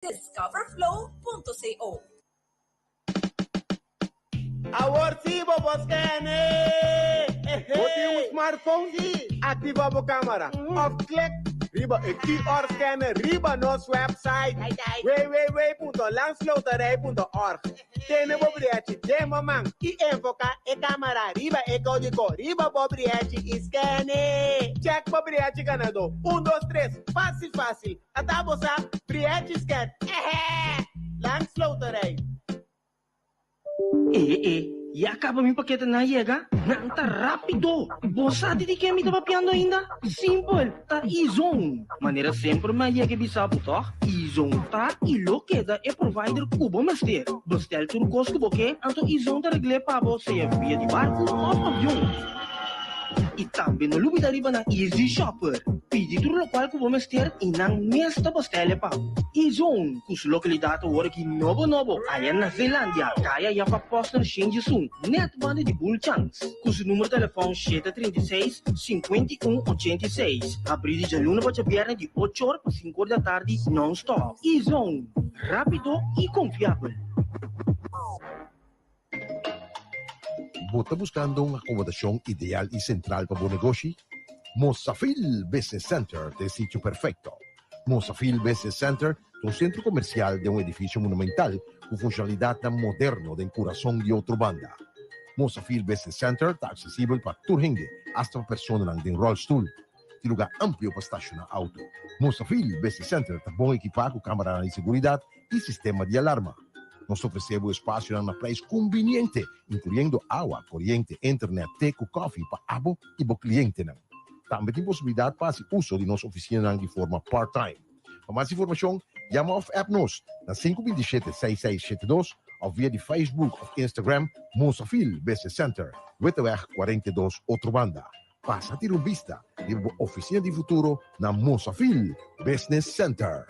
Discoverflow.co. Awor sí bo por scan'e! Bo tin un smartphone? Sí! Activa bo camara of click riba e QR scanner riba nos website www.landsloterij.org. Tene bo briechi den bo man i enfoká e kámara riba e kódigo riba bo briechi i scan'e! Check bo briechi ganadó! Un, dos, tres, fásil fásil! Ata bo sa, briechi scan! Ehè! Landsloterij! E e, ya kaba mi paketenan a yega? Nan ta rápido! Bo sa di di ken mi ta papiando ainda? Simpel, ta E-Zone! Manera semper mi a yega e bisa bo tòg? E-Zone ta i lo keda e provider ku bo mester. Bestel tur kos ku bo ke, anto E-Zone ta regl'é pa bo sea via di barku òf avion. I tambe no lubida riba nan Easy Shopper. Pidi tur lokual ku bo mester i nan mes ta bostel'e pa bo. E-Zone, ku su lokalidat awor aki nobo nobo aya na Zeelandia, kaya Jafa Posner Shinjisun, nèt banda di Bulchans. Ku su numero telefòn 736, 51 86. Habrí di djaluna pa djabièrnè di ocho or pa sinku or di atardi nòn-stòp. E-Zone, rápido i konfiabel. Bo ta buskando un akomodashon ideal i sentral pa bo negoshi? Mosafil Business Center ta e sitio perfekto. Mosafil Business Center ta un sentro komersial den un edifisio monumental ku funshonalidatnan moderno den kurason di Otrobanda. Mosafil Business Center ta aksesibel pa tur hende, asta pa personanan den ròlstul. Tin lugá amplio pa stashoná outo. Mosafil Business Center ta bon ekipá ku kameranan di seguridat i sistema di alarma. Nos ta ofresé bo espasionan na preis kumbiniente, inkluyendo awa, koriente, internet, te ku kòfi pa abo i bo klientenan. Tambe tin posibilidat pa hasi uso di nos ofisinanan di forma part-time. Pa mas informashon, yama òf app nos na 527 6672 òf via di Facebook òf Instagram Mosafil Business Center, Witteweg 42, Otrobanda. Pasa tira un bista riba bo oficina di futuro na Mosafil Business Center.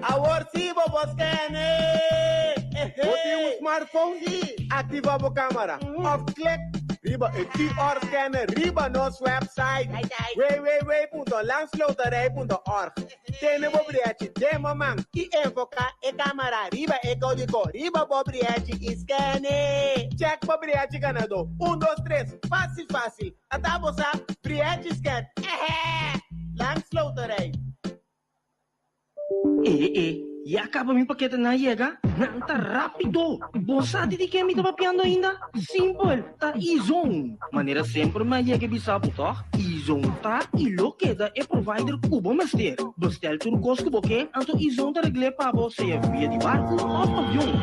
Awor sí bo por scan'e! Bo tin un smartphone? Sí! Activa bo camara of click riba e QR scanner riba nos website www.landsloterij.org. Tene bo briechi den bo man i enfoká e kámara riba e kódigo riba bo briechi i skèn'e. Chèk bo briechi ganadó. Un, dos, tres, fásil fásil! Ata bo sa, briechi skèn! Ehè! Landsloterij. E e, ya kaba mi paketenan a yega? Nan ta rápido! Bo sa di di ken mi ta papiando ainda? Simpel, ta E-Zone! Manera semper mi a yega e bisa bo tòg? E-Zone ta i lo keda e provider ku bo mester. Bestel tur kos ku bo ke, anto E-Zone ta regl'é pa bo sea via di barku òf avion.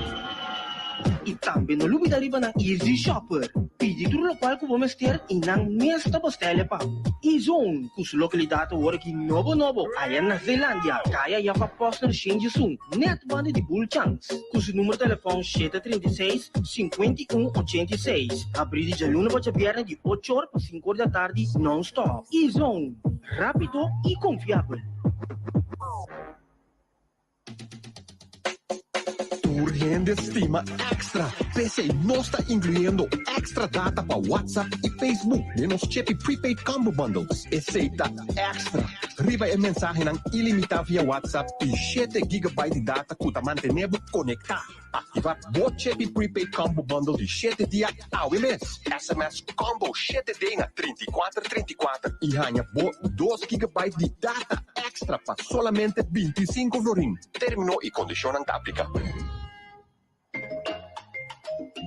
I tambe no lubida riba nan Easy Shopper. Pidi tur lokual ku bo mester i nan mes ta bestel'e pa bo. E-Zone, ku su lokalidat awor aki nobo nobo aya na Zeelandia, kaya Jafa Posner Shinjisun, nèt banda di Bulchans. Ku su numero telefòn 736, 51 86. Habrí di djaluna pa djabièrnè di ocho or pa sinku or di atardi nòn-stòp. E-Zone, rápido i konfiabel. Tur hende stima extra, p'esei nos ta inkluyendo extra data pa WhatsApp i Facebook den nos Chepi Prepaid Combo Bundles. Esei ta extra riba e mensahenan ilimitá via WhatsApp i shete gigabyte di data ku ta mantené bo konektá. Aktivá bo Chepi Prepaid Combo Bundle di shete dia awe mes. SMS Combo shete D na 34 34 i haña bo dos gigabyte di data extra pa solamente 25 florin. Término i kondishonnan ta apliká.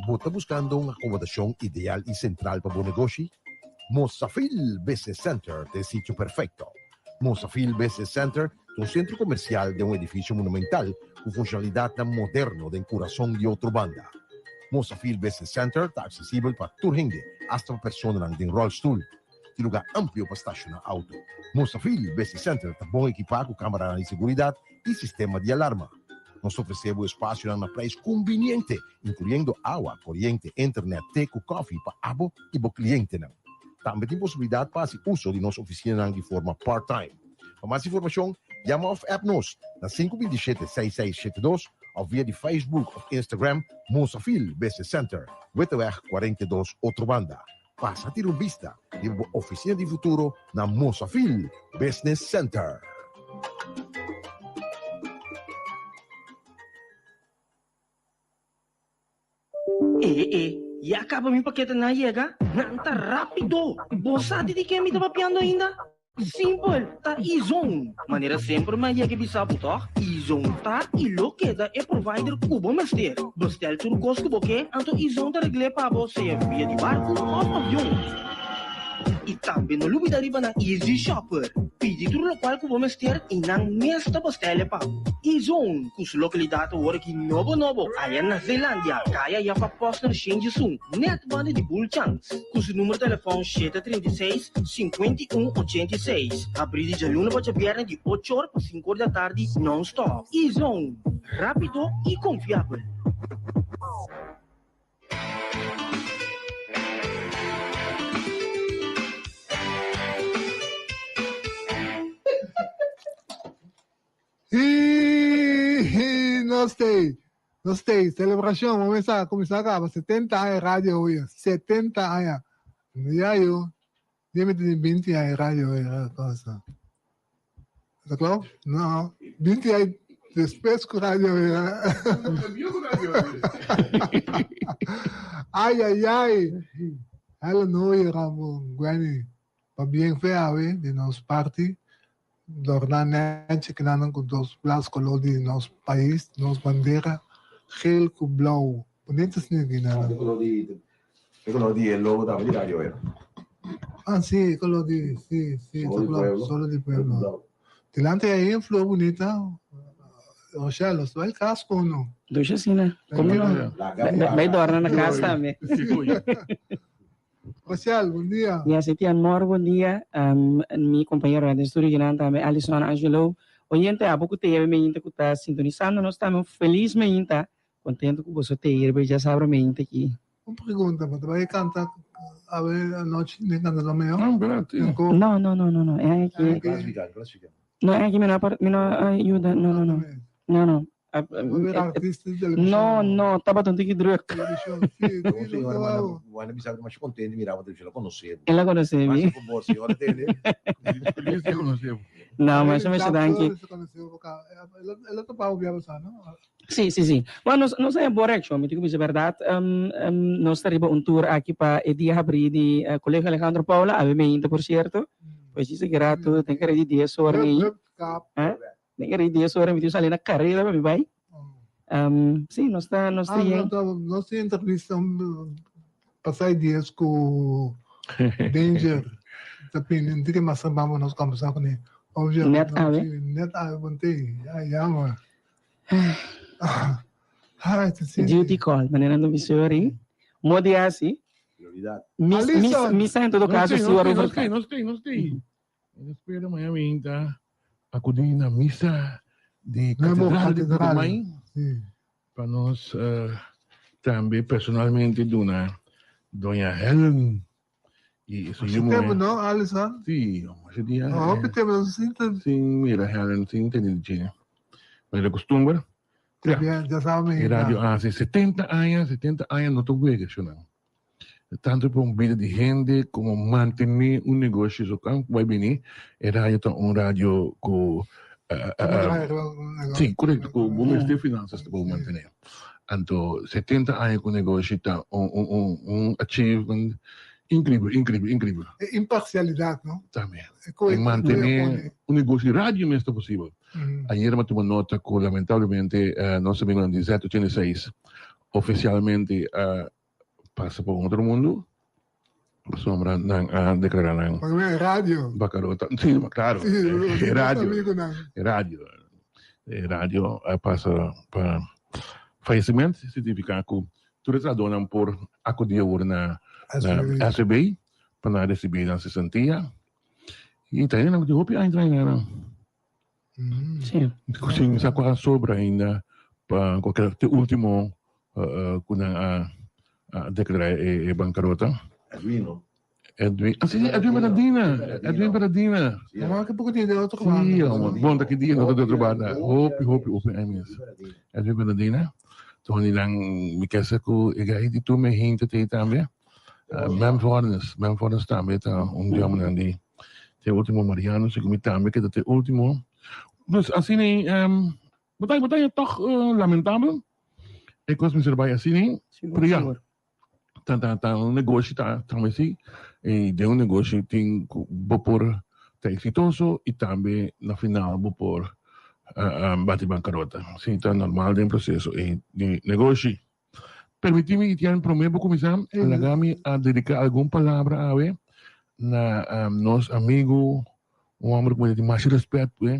Bo ta buskando un akomodashon ideal i sentral pa bo negoshi? Mosafil Business Center ta e sitio perfekto. Mosafil Business Center ta un sentro komersial den un edifisio monumental ku funshonalidatnan moderno den kurason di Otrobanda. Mosafil Business Center ta aksesibel pa tur hende, asta pa personanan den ròlstul. Tin lugá amplio pa stashoná outo. Mosafil Business Center ta bon ekipá ku kameranan di seguridat i sistema di alarma. Nos ta ofresé bo espasionan na preis kumbiniente, inkluyendo awa, koriente, internet, te ku kòfi pa abo i bo klientenan. Tambe tin posibilidat pa hasi uso di nos ofisinanan di forma part-time. Pa mas informashon, yama òf app nos na 527 6672 òf via di Facebook òf Instagram Mosafil Business Center, Witteweg 42, Otrobanda. Pasa tira un bista Riba bo oficina di futuro na Mosafil Business Center. E e, ya caba mi paketenan a yega? Nan ta rapido! Bo sa di di ken mi ta papiando ainda? Simpel, ta Izon! Manera semper mi a yega bisa bo tòg, Izon ta i lo keda e provider ku bo mester. Bestel tur kos ku bo ke, anto Izon ta regl'é pa bo sea via di barku òf avion. I tambe no lubida riba nan Easy Shopper. Pidi tur lokual ku bo mester i nan mes ta bestel'é pa bo. Izon, ku su lokalidat awor aki nobo nobo aya na Zeelandia, kaya Jacob Posner Shenjisun, nèt banda di Bulchans. Ku su numero telefòn 736, 51 86. Habrí di djaluna pa djabièrnè di ocho or pa sinku or di atardi nòn-stòp. E-Zone, rápido i konfiabel. Hi, nos tei, nos tei, celebracion, bo mester a cuminsa caba, 70 aña radio hoy, 70 aña, ya yo, yo mi tin 20 aña radio hoy, cosa. Ta claro? No, 20 aña despues cu radio hoy. Ay, ay, ay, hallelujah, Ramon, Gwenny. Pabien fe awe di nos parti dorna nechi kinanan ku dos blas koló di nos pais, nos bandera, geel ku blou. Bunita asina kinanan. E koló di e koló di e logo tambe di radio era. Ah si, e koló di si si Solo di pueblo. Solo di pueblo. Dilanti ei un flor bunita Rochelle, nos bai kas ku no. Dushi asina. Komo no? Bai dorna na kas tambe. Rochelle, bon dia. Yes, Etienne Mor, bon dia. Mi compañeronan den studio kinan tambe, Alison Angelo. Oyente, abo cu te meinta cu ta sintonisando nos tambe un feliz meinta. Contento cu boso te hier bay djasabra meinta aki. Un pregunta, bo ta bay canta awe anochi den Canta Lo Meo? No, no, no, no, no. E aña aki. No, e aña aki mi no mi no a yuda, no, no, no. No, no. No, no, tabata un tiki druk. El a conoce mi. No, masha masha danki. Sí, sí, sí. Bueno, nos, nos a bo reaccion, mi tin cu bisa berdad. Nos ta riba un tour aki pa e dia habri di Colegio Alejandro Paula, awe meinta por cierto. Pues djis aki rato, tin careda di dies ora ei. Den e rei dies ora mi tin sali na kareda pa mi bai. Sí, nos ta nos ta yen. Nos tin entrevista pasai dies ku Danger ta pini un tiki mas trabou nos kombersá kuné. Net awe? Net awe bon tei. Ya jammer. Ai, ta sinti. Duty call, manera nan ta bisa ori. Modi hasi. Misa en todo caso si ora Nos tei, nos tei, nos tei. Mi ta spera maña minta acudi na misa di Catedral di Putumayo pa nos tambe personalmente duna Doña Helen y su yu muhe. Tempo no, Alison? Sí, masha dia. Hopi tempo no sinta. Sin mira Helen, sin tene di dje. Manera costumber. Ya, ya sabe E radio hace 70 aña, 70 aña no ta wega, shonan. Tanto pa un bida di hende como mantene un negoshi so kan bai bini e radio ta un radio cu si correcto cu bo mester finanzas pa bo mantene anto 70 aña cu negoshi ta un un un achievement increibel increibel increibel. E imparcialidad no? Tambe e mantene un negoshi radio mes ta posibel ayer mi a tuma nota cu lamentablemente nos amigonan di Z 86 oficialmente a pasa pa un otro mundo pasobra nan a declara nan Porque radio. Bacarota. Sí, claro. Sí, e radio. Amigonan. E radio. E radio a pasa pa fallecimiento significa cu tur e trahadornan por acudi awor na na SVB pa nan recibi nan cesantia. Y ta hende nan cu tin hopi aña traha nan. Sí. Sin sa cu a sobra ainda pa cualkier te ultimo cu nan a declara e bancarota. Edwin no? Edwin, ah si, Edwin Bernardina, Edwin Bernardina. Ama ke poko dia de otro banda. Sí, hombre. Bon, ta ki dia no ta de otro banda. Hopi, hopi, hopi aña mes. Edwin Bernardina. Tony nan mi kesa cu e gai di tur mi hinte tei tambe. Mem Fornes, Mem Fornes tambe ta un di homennan di te ultimo Mariano, segun mi tambe keda te ultimo. Dus asina ei, bo ta bo ta tòg lamentabel e kos mester bai asina ei, pero ya, ta ta ta un negoshi ta tambe si, i den un negoshi tin ku bo por ta eksitoso i tambe na final bo por bati bankarota. Si ta normal den proseso ei di negoshi. Permití mi, Etienne, promé bo kuminsá, laga mi a dediká algun palabra awe na nos amigu, un hòmber ku mi ta tin masha rèspèt ku e,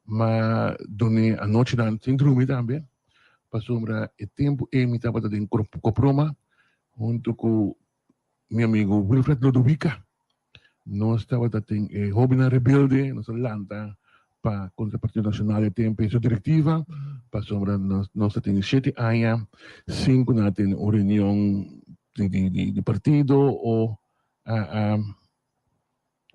m'a dun'é anochinan sin drumi tambe, pasobra e tempu ei mi tabata den Koproma huntu ku mi amigu Wilfred Lodowica. Nos tabata tin e hobennan rebelde, nos a lanta pa kontra Partido Nacional e tempu ei su direktiva, pasobra nos nos ta tin shete aña sin ku nan a tene un reunion di di di di partido o a a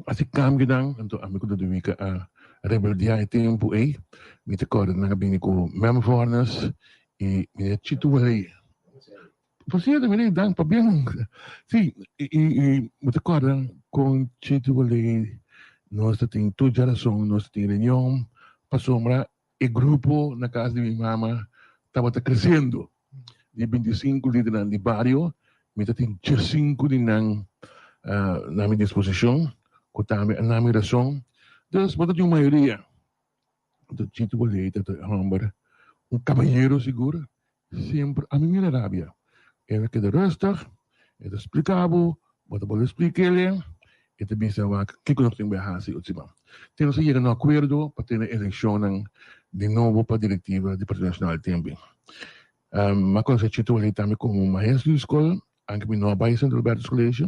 hasi kambionan, anto ami ku Lodowica a rebeldiá e tempu ei. Mi ta kòrda nan a bini ku Mem Vornes i Meneer Chito Waley. Por cierto, mira, dan pabien. Sí, y, y, y me te acuerdo con Chito Bolé, nos tin tu razón, nos tin reunión, pasobra e grupo na casa de mi mama estaba creciendo. Di 25 líderes di barrio, mi tin 5 di nan uh, na mi disposición, ku tambe na mi razón. Dus, bo tin mayoria. Anto Chito Bolé ta homber, un caballero sigur, Semper a mi mira rabia. El a keda rustig, e ta splika bo, bo ta bolbe splik'el, e ta bisa wak kiko nos tin bai hasi otro siman. Te nos a yega na un akuerdo pa tene elekshonnan di nobo pa direktiva di Partido Nashonal tempi. Mi a konosé Chito Waley tambe komo maestro di skol, anke mi no a bai Sint Albertus College,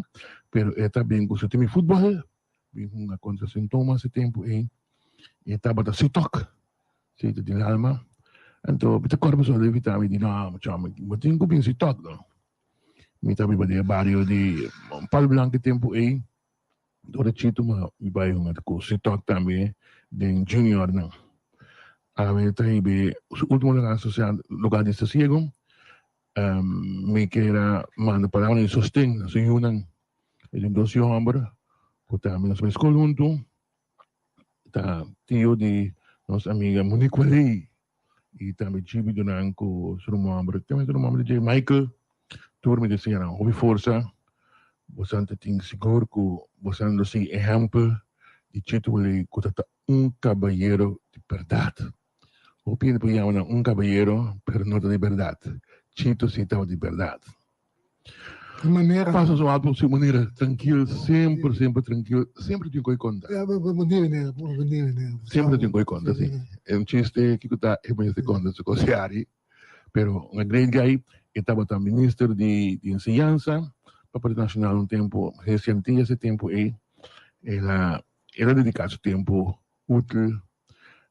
pero e ta bin ku su timi futbòl, bin hunga kontra Sint Thomas e tempu ei, e tabata sitok. Sí, ta tin alma. Anto, mi ta kòrda pasobra Levi ta mi di, no, muchacho, mi bo tin ku bin si tòg, no. Mi ta biba den e bario di Palo Blanco e tempu ei. Ora chitu ma mi bai hunga ku si tòg tambe den juniornan. Awe ta hiba su ultimo lugar sosial, lugar di sosiego. Mi kier a manda palabra di sosten na su yunan. E tin dos yu hòmber ku tambe nos bai skol huntu. Ta tio di nos amiga Monique Waley y tambe Gibi Duran cu su ruman homber, tambe su ruman homber di Michael. Tur mi ta siña nan hopi forsa. Bosan ta tin sigur cu bosan lo sigui ehempel di Chito Waley cu ta ta un cabayero di berdad. Hopi hende por yama nan un cabayero pero no ta di berdad. Chito si tabata di berdad. Su manera. Pasa su alto su manera trankil, semper, semper trankil, semper tin koi konta. Ja, bon dia meneer, bon dia meneer. Semper tin koi konta, si. E un chiste kiko ta e mester konta su kos yari. Pero un great guy, e tabata minister di di enseñansa pa Partido Nacional un tempo, reciente ese tempo ei. El a el a dedica su tempo útil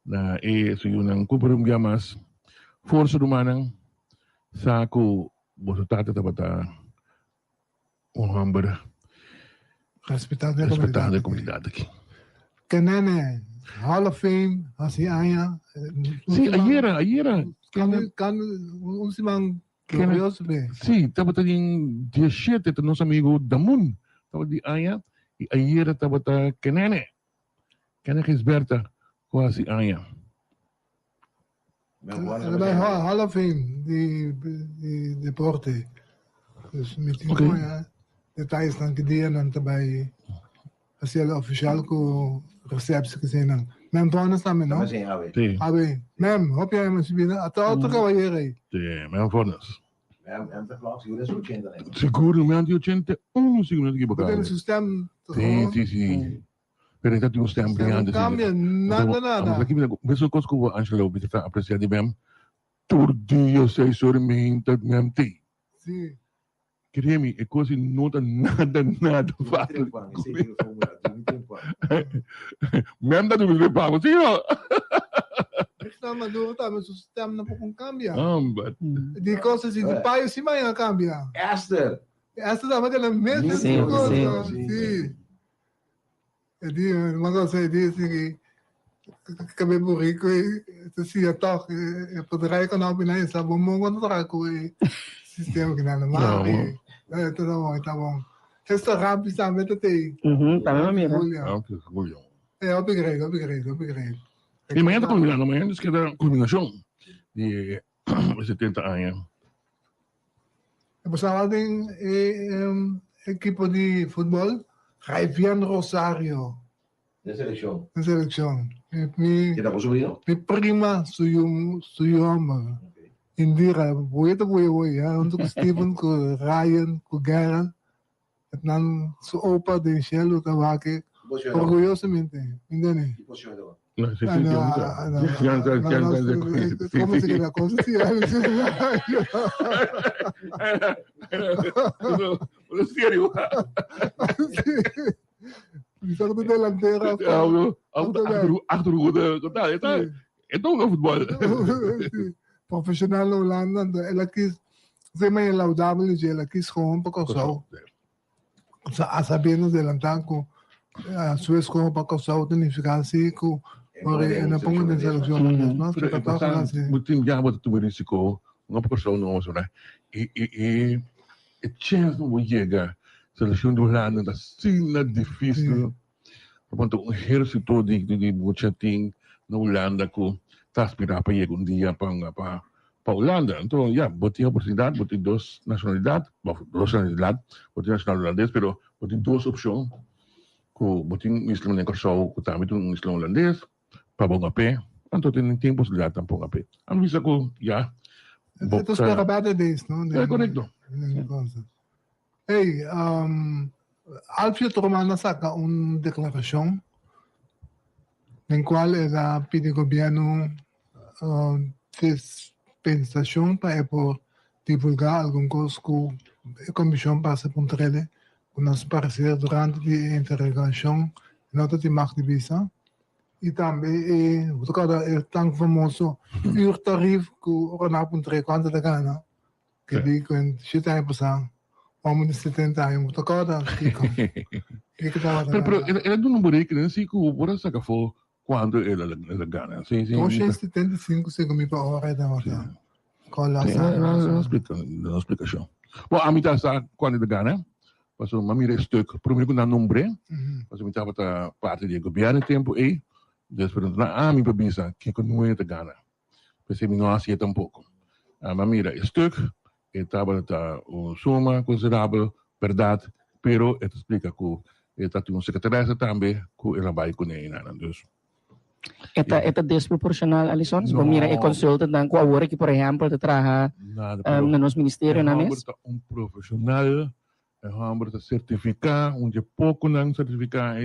na e su yunan ku por un bia mas forsa rumannan sa ku boso tata tabata un hòmber Respetá den respetá den komunidat aki. Kenene Hall of Fame hasi aña. Sí, ayera, ayera. Kan, kan, un siman glorioso be. Sí, tabata den 17 ta nos amigo Damun tabata di aña i ayera tabata Kenene. Kende Gisberta ku hasi aña? El a bai Hall of Fame di di deporte. Dus mi tin okay. koña detayesnan ki dia nan ta bai hasi el official ku receptie ku nan. Mem Vonnis tambe, no? Sí, awe. Sí. Awe. Mem, hopi aña mi bida. Ata otro caballero ahí. Sí, Mem Vonnis. Mem, mem ta klok, sigur den su 80 ne. Sigur, mem di 81, si no ta ekiboká. Bo su stem. Sí, sí, sí. Pero e ta tin un stem brillante. No cambia nada, nada. Amos aki mira, mesun cos cu Angelo mi ta aprecia di mem, tur dia seis ora y meinta mem tei. Si. Cree e cos no ta nada, nada fácil. Mem ta durmi trempan, si no? Richard Maduro tambe su stem no por cambia. Hombre. Di cosas di payo si mañana cambia. Esther. Esther tambe que la mesma cosa. Si. E di, ma cosa e di si kabe buriku e ta siña tòg e por draai ku nan opina e sa bon bon kon ta traha ku e sistema ku nan. Ma ta bon, ta bon. Hester Rampi tambe ta tei. Mhm, tambe mi mira. Julio. Rampi Julio. Eh, hopi great, hopi great, hopi great. Y mañana ta culminando, mañana es keda culminacion di 70 aña. E pasaba den e ekipo di futbol, Rayvian Rosario. Den seleccion. Den seleccion. Mi, Keda bo sobrino? Mi prima su yu, su yu homber. Indira, boye ta boye boye, ja, hunto cu Steven, cu Ryan, cu Gerald. Nan su opa den cielo ta wak orgullosamente, mi ntende? Ki posicion e ta wak? No, sí, sí, sí, sí, ¿Cómo se queda cosa? Sí, serio. Sí. Mi sa ku delantera. Achterhoede, total, esta, esta un voetbal. Sí. Profesional na Holanda, anto el a kies, se ma e laudabel di dje, el a kies gewoon pa Kòrsou. Sa a sabiendo delantá ku a su eskoho pa Kòrsou ta nifiká si ku ora e no ponga den selekshon holandés no, Pero ta e tòg pasan, así. bo tin ya bo ta tuma risiko, no pa Kòrsou no, pasobra e e e e chèns pa bo yega selekshon di Hulanda ta asina difísil. Pasobra un ehérsito di di mucha tin na Hulanda ku ta aspirá pa yega un dia pa pa pa Hulanda. Anto ya, bo tin oportunidat, bo tin dos nashonalidat, òf dos nashonalidat, bo tin nashonal hulandes, pero bo tin dos opshon ku bo tin un isla manera Kòrsou ku tambe tin un isla hulandes pa bo ngap'é, anto tin tin posibilidat tampo ngap'é. A mi bisa ku ya bo Ta spera better days, no? Ya, korekto. Hey, Alfio Truman a saka un deklarashon den kual el a pidi gobièrnu dispensashon pa e por divulgá algun kos ku e komishon pasa puntr'el ku na su pareser durante di e interogashon no ta tin mag di bisa i tambe e bo ta kòrda e tan famoso uurtarief ku ora nan a puntr'é kuantu ta gana. Ke di ku en shete aña pasá, homi di 70 aña, bo ta kòrda kiko? Kiko tabata Pero, pero, gana? el a duna un berekening si ku por a saka afó kuantu el a el a gana. Sí, sí. 275 segun mi pa ora e tabata kòla Sí, sa. el a splika, el a duna splikashon. Bo, ami ta sa kuantu el a gana, pasobra mi a mira e stuk promé ku nan nombr'é, pasobra mi tabata parti di e gobièrnu e tempu ei, despues nan a ami pa bisa kiko no e ta gana. P'esei mi no a hasié tampoko. Ma mira, e stuk e tabata un suma konsiderabel, bèrdat, pero e ta splika ku e ta tin un sekretaresa tambe ku el a bai kuné einan. Dus. E ta e ta desproporshonal, Alison? Si bo mira e konsultantnan ku awor aki, por ehèmpel, ta traha na nos ministerionan mes. E hòmber ta un profeshonal, e hòmber ta sertifiká, un dje pokonan sertifiká.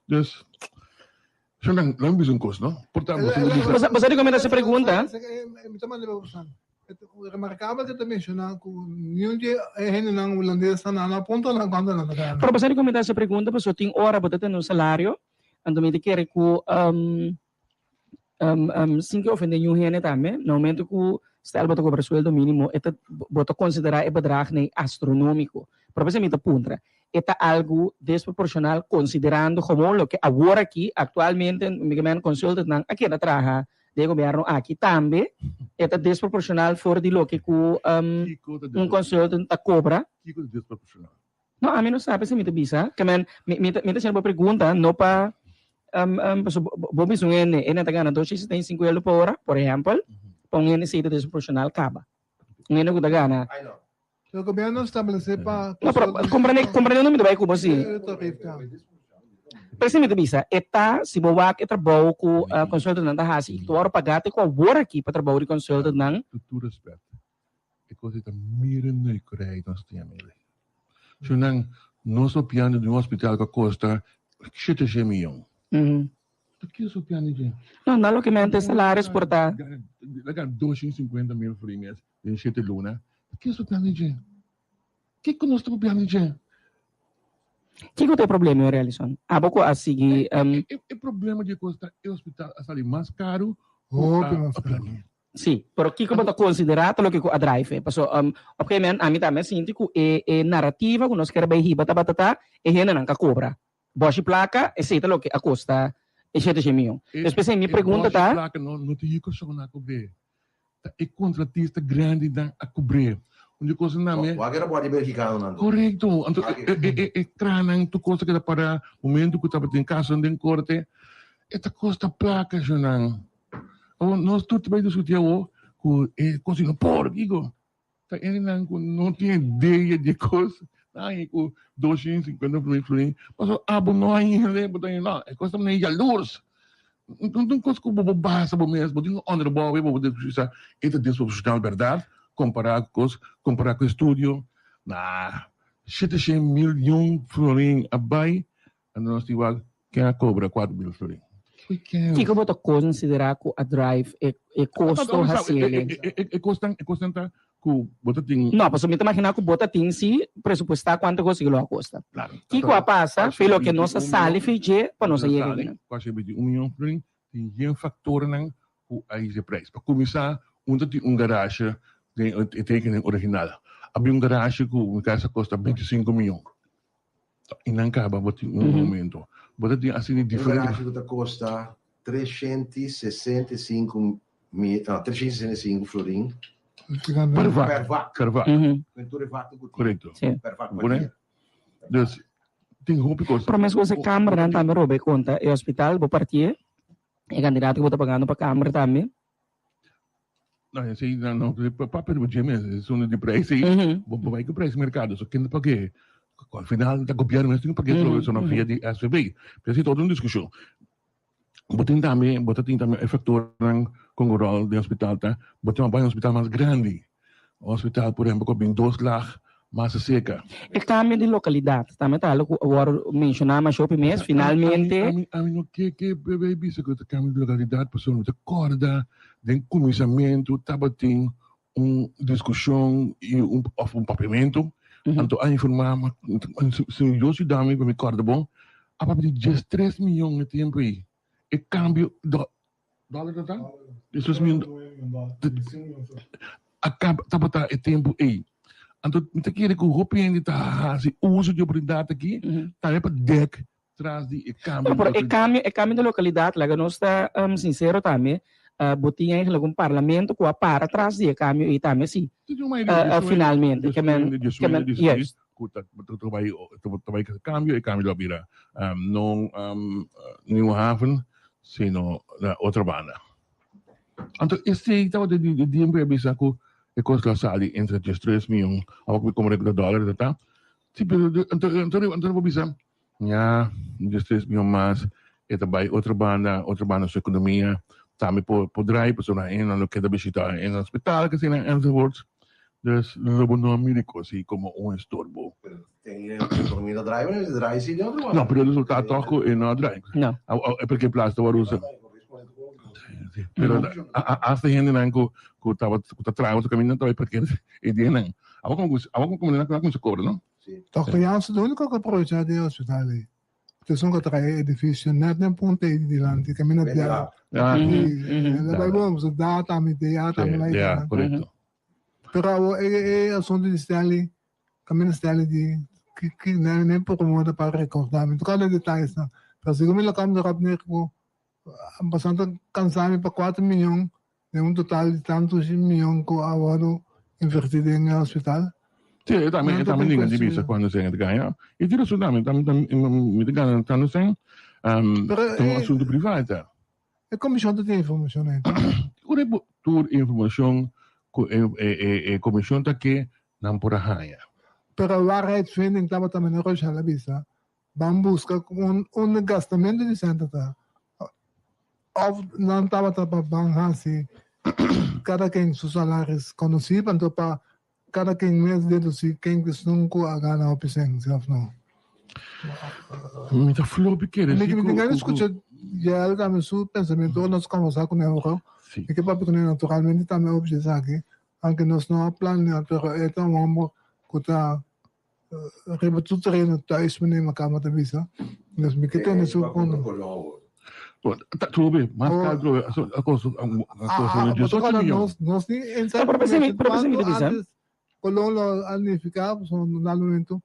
Dus. Shonnan, lo mi bisa un kos, no? Por ta, boso lo bisa. Boso a recomenda ese pregunta? Mi ta manda boso. Remarkabel ke ta menshoná ku niun di e hendenan hulandes ta na punto nan kuantu nan ta gana. Pero boso a recomenda ese pregunta pasobra tin ora bo ta tene un salario, anto mi ta kere ku sin ke ofende niun hende tambe, na momento ku stel bo ta kobra sueldo minimo e ta bo ta konsiderá e bedrag nei astronómiko. Pero p'esei mi ta puntra, e ta algu desproporshonal konsiderando gewoon loke awor aki aktualmente mi ke men consultantnan a keda traha den e gobièrnu aki tambe e ta desproporshonal for di loke ku un consultant ta kobra. Kiko ta desproporshonal? No, ami no sa p'esei mi ta bisa. Ke men mi mi ta mi ta hasiendo bo pregunta no pa pasobra bo bisa un hende e nan ta gana dos shen setenta i sinku euro pa ora por ehèmpel pa un hende esei ta desproporshonal kaba. Un hende ku ta gana. Lo gobierno establece pa. No, pero comprende, comprende no mi ta bai cu bo si. Pero si mi ta bisa, e ta, si bo wak e trabou cu consultantnan ta haci, y tu ora paga te cu awor aki pa trabou di consultantnan. Cu tur respet, e cos ei ta mira neukerij nos tin amigo. Si nan nos papiando di un hospital cu a costa shete shen miyon. Ta kier so piando dje? No, no loke mente salaris por ta. Laga 250 mil florin den shete luna. Ta kier so piando dje? Kiko nos ta papiando dje? Kiko ta e problema, Realison? Abo ku a sigui. E problema dje kos ta e hospital a sali mas karu ku a plania. Sí, pero kiko bo ta konsiderá ta loke ku a drive e? Paso, op gegeven moment ami tambe a sinti ku e e narativa ku nos ker bai hiba tabata ta e hendenan ka kobra bòshi plaka, esei ta loke a kosta e shete shen mion. Dus p'esei mi pregunta ta. E bòshi plaka no, no ta yu kòrsou nan a kobr'é, ta e kontratista grandinan a kobr'é. Un di kos nan me. Wak era body Belgicano nan. Korekto. Anto e e e e kranan tur kos ta keda para momento ku tabatin kasonan den korte e ta kosta plaka shonnan. Awor nos tur ta bai diskuti awor ku e kos di no por kiko. Ta hendenan ku no tin idea di e kos nan haña ku 250 mil florin pasobra abo no haña hende bo ta haña no e kos ta manera yalurs. No ta un kos ku bo por basa bo mes bo tin ku onderbouw bo por bisa e ta desproporshonal bèrdat kompará ku kos kompará ku estudio nah 700 milyon florin a bai anto nos tin wak ken a kobra 4000 florin. Kiko bo ta konsiderá ku a drive e e kosto hasiel? E kosnan e kosnan ta ku bo ta tin. No, pasobra mi ta imaginá ku bo ta tin si presupuestá kuantu kos lo a kosta. Klaro. Kiko a pasa fi loke nos a sali fi dje pa nos a yega akinan? Kuashi 21 miyon florin tin yen faktornan ku a hisa e prijs. Pa kuminsá un ta tin un garashe den e tekening original. A bin un garashe ku mi kasa kosta 25 miyon. I nan kaba bo tin un aumento. Bo ta tin asina di diferente. Un garage ku ta kosta 365 mil, no, 365 florin. Per vak. Per vak. Per vak. Ku tur e vaknan ku tin. Korekto. Sí. Per vak pa dia. Dus, tin hopi kos. Prome ku e kambernan tambe roba e konta e hospital bo partié e kandidat ku bo ta pagando pa kamber tambe. No, esei no, no, papia riba dje mes, esun di prijs ei, bo bo bai ku prijs merkado, so ken ta pag'é? Al final ta gobièrnu mes tin ku pag'é trobe, so no via di SVB. Pero esei ta otro diskushon. Bo tin tambe, bo ta tin tambe e faktornan kon ku ròl den hospital ta, bo tin bai un hospital mas grandi. Un hospital por ehempel ku a bin dos lag mas aserka. E kambio di lokalidat tambe ta algo ku a wòrdu menshoná masha hopi mes, finalmente. Ami ami no ke ke bay bisa ku ta kambio di lokalidat pasobra mi ta kòrda den kuminsamentu tabatin un diskushon i un òf un papiamentu anto a informá ma si Dios yuda mi pa mi kòrda bon a papia di diestres miyon e tempu ei e kambio Dòler ta ta? Diestres miyon a kaba tabata e tempu ei. Anto mi ta kere ku hopi hende ta hasi uso di oportunidat aki tambe pa dek tras di e kambio No, pero e kambio, e kambio di lokalidat, laga nos ta sinsero tambe, bo tin eigenlijk un parlamento ku a para tras di e kambio ei tambe si, finalmente. Ke men, ke men, juist. Ku ta ta bai ta bai kambio, e kambio lo a bira no Nieuwe Haven, sino na otro banda. Anto esei tabata di di tiempo a bisa ku e kos lo a sali entre 33 miyon, awor ku mi komprende ku ta dòler ta ta. Si, pero anto anto anto bo bisa, ya, 33 miyon mas, e ta bai otro banda, otro banda su ekonomia tambe por por drai pasobra nan lo keda bishita e hospital asina enzovoorts. Dus lo bo no a mira e kos ei komo un estorbo. Pero ten e ekonomia ta drai, pero e drai si di otro banda. No, pero e resultado tòg ku e no a drai. No. E perke plas ta wòrdu usa. Pero asta hendenan ku ku tabata ku ta traha otro kaminda ta bai parker e dianan. Awor komo awor komo nan a kuminsá kobra no? Dòkter Jansen ta úniko ku a aprovechá di e hospital ei. Esun ku a traha e edifisio nèt den punta ei dilanti kaminda di. El a bai bon, pasobra da tambe DA tambe bai DA, korekto. Pero awor e e asunto di Stanley, kaminda Stanley di ki ki nan nen poko moda pa rekordá mi tur kada detayesnan. Pero segun mi lo kambia ròp neer ku bastante kansa mi pa kuater miyon den un total di tantu miyon ku a wòrdu invertí den e hospital. Sí, e tambe e tambe ninga di bisa kuantu sèn e ta gaña. I tin rason tambe, tambe mi ta gana tantu sèn, Pero ta un asuntu privá e ta. E komishon ta tin informashon ei ta? Ora e tur informashon ku e komishon ta ke nan por a haña. Pero waarheidsvinding tabata meneer Rochelle a bisa, ban buska unda gastamentu di sèn ta ta. Of nan tabata pa ban hasi kada ken su salaris konosí anto pa Kada ken mes dedusí ken ku esun ku a gana hopi sèn, si òf no. Mi ta flopi kere si ku. Mi tin gana di skucha Jael tambe su pensamentu ora nos kòmbersá kuné ora. Mi ke papia kuné naturalmente tambe hopi dje esaki, aunke nos no a planea, pero e ta un hòmber ku ta riba tur tereno thuis manera mi kaba ta bisa. Dus mi ke tende su punto. Trobe, mas kal trobe, a kosto, a kosto Ah, 18 milyon. Nos ni No, pero pensé mi, pero pensé mi te bisa. Antes Colón lo a nifiká, pasobra na dado momento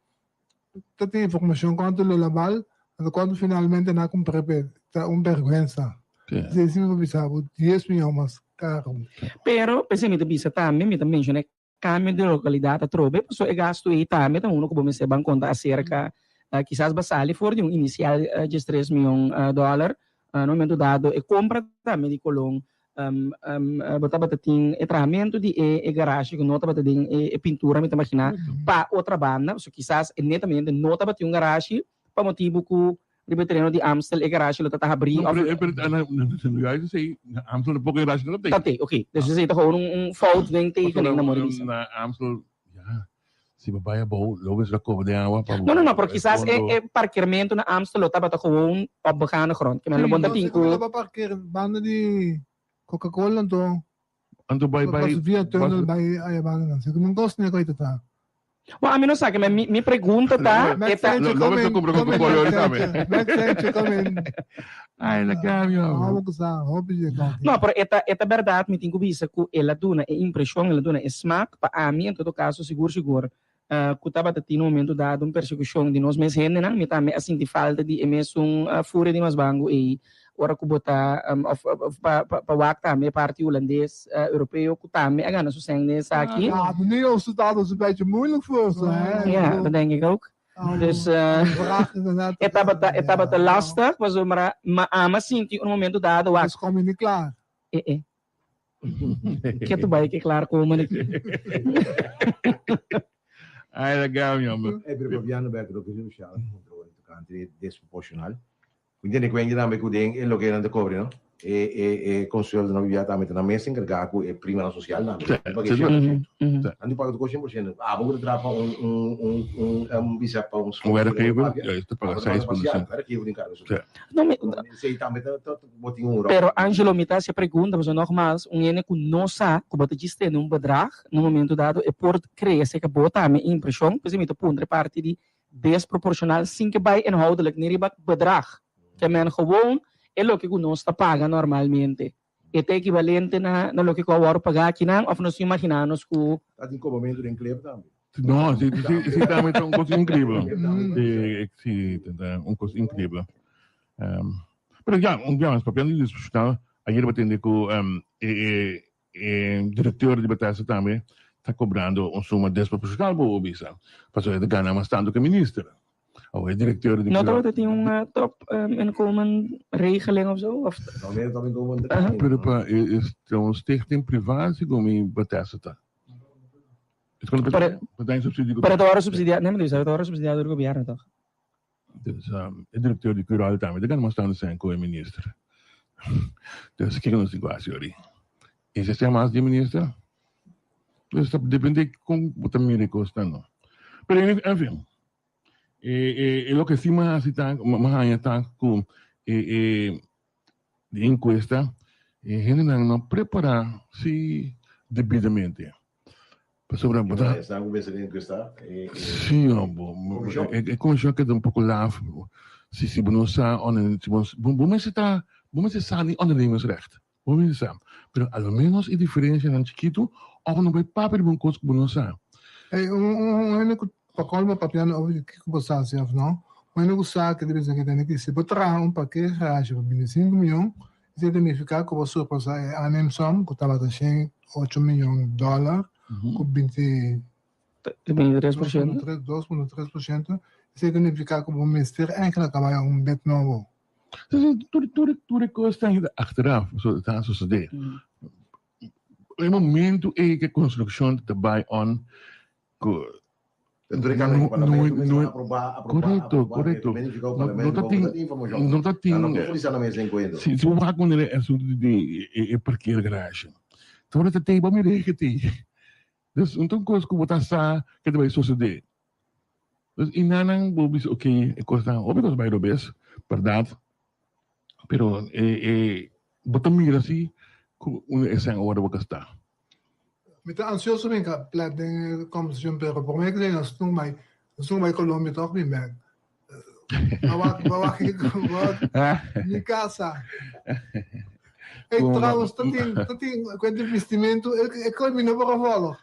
ta tin informashon kuantu lo la bal, anto kuantu finalmente nan a kumpra p'e, ta un bèrgwensa. Si mi por bisa bo, 10 miyon mas karo. Pero, pensé mi ta bisa tambe, mi ta menshoná. Cambio di localidad atrobe, paso e gasto ei tambe ta uno cu bo mester ban conta acerca. Kisas ba sali for di un inicial 13 miyon dollar, na momento dado e compra tambe di Colon, bo tabata tin e trahamento di e garage cu no tabata den e pintura, mi ta imagina, pa otra banda, paso kisas e netamente no tabatin un garage pa motibo cu riba e tereno di Amstel e garage lo ta ta habrí. No, pero, pero, na, na, na, na, sei, na Amstel tampoco e garage no ta Ta te, oké. Dus esei ta gewoon un fout den tekening, na mori bisa. Na Amstel, ja, si bo bai abou, lo bo mester koba den awa pa No, no, no, pero kisas e, e parkeermento na Amstel lo tabata gewoon op begane grond. Ke men lo bon ta tin ku. ku. Lo ba parkeer banda di Coca-Cola anto. Anto bai bai. Pasa via tunnel bai aya banda nan. Si un kos ne koita ta. Bueno, ami no sa ke mi mi pregunta ta e ta. Lo lo mester kumpra Coca-Cola ahorita tambe. Max Sancho come in. Ai la cambio. Amo ku sa hopi je koki. No, pero e ta e ta berdad mi tin ku bisa ku el a duna e impreshon, el a duna e smak pa ami en todo kaso sigur sigur ku tabata tin un momento dado un persekushon di nos mes hendenan, mi tambe a sinti falta di e mesun furia di Masbangu ei ora ku bo ta òf pa pa wak tambe e parti hulandes europeo ku tambe a gana su sèn den esaki. Ja, de Nederlandse taal is een beetje moeilijk voor ze, hè? Ja, dat denk ik ook. Dus e tabata e tabata lastig pasobra mi ama sinti un momento dado wak. Dus kom je niet klaar. E e. Ke tu bai ke klaar komen aki. Ai la gami hombre. Ey, pero papiando bek loke Michelle a puntra hoy tocante desproporcional. Bo ntende cu hende tambe cu den e loke nan ta cobre no? E e e consuelo nan bibia tambe ta nan mes encarga cu e primanan social tambe. Nan paga e 100%. Nan di paga tur cos 100%. Abo cu ta traha pa un un un un un bisa pa un Un werkgever, ja, ta paga 6%. Werkgever di encarga su. No, mi, Esey tambe ta ta bo tin un rol. Pero Angelo mi ta haci e pregunta pasobra nogmaals un hende cu no sa cu bo ta djis tene un bedrag na un momento dado e por crea cerca bo tambe e impresion, p'esey mi ta puntra e parti di desproporcional sin ke bai inhoudelijk ni riba bedrag. Ke men gewoon e loke ku nos ta paga normalmente. E ta ekivalente na na loke ku a wòrdu pagá akinan òf nos imaginá nos ku. Ta tin kobamentu den klep tambe. No, si, si, si tambe ta un kos inkribel. Si, si, ta un kos inkribel. Pero ya, un bia mas, papiando di desproporcional, ayer bo tende ku e e E directeur di Bethesda tambe ta cobrando un suma desproporcional bo por bisa, pasobra e ta gana mas tanto cu e minister. Awor e directeur di No tabata tin un top inkomen regeling of zo? Of? No meer top inkomen regeling. Pero pa e ta un stichting priva segun mi Bethesda ta. Pero ta worde subsidia, nee, maar ta worde subsidia door gobierno toch? Dus e directeur di Cural tambe ta gana mas tantu sèn ku e minister. Dus kiko nos tin ku hasi ori? E sèn mas di e minister? Dus ta depende kon bo ta mira e kosnan no. Pero en fin, e e loke si mi a hasi ta, mi a haña ta ku e e di enkuesta e hendenan no prepara si debidamente. Pasobra bo ta. Esnan ku mester enkuesta e. Sí, bo. E komishon a keda un poko laf. Si si bo no sa si bo bo mester ta bo mester sa di ondernemersrecht. Bo mester sa. Pero a lo menos e diferensianan chikitu òf no bai papia riba un kos ku bo no sa. Ey, un un hende ku pa kolmo papiando over di kiko bo sa si òf no, un hende ku sa ke ta bisa ke tene ki si bo traha un parkeergarage pa 25 mion, Esei ta nifiká ku bo surpasá e aanneemsom ku tabata 108 mion dòler ku binti 23%. 2.3%. Esei ta nifiká ku bo mester enkele kaba un bed nobo. Tur tur tur e kosnan ei ta achteraf pasobra ta sosodé. E momento ei ku e konstrukshon ta bai on ku Korekto, korekto. No ta tin, no ta tin, si si bo wak manera e asuntu di e parkeergarage, ta ora ta tei bo mira e tei. Dus un ta un kos ku bo ta sa ke ta bai sosodé. Dus i nan bo bisa oke e kosnan hopi kos bai robes, bèrdat, pero e e bo ta mira si ku esei ora bo gastá. Mi ta ansioso mi ka plet den e conversacion pero prome cu nos tun bai nos tun bai Colombia toch mi bek. Ba wak ba wak mi casa. Ey trouwens ta tin ta tin cuenta di vestimento e koe mi no por a follow.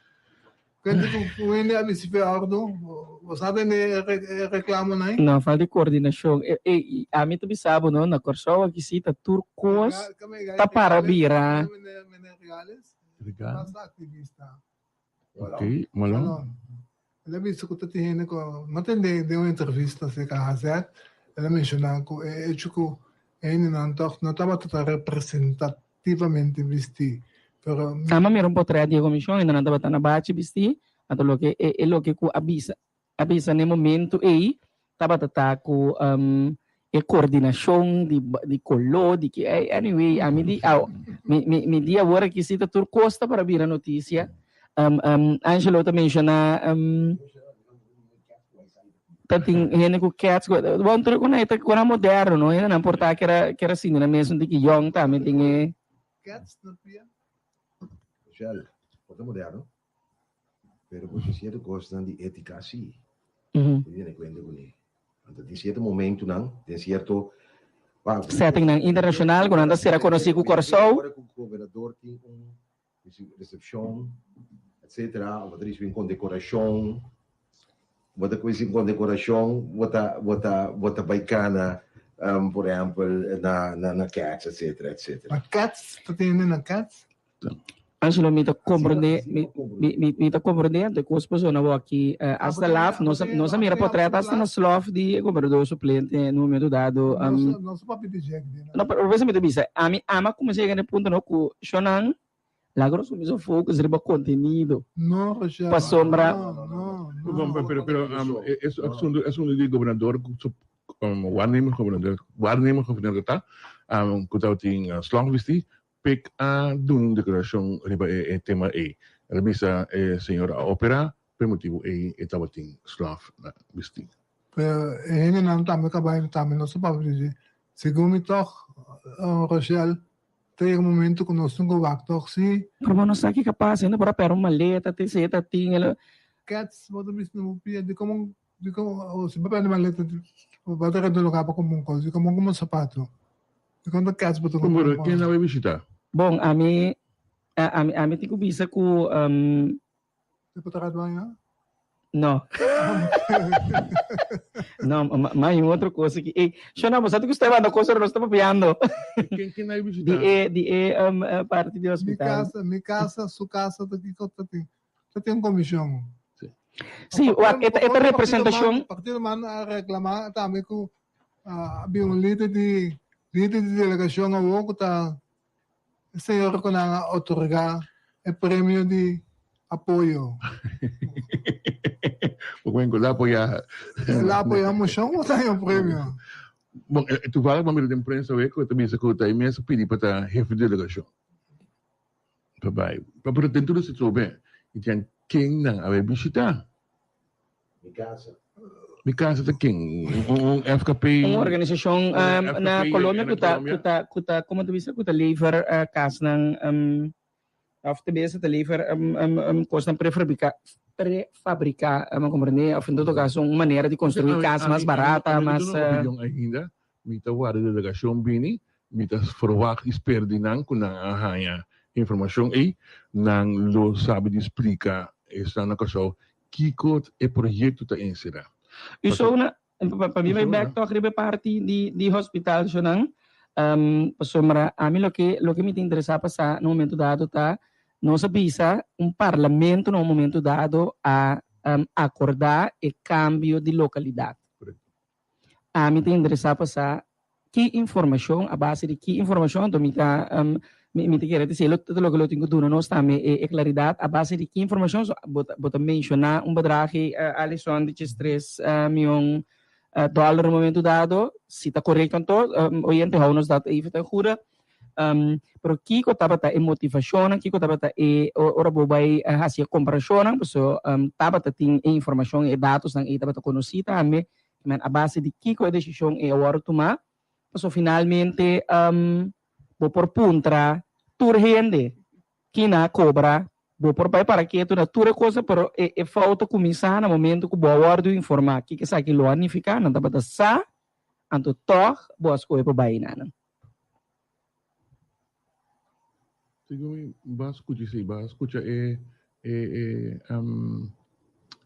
Cuenta cu hende a bisti fe ordo bo sa tende e reclamo nan? No falta di coordinacion. Ey ami ta bisa bo no na Corsou aki si ta tur cos ta para bira. Regales? Basta activista. Ok, Malon. El a bisa ku ta tin hende ku no tende den un entrevista serka AZ, el a menshoná ku e echo ku e hendenan tòg no tabata ta representativamente bistí, pero. Ama mira un potrèt di e komishon, hendenan tabata na bachi bistí, anto loke e loke ku a bisa a bisa na e momento ei tabata ta ku e koordinashon di di koló di ke anyway ami di aw mi mi mi di awor aki si ta tur kos ta para bira notisia Angelo ta menshoná ta tin hende ku cats bon tur ku nan ta ku nan moderno no hendenan por ta kera kera sinti nan mes un tiki yòn tambe tin e. Cats na pia. Michelle, bo ta moderno? Pero bo tin cierto cosnan di etica si. Bo tin tene cuenta cune. Anto tin cierto momentonan, den cierto Settingnan internacional cu nan ta sera conoci cu Corsou. Ora cu gobernador tin un recepcion, etcetera, bo ta ricibi un condecoracion, bo ta ricibi un condecoracion, bo ta, bo ta, bo ta bay cana, por ehempel, na, na Cats, etcetera, etcetera. Na Cats? Ta tene na Cats? Angelo, mi ta comprende, mi, mi, mi, mi ta comprende anto e cos pasobra bo aki eh, hasta laf, nos a, nos a mira potret hasta na slof di e gobernador suplente na momento dado. Um, Nos a papia di Jack di no, pero por eso mi ta bisa, ami ama cuminsa yega na e punto no cu shonan laga nos cuminsa focus riba contenido. No, Rochelle. Pasobra. No, no, no. Bon, pero, pero, pero um, e, e asunto, asunto di gobernador cu su um, waarnemer gobernador, waarnemer gobernador ta, um, cu tabatin uh, slòf bisti, Pick a duna un deklarashon riba e tema ei. El a bisa e señor a operá, pa e motibu ei e tabatin slòf na bistí. Pero e hendenan tambe ka bai tambe no sa papia di dje. Segun mi tòg, Rochelle, ta yega un momento ku nos tin ku wak tòg si. Pero bo no sa kiko a pasa, hende por a pèrdè un maleta, te esei ta tin, el a. Cats, bo ta bisti na bo pia, di komo, di komo, si bo pèrdè maleta, bo ta renta un lugar pa kumpra un kos, di komo kumpra un sapato. Di konta cats bo ta Kumbo ken nan bai bishita? Bon, ami, ami, ami tin ku bisa ku. Te por traha duaño? No. No, ma hay un otro cosa ki. Ey, Shona, bo sa ta gusta banda cosa nos ta papiando. Ken ken nan bai bishita? Di e, di e parti di Mi hospital. casa, mi casa, su casa ta kiko ta tin. Ta tin un comisión. Sí, wak, e ta, e ta representacion. Partido man a reclama tambe cu a bin un lider di lider di delegacion awor cu ta e señor cu nan a otorga e premio di apoyo. Bo cu el a apoya. El a apoya mocion o ta haña premio? Bon, toevallig bo a mira den prensa awe cu e ta bisa cu ta e mes a pidi pa ta hefe di delegacion. Pa bai. Pa pero den tur esei trobe i tin ken nan a bai bishita. Mi casa. Mi casa ta ken? Un FKP. Un organisashon na Colombia ku ta ku ta ku ta komo ta bisa ku ta lever kasnan òf ta bisa ta lever kosnan prefabriká prefabriká mi a komprendé òf en todo kaso un manera di konstruí kas mas barata mas. Mi no tin opinion ainda mi ta warda delegashon bini Mi ta ferwagt i spera di nan ku nan a haña informashon ei, nan lo sabi di splika esnan na Kòrsou kiko e proyekto ta enserá. U so na, pa mi bai bèk tòg riba e parti di di hospital shonan, pasobra ami loke loke mi ta interesá pa sa na un momento dado ta, nos a bisa un parlamento na un momento dado a akordá e kambio di lokalidat. Ami ta interesá pa sa ki informashon, a base di ki informashon, anto mi ta mi ta kere ta esei ta loke lo tin ku duna nos tambe e klaridat, a base di ki informashon so bo ta bo ta menshoná un bedrag Alison di 3 mion dòler na momento dado, si ta korekto anto oyente hou nos dat even ten goede. Pero kiko tabata e motivashonnan, kiko tabata e ora bo bai hasi e komparashonnan, pasobra tabata tin e informashon, e datosnan ei tabata konosí tambe, men a base di kiko e desishon ei a wòrdu tumá, pasobra finalmente bo por puntra tur hende kina a kobra, bo por bai para ketu na tur e cosa, pero e e fout a kuminsá na momento ku bo a wòrdu informá kiko esaki lo a nifiká, nan tabata sa, anto tòg bo a skohe pa bai einan. Segun mi ba scucha si, ba scucha e e e um,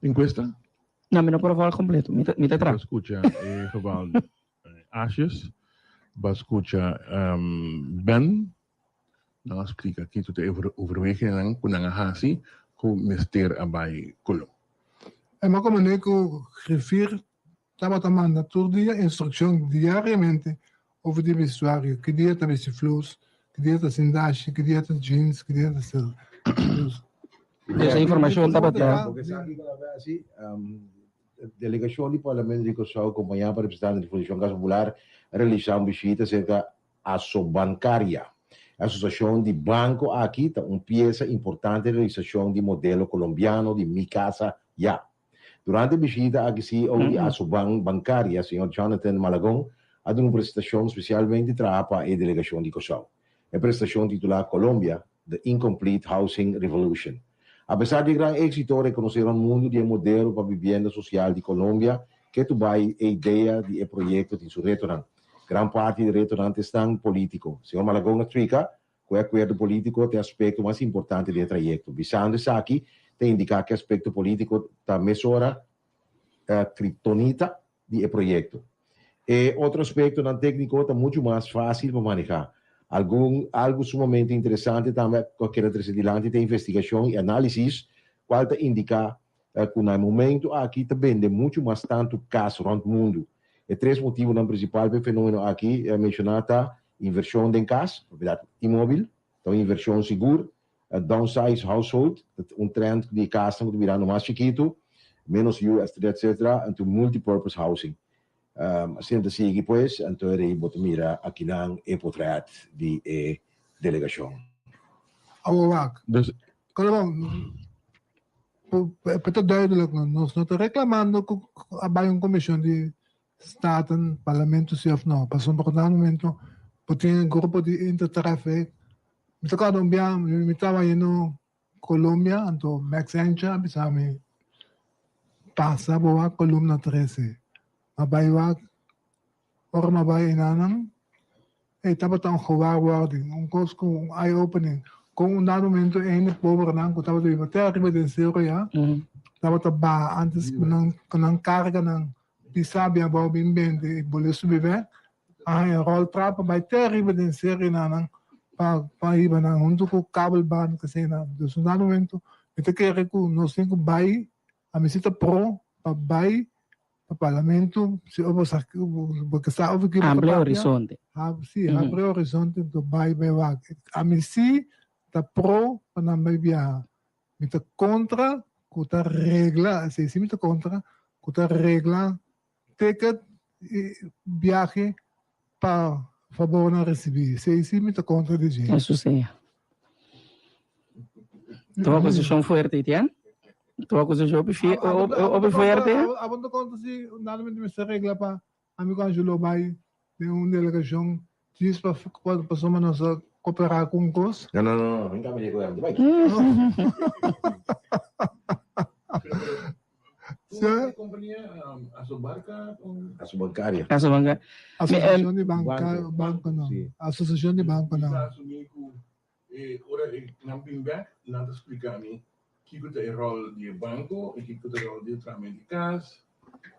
encuesta? No, mi no por volg completo. Mi ta, mi ta tra. Ba scucha e geval Asjes, ba scucha um, Ben, nan a splica kiko ta e overwegingen ku nan a hasi. ku mester a bai Colon. E m'a komand'é ku grifir tabata manda tur dia instrukshon diariamente over di vestuario, ki dia ta bisti flus, ki dia ta sindashi, ki dia ta jeans, ki dia ta sel. Dus. Esa informashon tabata. Bo ke sa kiko ta hasi? Delegashon di Parlamento di Kòrsou akompañá pa representante di Fundashon Kas Popular a realisá un bishita serka Asobancaria. E asosiashon di banko aki ta un piesa importante den realisashon di modelo kolombiano di Mi Casa Ya. Durante e bishita aki ceo di Asoban Bancaria, señor Jonathan Malagon, a duna un presentashon spesialmente traha pa e delegashon di Kòrsou. E presentashon titulá Colombia, The Incomplete Housing Revolution. Apesar di e gran éksito rekonosé rònt mundu di e modelo pa bibienda sosial di Colombia, ketu bai e idea di e proyekto tin su retonan. Gran parti di e retonan ta esnan polítiko. Señor Malagon a splika ku e akuerdo polítiko ta e aspekto mas importante den e trayekto. Bisando esaki ta indiká ku e aspekto polítiko ta mesora kriptonita di e proyekto. E otro aspektonan tékniko ta muchu mas fásil pa manehá. Algun algu sumamente interesante tambe ku a keda trese dilanti ta e investigashon i análisis kual ta indiká ku na e momentu aki ta bende muchu mas tantu kas rònt mundu. E tres motibunan prinsipal pa e fenómeno aki menshoná ta invershon den kas, propiedat inmóbil, ta un invershon sigur, Downsize household, ta un trend di kasnan ku ta birando mas chikitu, ménos yu, etcetera, etcetera, anto multipurpose housing. Asina ta sigui pues, anto e rei bo ta mira akinan e potret di e delegashon. Awor wak. Dus. Kòrda bon, pa ta duidelijk, nos no ta reklamando ku a bai un komishon di Staten, Parlamento si of no. Pasobra pa nan momento bo tin e grupo di Intertraffic. Mi ta kòrda un bia mi tawa yendo Colombia anto Max Encha a bisa mi pasa bo wak columna trese. Ma bai wak ora mi a bai enanan ey tabata un gewaarwording, un kos ku un eye opening kon un dado momento e hende pobernan ku tabata biba te ariba den sero ya tabata baha antes ku nan ku nan karganan Bisa bia bou bin bende i bole subi bek, a haña ròltrap pa bai te ariba den serinanan pa pa hiba nan huntu ku kabelbaan k'eseinan. Dus un dado momento mi ta kere ku nos tin ku bai, ami si ta pro pa bai pa parlamento si bo sa bo ke sa over ki bo ta Amplia papia, horizonte. si habri horizonte anto bai bai wak. Ami si ta pro pa nan bai biaha. Mi ta kontra ku ta regla, esei si mi ta kontra, ku ta regla ticket i biahe pa fabornan risibí. Esei si mi ta kontra di dje. Eso sea. Tuma akusashon fuerte, Etienne. Tuma akusashon hopi fie, hopi fuerte. Abo no ta kontra si un dado momento mester regla pa ami ku Angelo bai den un delegashon Djis pa pasobra nos a koperá ku un kos. No, no, no, no, mi ka mira ku em, bai. Sa? Kompania Asobarca? Asobancaria. Asobancaria. Asosiashon di banka, bankonan. Asosiashon di bankonan. Mi ta asumí ku e ora e nan bin bèk, nan ta splika mi kiko ta e ròl di e banko i kiko ta e ròl di e trahamentu di kas.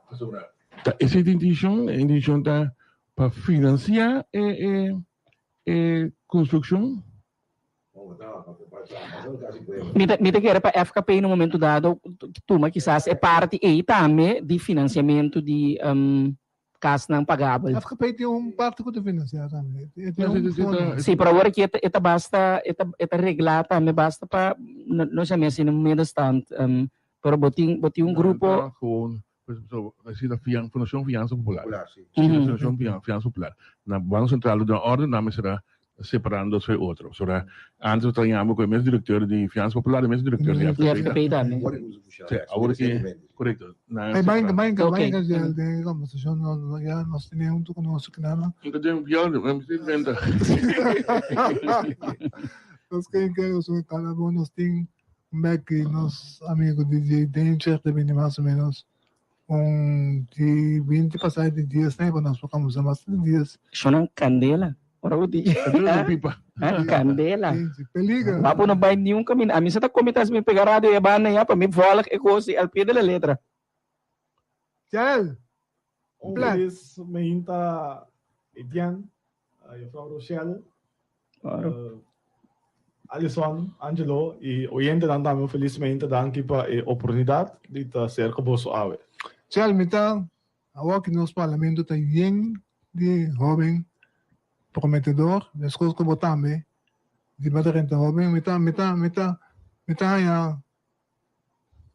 Pasobra ta esei ta intenshon, e intenshon ta pa finansiá e e e konstrukshon. Mi ta mi ta kere pa FKP na un momento dado tuma kisas e parti ei tambe di finansiamentu di kasnan pagabel. FKP tin un parti ku ta finansiá tambe. E tin un fondo. Sí, pero awor aki e ta basta, e ta e ta reglá tambe basta pa, no sa mi asina un middenstand, pero bo tin bo tin un grupo. Nan ta gewoon, so así ta fian, Fundashon Fiansa Popular. Popular, sí. Sí, Fundashon Fiansa Popular. Na Banko Sentral lo duna orde, nan mester a separando dos for otro. Pasobra antes bo ta yama ku e mes direktor di Fiansa Popular, e mes direktor di Di FKP tambe. Sí, awor ki, korekto. Nan a Hey, separa. Mike, Mike, Ok. Mike, ya den e konversashon no, ya nos tene huntu ku nos kinana. Nunca den biel, mi tin venta. Nos ken ke nos kada bon nos tin un bek ki nos amigo DJ Danger ta bini mas o menos Un di binti pasá di dies nei pa nos por kamusa mas di dies. Shonan kandela. Ora bo di. Kandela den pipa. Kandela. Peligro. Papo no bai niun kaminda. Ami sa ta komi tas mi pega radio e banda ya pa mi volg e kos al pie de la letra. Jael. Un Plek. felis meinta Etienne, juffrouw Rochelle. Claro. Alison, Angelo i oyentenan tambe un felis meinta. Danki pa e oportunidat di ta serka boso awe. Chel, mi ta awor ki nos parlamento ta yen di hoben prometedor, meskos ku bo tambe di bo ta renta hoben, mi ta mi ta mi ta mi ta haña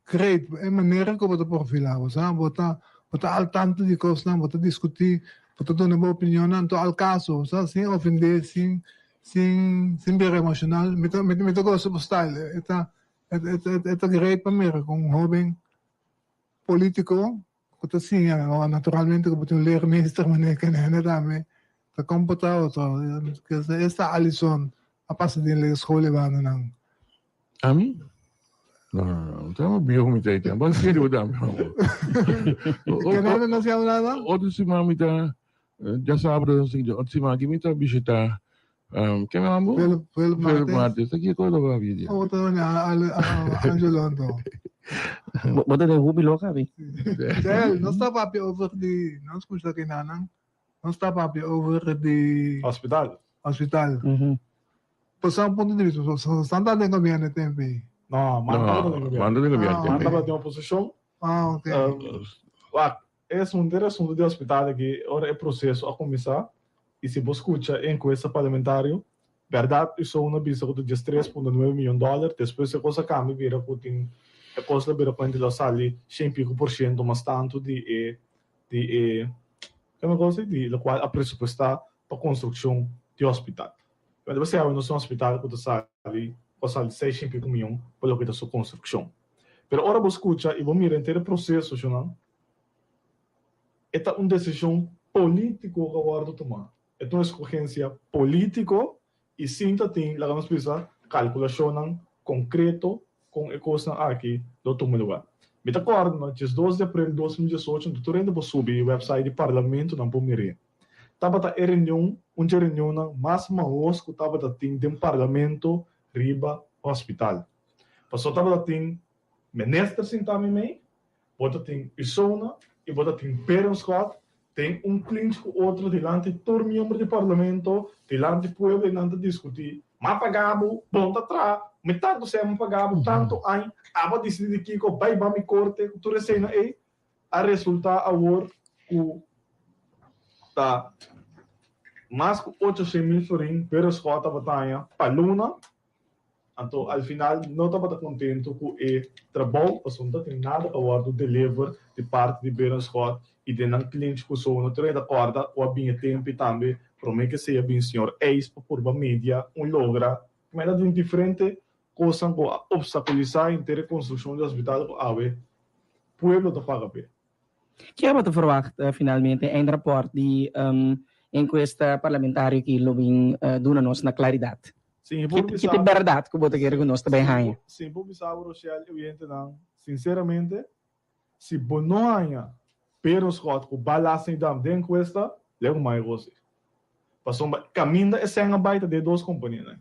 great e manera ku bo ta profilá bo sa, bo ta bo ta al tanto di kosnan, bo ta diskutí, bo ta duna bo opinionnan, anto al kaso, bo sa, sin ofendé, sin sin sin bira emoshonal, mi ta mi ta gosa bo style, e ta e ta great pa mira ku un hoben polítiko ku ta siña, naturalmente ku bo tin un leermeester manera kenende tambe ta komportá otro, esta Alison a pasa den leerschool e bandanan. Ami? No, no, no. Tama viejo mi taita. Ban serio dame. Que no se habla nada? Otro semana mi ta, ya sábado, otro semana que mi ta visita, ¿qué me llamo? Philip, Philip Philip Martins. Aquí ko lo va video. Otro Angelo anto. Bo ta den júbilo, Gabi? Tel, no sta papia over di, no escucha que nanan, no sta papia over di Hospital. Hospital. Pasobra un punto di vista, pasobra Santa den gobierno e tempo ei. No, Manda No, tabata den gobierno. Manda den gobierno Ah. tempo Manda ei. tabata den oposicion. Ah, ok. Wak, e asunto era asunto di hospital aki, ora e proceso a cuminsa, y si bo scucha e encuesta parlamentario, berdad Usona bisa cu ta 13.9 miyon dollar, despues e cos a cambia bira cu tin, e cos lo bira cuenta lo sali shen pico por ciento mas tanto di e, di e, kende cos ei? Di locual a presupuesta pa construccion di hospital. Pero debe ser awe nos un hospital ku ta sali ku a sali seis i pico mion pa loke ta su konstrukshon. Pero ora bo skucha i bo mira henter e proseso shonnan, e ta un desishon polítiko ku a wòrdu tumá. E ta un eskogensia polítiko i sin ta tin, laga nos bisa, kalkulashonnan konkreto kon e kosnan aki lo tuma lugar. Mi ta kòrda na 12 di aprel 2018 anto tur hende por subi website di parlamento nan por mir'é. Tabata e reunion un dje reunionnan mas mahos ku tabata tin den parlamento riba hospital. Pasobra tabata tin minister sintá meimei, bo ta tin Usona i bo ta tin Berenschot den un clinch ku otro dilanti tur miembro di parlamento, dilanti pueblo i nan ta diskutí, M'a paga bo, bon ta traha, mi tantu sea m'a paga bo tantu aña, abo a disidí di kiko, bai ba mi korte ku tur eseinan ei. A resultá awor ku ta mas ku 800.000 florin Berenschot tabata haña pa luna. Anto al final no tabata kontentu ku e trabou pasobra no tabatin nada pa wòrdu deliver di parti di Berenschot i den nan clinch ku so no ta kòrda ku a bin e tempu i tambe promé ke sea bin señor Eis pa purba media un logra. Mei ta tin diferente kosnan ku a obstakulisá henter e konstrukshon di hospital ku awe pueblo ta paga p'e. Ke bo ta verwagt finalmente eindrapport di enkuesta parlamentario ki lo bin duna nos na klaridat? Si mi por Ki ta e bèrdat ku bo ta kere ku nos ta bai haña? Si mi por bisa bo Rochelle i oyentenan sinseramente, si bo no haña Berenschot ku Balaasnedam den enkuesta, legu mai gosi. Pasobra kaminda e sèn a bai ta den e dos kompanianan.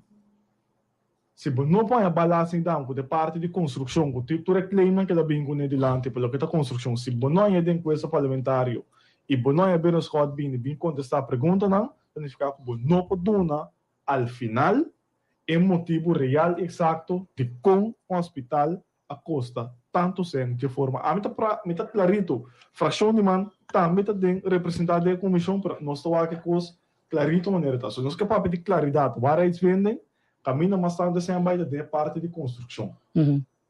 Si bo no por haña balas ni dam ku ta e parti di konstrukshon ku tur e claimnan keda bin kuné dilanti pa loke ta konstrukshon, si bo no haña den enkuesta parlamentario i bo no haña Berenschot bini bin kontestá preguntanan, ta nifiká ku bo no por duna al final e motibu real i eksakto dikon un hospital a kosta tantu sèn dje forma. Ami ta pra, mi ta klarito, frakshon di man tambe ta den representá den e komishon, pero nos ta wak e kos klarito manera ta. So nos ke papia di klaridat, waarheidsvinding, kaminda mas tantu e sèn bai ta den e parti di konstrukshon.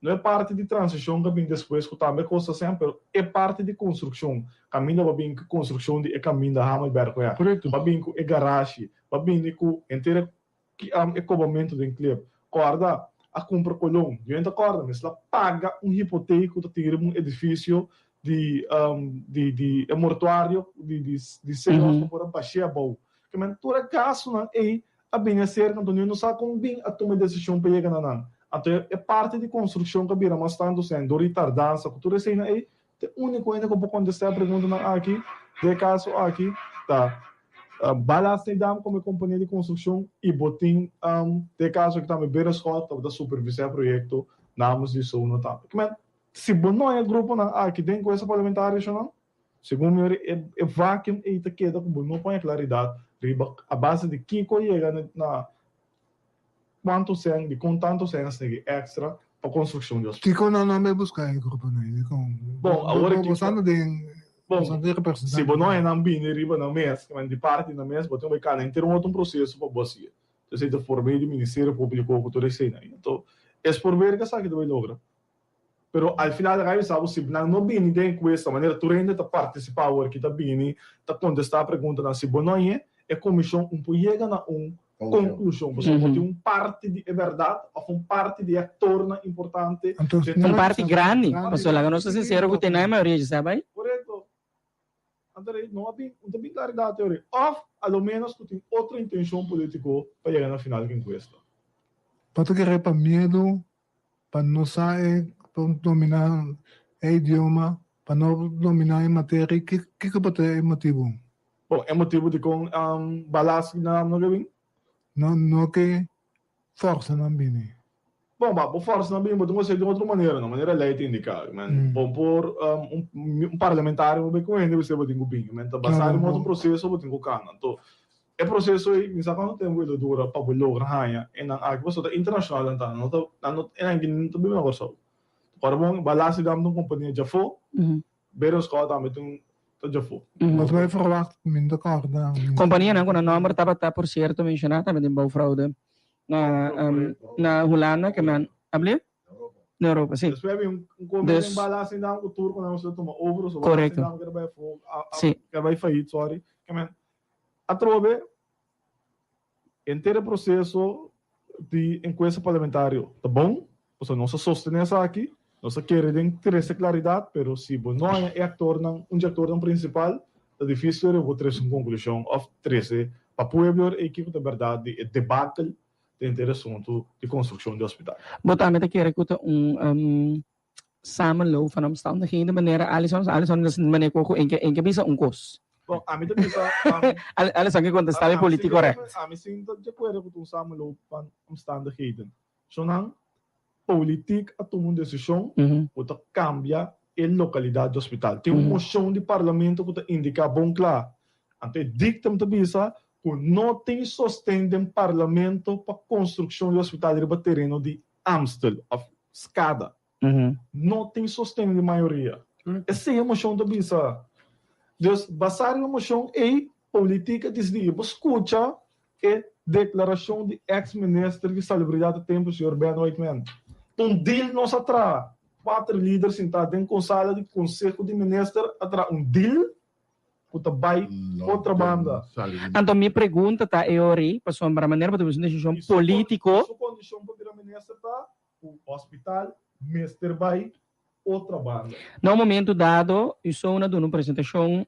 No e parti di transishon ku a bin despues ku tambe kosta sèn, pero e parti di konstrukshon, kaminda bo a bin ku konstrukshon di e kaminda Hamelbergweg, bo a bin ku e garashi, bo a bini ku henter e Ki am e kobamentu den klep. Kòrda, a kumpra kolon. Yu ta kòrda, mester a paga un hipotek ku ta tin riba un edifisio di di di e mortuario di di di Señor pa por a bash'é abou. Ke men tur e gastunan ei a bini aserka, anto niun no sa kon bin a tuma e desishon pa yega na nan. Anto e parti di konstrukshon ku a bira mas tantu sèn dor di tardansa ku tur eseinan ei, Ta e úniko hende ku por kontestá e preguntanan aki den e kaso aki ta Ballast-Nedam komo e kompania di konstrukshon i bo tin den e kaso aki tambe Berenschot tabata supervisá e proyekto namens di Sono tambe. Kimen, si bo no haña gruponan aki den kuesta parlamentario shonnan, segun mi ori e vacuum ei ta keda ku bo no por haña klaridat riba a base di kiko yega na. Kuantu sèn, dikon tantu sèn a snegi èkstra pa konstrukshon di hospital? Kiko nan nan bai buska e gruponan ei? Dikon? Bon, awor aki. Bo sa den, Bon, bo sa den representante. si bo no haña nan bini riba nan mes, kiman di parti nan mes, bo tin bai kana henter un otro proseso pa bo hasié. Entonces ei ta for medio di Ministerio Públiko ku tur eseinan. Anto, es por ber ke esaki ta bai logra. Pero al final ta bisa bo si nan no bini den encuesta manera tur hende ta participa awor ki ta bini ta contesta preguntanan si bo no hañe e comision un por yega na un conclusion pasobra bo tin un parti di e berdad of un parti di e actornan importante den Un parti grandi pasobra laga nos ta sincero cu te nan e mayoria dje sa bay. Correcto. Anto rei no a bin no ta bin claridad te ora of a lo menos cu tin otro intencion politico pa yega na final di encuesta. Bo ta kere pa miedo pa no sa e pa domina e idioma, pa no domina e materia, kiko por ta e motibu? Bon, e motibu dikon balas nan no ke bin? No, no ke forsa nan bini. Bon, ba bo forsa nan bini, bo tin ku hasié di otro manera, na manera lei ta indiká. Men, bo por un parlamentario bo bai ku hende bis'é bo tin ku bini. Men, ta basá riba un otro proseso bo tin ku kana. Anto, E proseso ei, mi sa kuantu tempu e lo dura pa bo logra haña e nan aki, pasobra ta internashonal nan ta, nan no ta, nan no, e nan aki no ta biba na Kòrsou. Ora bon, Balasi Dam ta un kompania djafó, Berenschot tambe ta un, ta djafó. Bo ta bai ferwagt ku mi no ta kòrda. Kompanianan ku nan nòmber tabata por sierto menshoná tambe den bouwfraude na na Hulanda ke men, able? Na Europa, si. Despues había un un Dus- den Balasi Dam ku tur ku nan mester tuma over, so Balasi Korekto. Dam kere bai afó, a, a, Si. kere bai fayit, sorry. Ke men, Atrobe, henter e proseso di enkuesta parlamentario ta bon, pasobra nos a sostené esaki, nos a kere den trese klaridat, pero si bo no haña e aktornan, un di aktornan prinsipal, ta difísil ora bo trese un konklushon òf trese pa pueblo ora ei kiko ta bèrdat di e debakel den henter e asuntu di konstrukshon di hospital. Bo tambe ta kere ku ta un samenloop van omstandigheden manera Alison, Alison ta sinti manera ku en ke en ke bisa un kos. Bon, ami ta bisa Alison ke kontestá mi politiek korekt. Ami sin ta di akuerdo ku ta un samenloop van omstandigheden. Sonan politiek a tuma un desishon ku ta kambia e lokalidat di hospital. Tin un moshon di parlamento ku ta indiká bon kla. Anto e dictum ta bisa ku no tin sosten den parlamento pa konstrukshon di hospital riba tereno di Amstel of Skada. No tin sosten di mayoria. Esei e mocion ta bisa. Dus basá riba e mocion ei, politik a disidi. Bo scucha e declaracion di ex minister di Salubridad e tempo, señor Ben Whiteman. Ta un deal nos a traha. Cuater lider sintá den consala di Conseho di Minister a traha un deal ku ta bai otra banda. Anto mi pregunta ta e ori, pasobra manera bo ta bisa un desishon politico. Su kondishon pa bira minister ta ku hospital mester bai otra banda. Na un momento dado Usona a duna un presentashon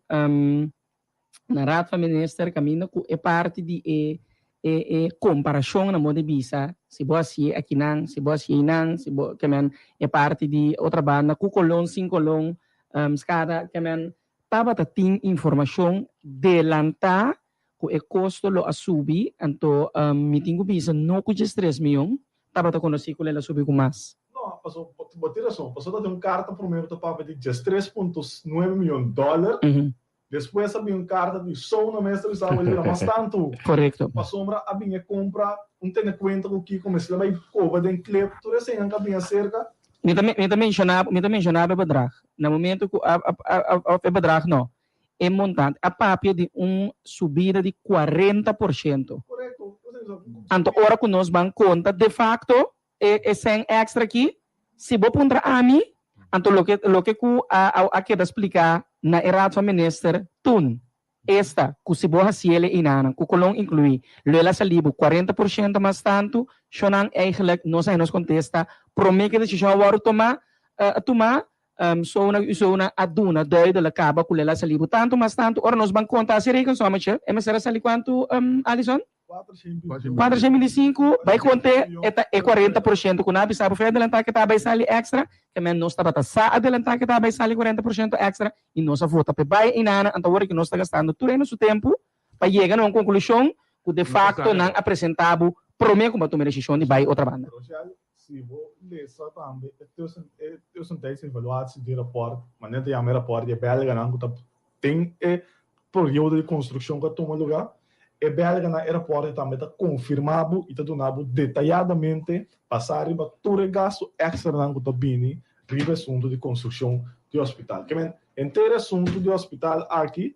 na Raad van Minister kaminda ku e parti di e e komparashon na moda di bisa si bo hasié akinan, si bo hasié einan, si bo ke men e parti di otra banda ku kolon sin kolon skada ke men Tabata tin informashon delantá ku e kosto lo a subi, anto mi tin ku bisa no ku 13 mion, tabata konosí ku el a subi ku mas. No, paso bo tin rason, paso ta tin un karta promé ku ta papia di 13.9 mion dòler, despues a bin un karta di Sona mes ta bisa bo el bira mas tantu. Korekto. Pasobra a bin e kompra, un tene kuenta ku kiko mester a bai koba den klep, tur eseinan ku a bin aserka. Mi ta mi ta menshoná mi ta menshoná e bedrag. Na momento ku a a a e bedrag no, e montante a papia di un subida di 40%. Korekto. Anto ora ku nos ban konta de fakto e e sèn èkstra aki, si bo puntra ami, anto loke loke ku a a a keda spliká na e Raad van Minister tun. Esta, ku si bo hasié le inanan, ku Colón inkluí, lo el a salí bo 40% mas tantu, shonan eigenlijk nos a nos kontesta promé ku e desishon a wòrdu tomá, tumá, sona ku sona a duna duidelijk kaba ku lo el a salí bo tantu mas tantu. Ora nos ban konta hasi rekensommetje, e mester a sali kuantu, Alison? 425, bai konte e ta e 40% ku nan a bisa bo fe adelantá ke ta bai sali èkstra, ke men nos tabata sa adelantá ke ta bai sali 40% èkstra i nos a vota p'e bai einana, anto awor ke nos ta gastando tur e su tempu pa yega na un konklushon ku de fakto nan a presentá bo promé ku bo a tuma e desishon di bai otra banda. Rochelle, si bo lesa tambe e tussen e tussentijdse evaluatie di rapòrt, manera ta yama e rapòrt di e bèlganan ku ta den e periodo di konstrukshon ku a tuma lugá. E belganan e rapòrt tambe ta konfirmá bo i ta duna bo detayadamente basá riba tur e gastu èkstranan ku ta bini riba e asuntu di konstrukshon di hospital. Ke men, henter e asuntu di hospital aki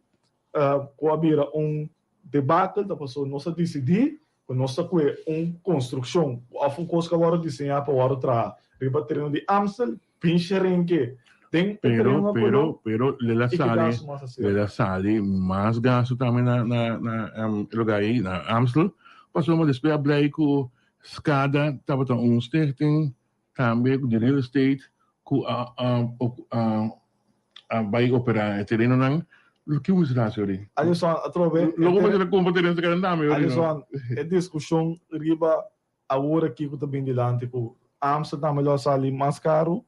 ku a bira un debakel ta pasobra nos a disidí ku nos ta kue un konstrukshon òf un kos ku a wòrdu diseñá pa wòrdu traha riba tereno di Amstel Pinche renke den e Pero, tereno na pero, Colón pero le la y ki sali, gasto mas a le ser. la sali mas gasto tambe na, na, na um, e lugar ahí, na Amstel. Pasobra despues a blij ku Skada tabata un stichting tambe di real estate ku a, a, a, a bai opera e terenonan. Lo ke mester hasi ori? Alison, atrobe, Logo mester a kumpra tereno sa keda tambe ori, no? Alison, e diskushon riba Awor aki ku ta bin dilanti ku Amsterdam lo a sali mas karu,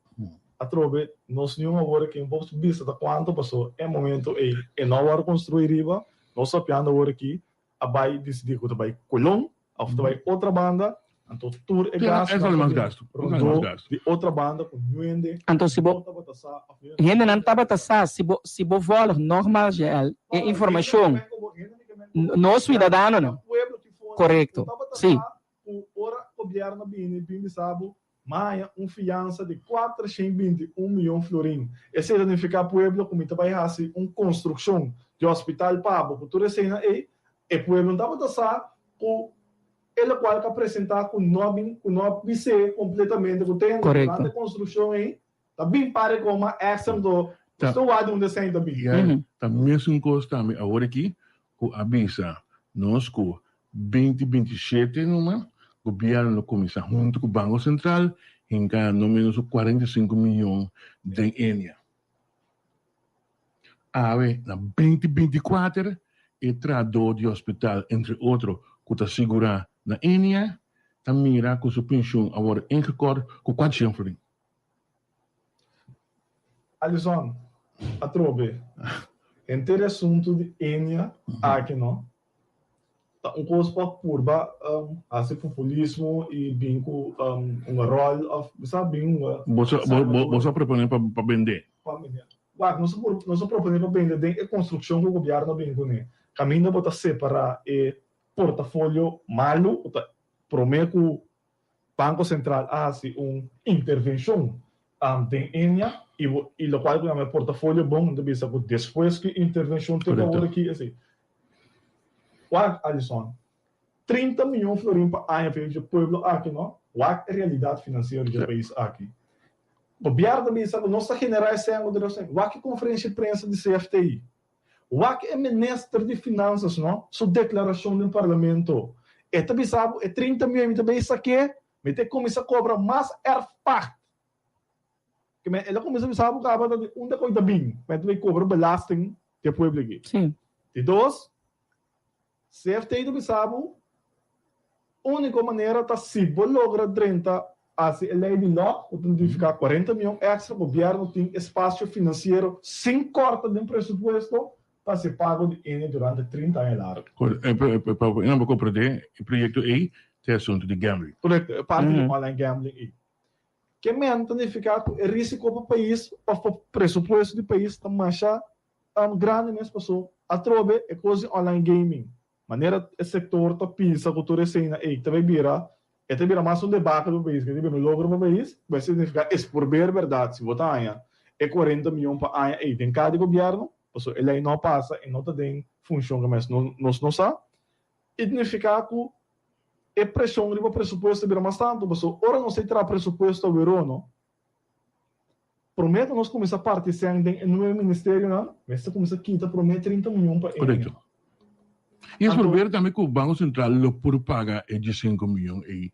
atrobe nos niun awor aki un por bisa ta kuantu paso e momento ei e no a wòrdu konstruí riba, nos papiando awor aki a bai disidí ku ta bai Colón òf ta bai otra banda, anto tur e gastunan ta bin rondó di otra banda ku niun hende Anto si bo no tabata sa òf niun hende hendenan tabata sa si bo si bo vòlg nògmaals JL e informashon nos suidadanonan. Korekto, si. Ku ora gobièrnu bini bin bisa bo maya un fiansa di 421 miyon florin. Esei ta nifiká pueblo ku mi ta bai hasi un konstrukshon di hospital pa bo ku tur eseinan ei. E pueblo no tabata sa ku e lokual ku a presentá ku no a bin ku no a bis'é kompletamente ku tende durante e konstrukshon ei Ta bin pare koma extra do sto wak di unda esei ta bin. Ya ta mesun kos tambe awor aki ku a bisa nos ku binti 27 numa gobierno lo kuminsá huntu ku Banko Sentral hinka no menos ku 45 miyon den Enia. Awe na binti 24 e trahadó di hospital entre otro ku ta sigurá na Enia ta mira ku su penshun a wòrdu ingekort ku 400 florin. Alison, atrobe, henter e asuntu di Enia aki no ta un kos pa purba hasi populismo i bin ku un ròl òf mi sa bin un Boso a proponé pa bendé? Pa bendé. Wak, nos a nos a proponé pa bende den e konstrukshon ku gobièrnu a bin kuné. Kaminda bo ta separá e portafolio malu ku ta promé ku Banco Central a hasi un intervencion den Enia y y locual cu yama e portafolio bon ta bisa cu despues cu e intervencion te cu awor aki esey. Wak Alison, 30 miyon florin pa aña pa e pueblo aki no, wak e realidad financiero dje pais aki. Gobierno ta bisa cu nos ta genera e cen cu ta debe wak e conferencia di prensa di CFTI. Wak e minister di Finanzas no su declaracion den Parlamento. E ta bisa bo e 30 miyon mi ta bay sake, mi ta cuminsa cobra mas erfpacht. Ke men el a cuminsa bisa bo caba ta di unda cu ta bin, men ta bay cobra belasting di e pueblo aki. Di dos, CFT ta bisa bo, Úniko manera ta si bo logra drenta hasi e lei di lòk ku ta nifiká 40 mion èkstra, gobièrnu tin espasio finansiero sin kòrta den presupuesto pa hasi e pago di ene durante 30 aña largu. Pa nan por komprendé e proyekto ei ta e asuntu di gambling. Korekto, e parti di online gambling ei. Ke men ta nifiká ku e risiko pa pais òf pa presupuesto di pais ta masha grandi mes paso atrobe e kos di online gaming Manera e sektor ta pisa ku tur esena ei ta bai bira, e ta bira mas un debakel pa pais, ke ta bira un logro pa pais, bai signifiká es por ber bèrdat si bo ta haña e 40 mion pa aña ei den kada di gobièrnu, pasobra e lei no a pasa e no ta den funshon ke mes nos no sa, i signifiká ku e preshon riba presupuesto ta bira mas tantu, pasobra ora nos ta traha presupuesto awerono, Promé ku nos kuminsá parti sèn den e nuebe ministerionan, mester kuminsá kita promé 30 mion pa Korekto. I es probeer tambe ku Banko Sentral lo por paga e 15 mion ei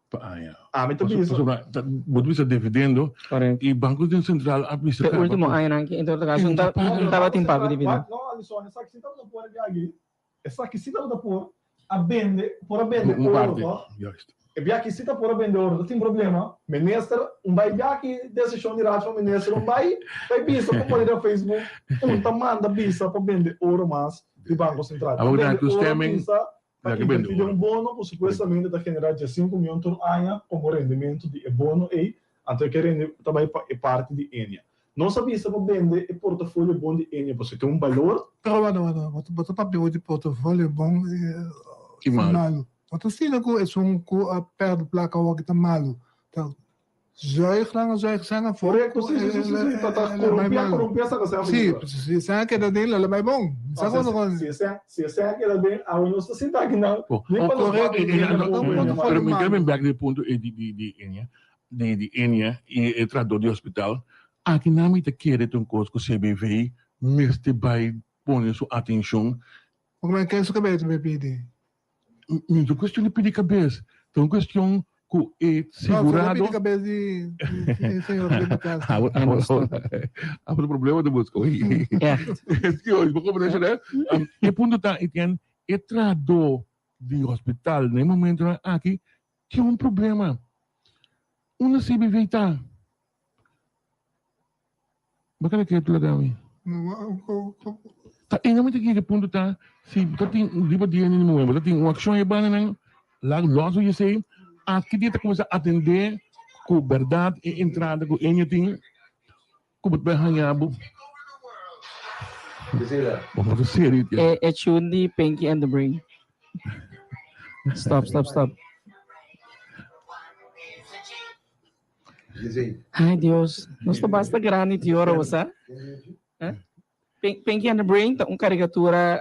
pa aña. Ami ta bisa. Pasobra bo ta bisa dividendo i Banko Sentral a bisa kaba. Te último añanan aki en todo kaso no tabatin pago dividendo. No, Alison, esaki si tabata por e biaha. Esaki si tabata por a bende, por a bende oro to. E biaha si ta por a bende oro, no tin problema. Minister, un bai biaha ki decision di Raad van Minister, un bai bai bisa pa pone den Facebook, un ta manda bisa pa bende oro mas di Banco Central. Ta bende oro bisa pa inverti den un bono cu supuestamente ta genera 15 miyon tur aña como rendimento di e bono ey, anto e ke rende ta bai pa e parti di Enia. Nos a bisa pa bende e portafolio bon di Enia pasobra e tin un balor. Pero wak, wak, wak, bo ta papia di portafolio bon i malu. No ta asina ku esun ku a pèrdè plaka awor ki ta malu. Ta zuig nan a zuig sèn afó. Korekto, si, si, si, si, ta ta korumpí a korumpí a saka sèn afó. Si, si sèn a keda den lo bai bon. Sa kon kon. Si e si e sèn a keda den awe nos ta sinta aki nan. Ni pa nos papia di Enia bon ku Enia malu. Pero mi ker bin bèk na e punto ei di di Enia, di di Enia i e trahadó di hospital. Aki nan mi ta kere ta un kos ku CBV mester bai pone su atenshon. Porque men ken su kabes mi pidi? No ta un kuestion di pidi kabes, ta un kuestion ku e sigurado. No, pidi kabes di e señor di mi kas. Abo ta problema ta buska oí. Bo komprende esei? E punto ta, Etienne, e trahadó di hospital na e momentonan aki tin un problema. Unda CBV ta? Bo kere ke plaga mi? Ta ena mi ta yega e punto ta si bo ta tin riba dia ni muhé bo ta tin un akshon e banda nan laga los bo yesei aki dia ta kuminsá atendé ku bèrdat e entrada ku enya tin ku bo ta bai haña bo. Bo ta serio tia. E tune di Pinky and the Brain. Stop stop stop. Ay Dios, nos ta basta grandi ti ora bo sa. Pinky and the Brain ta un caricatura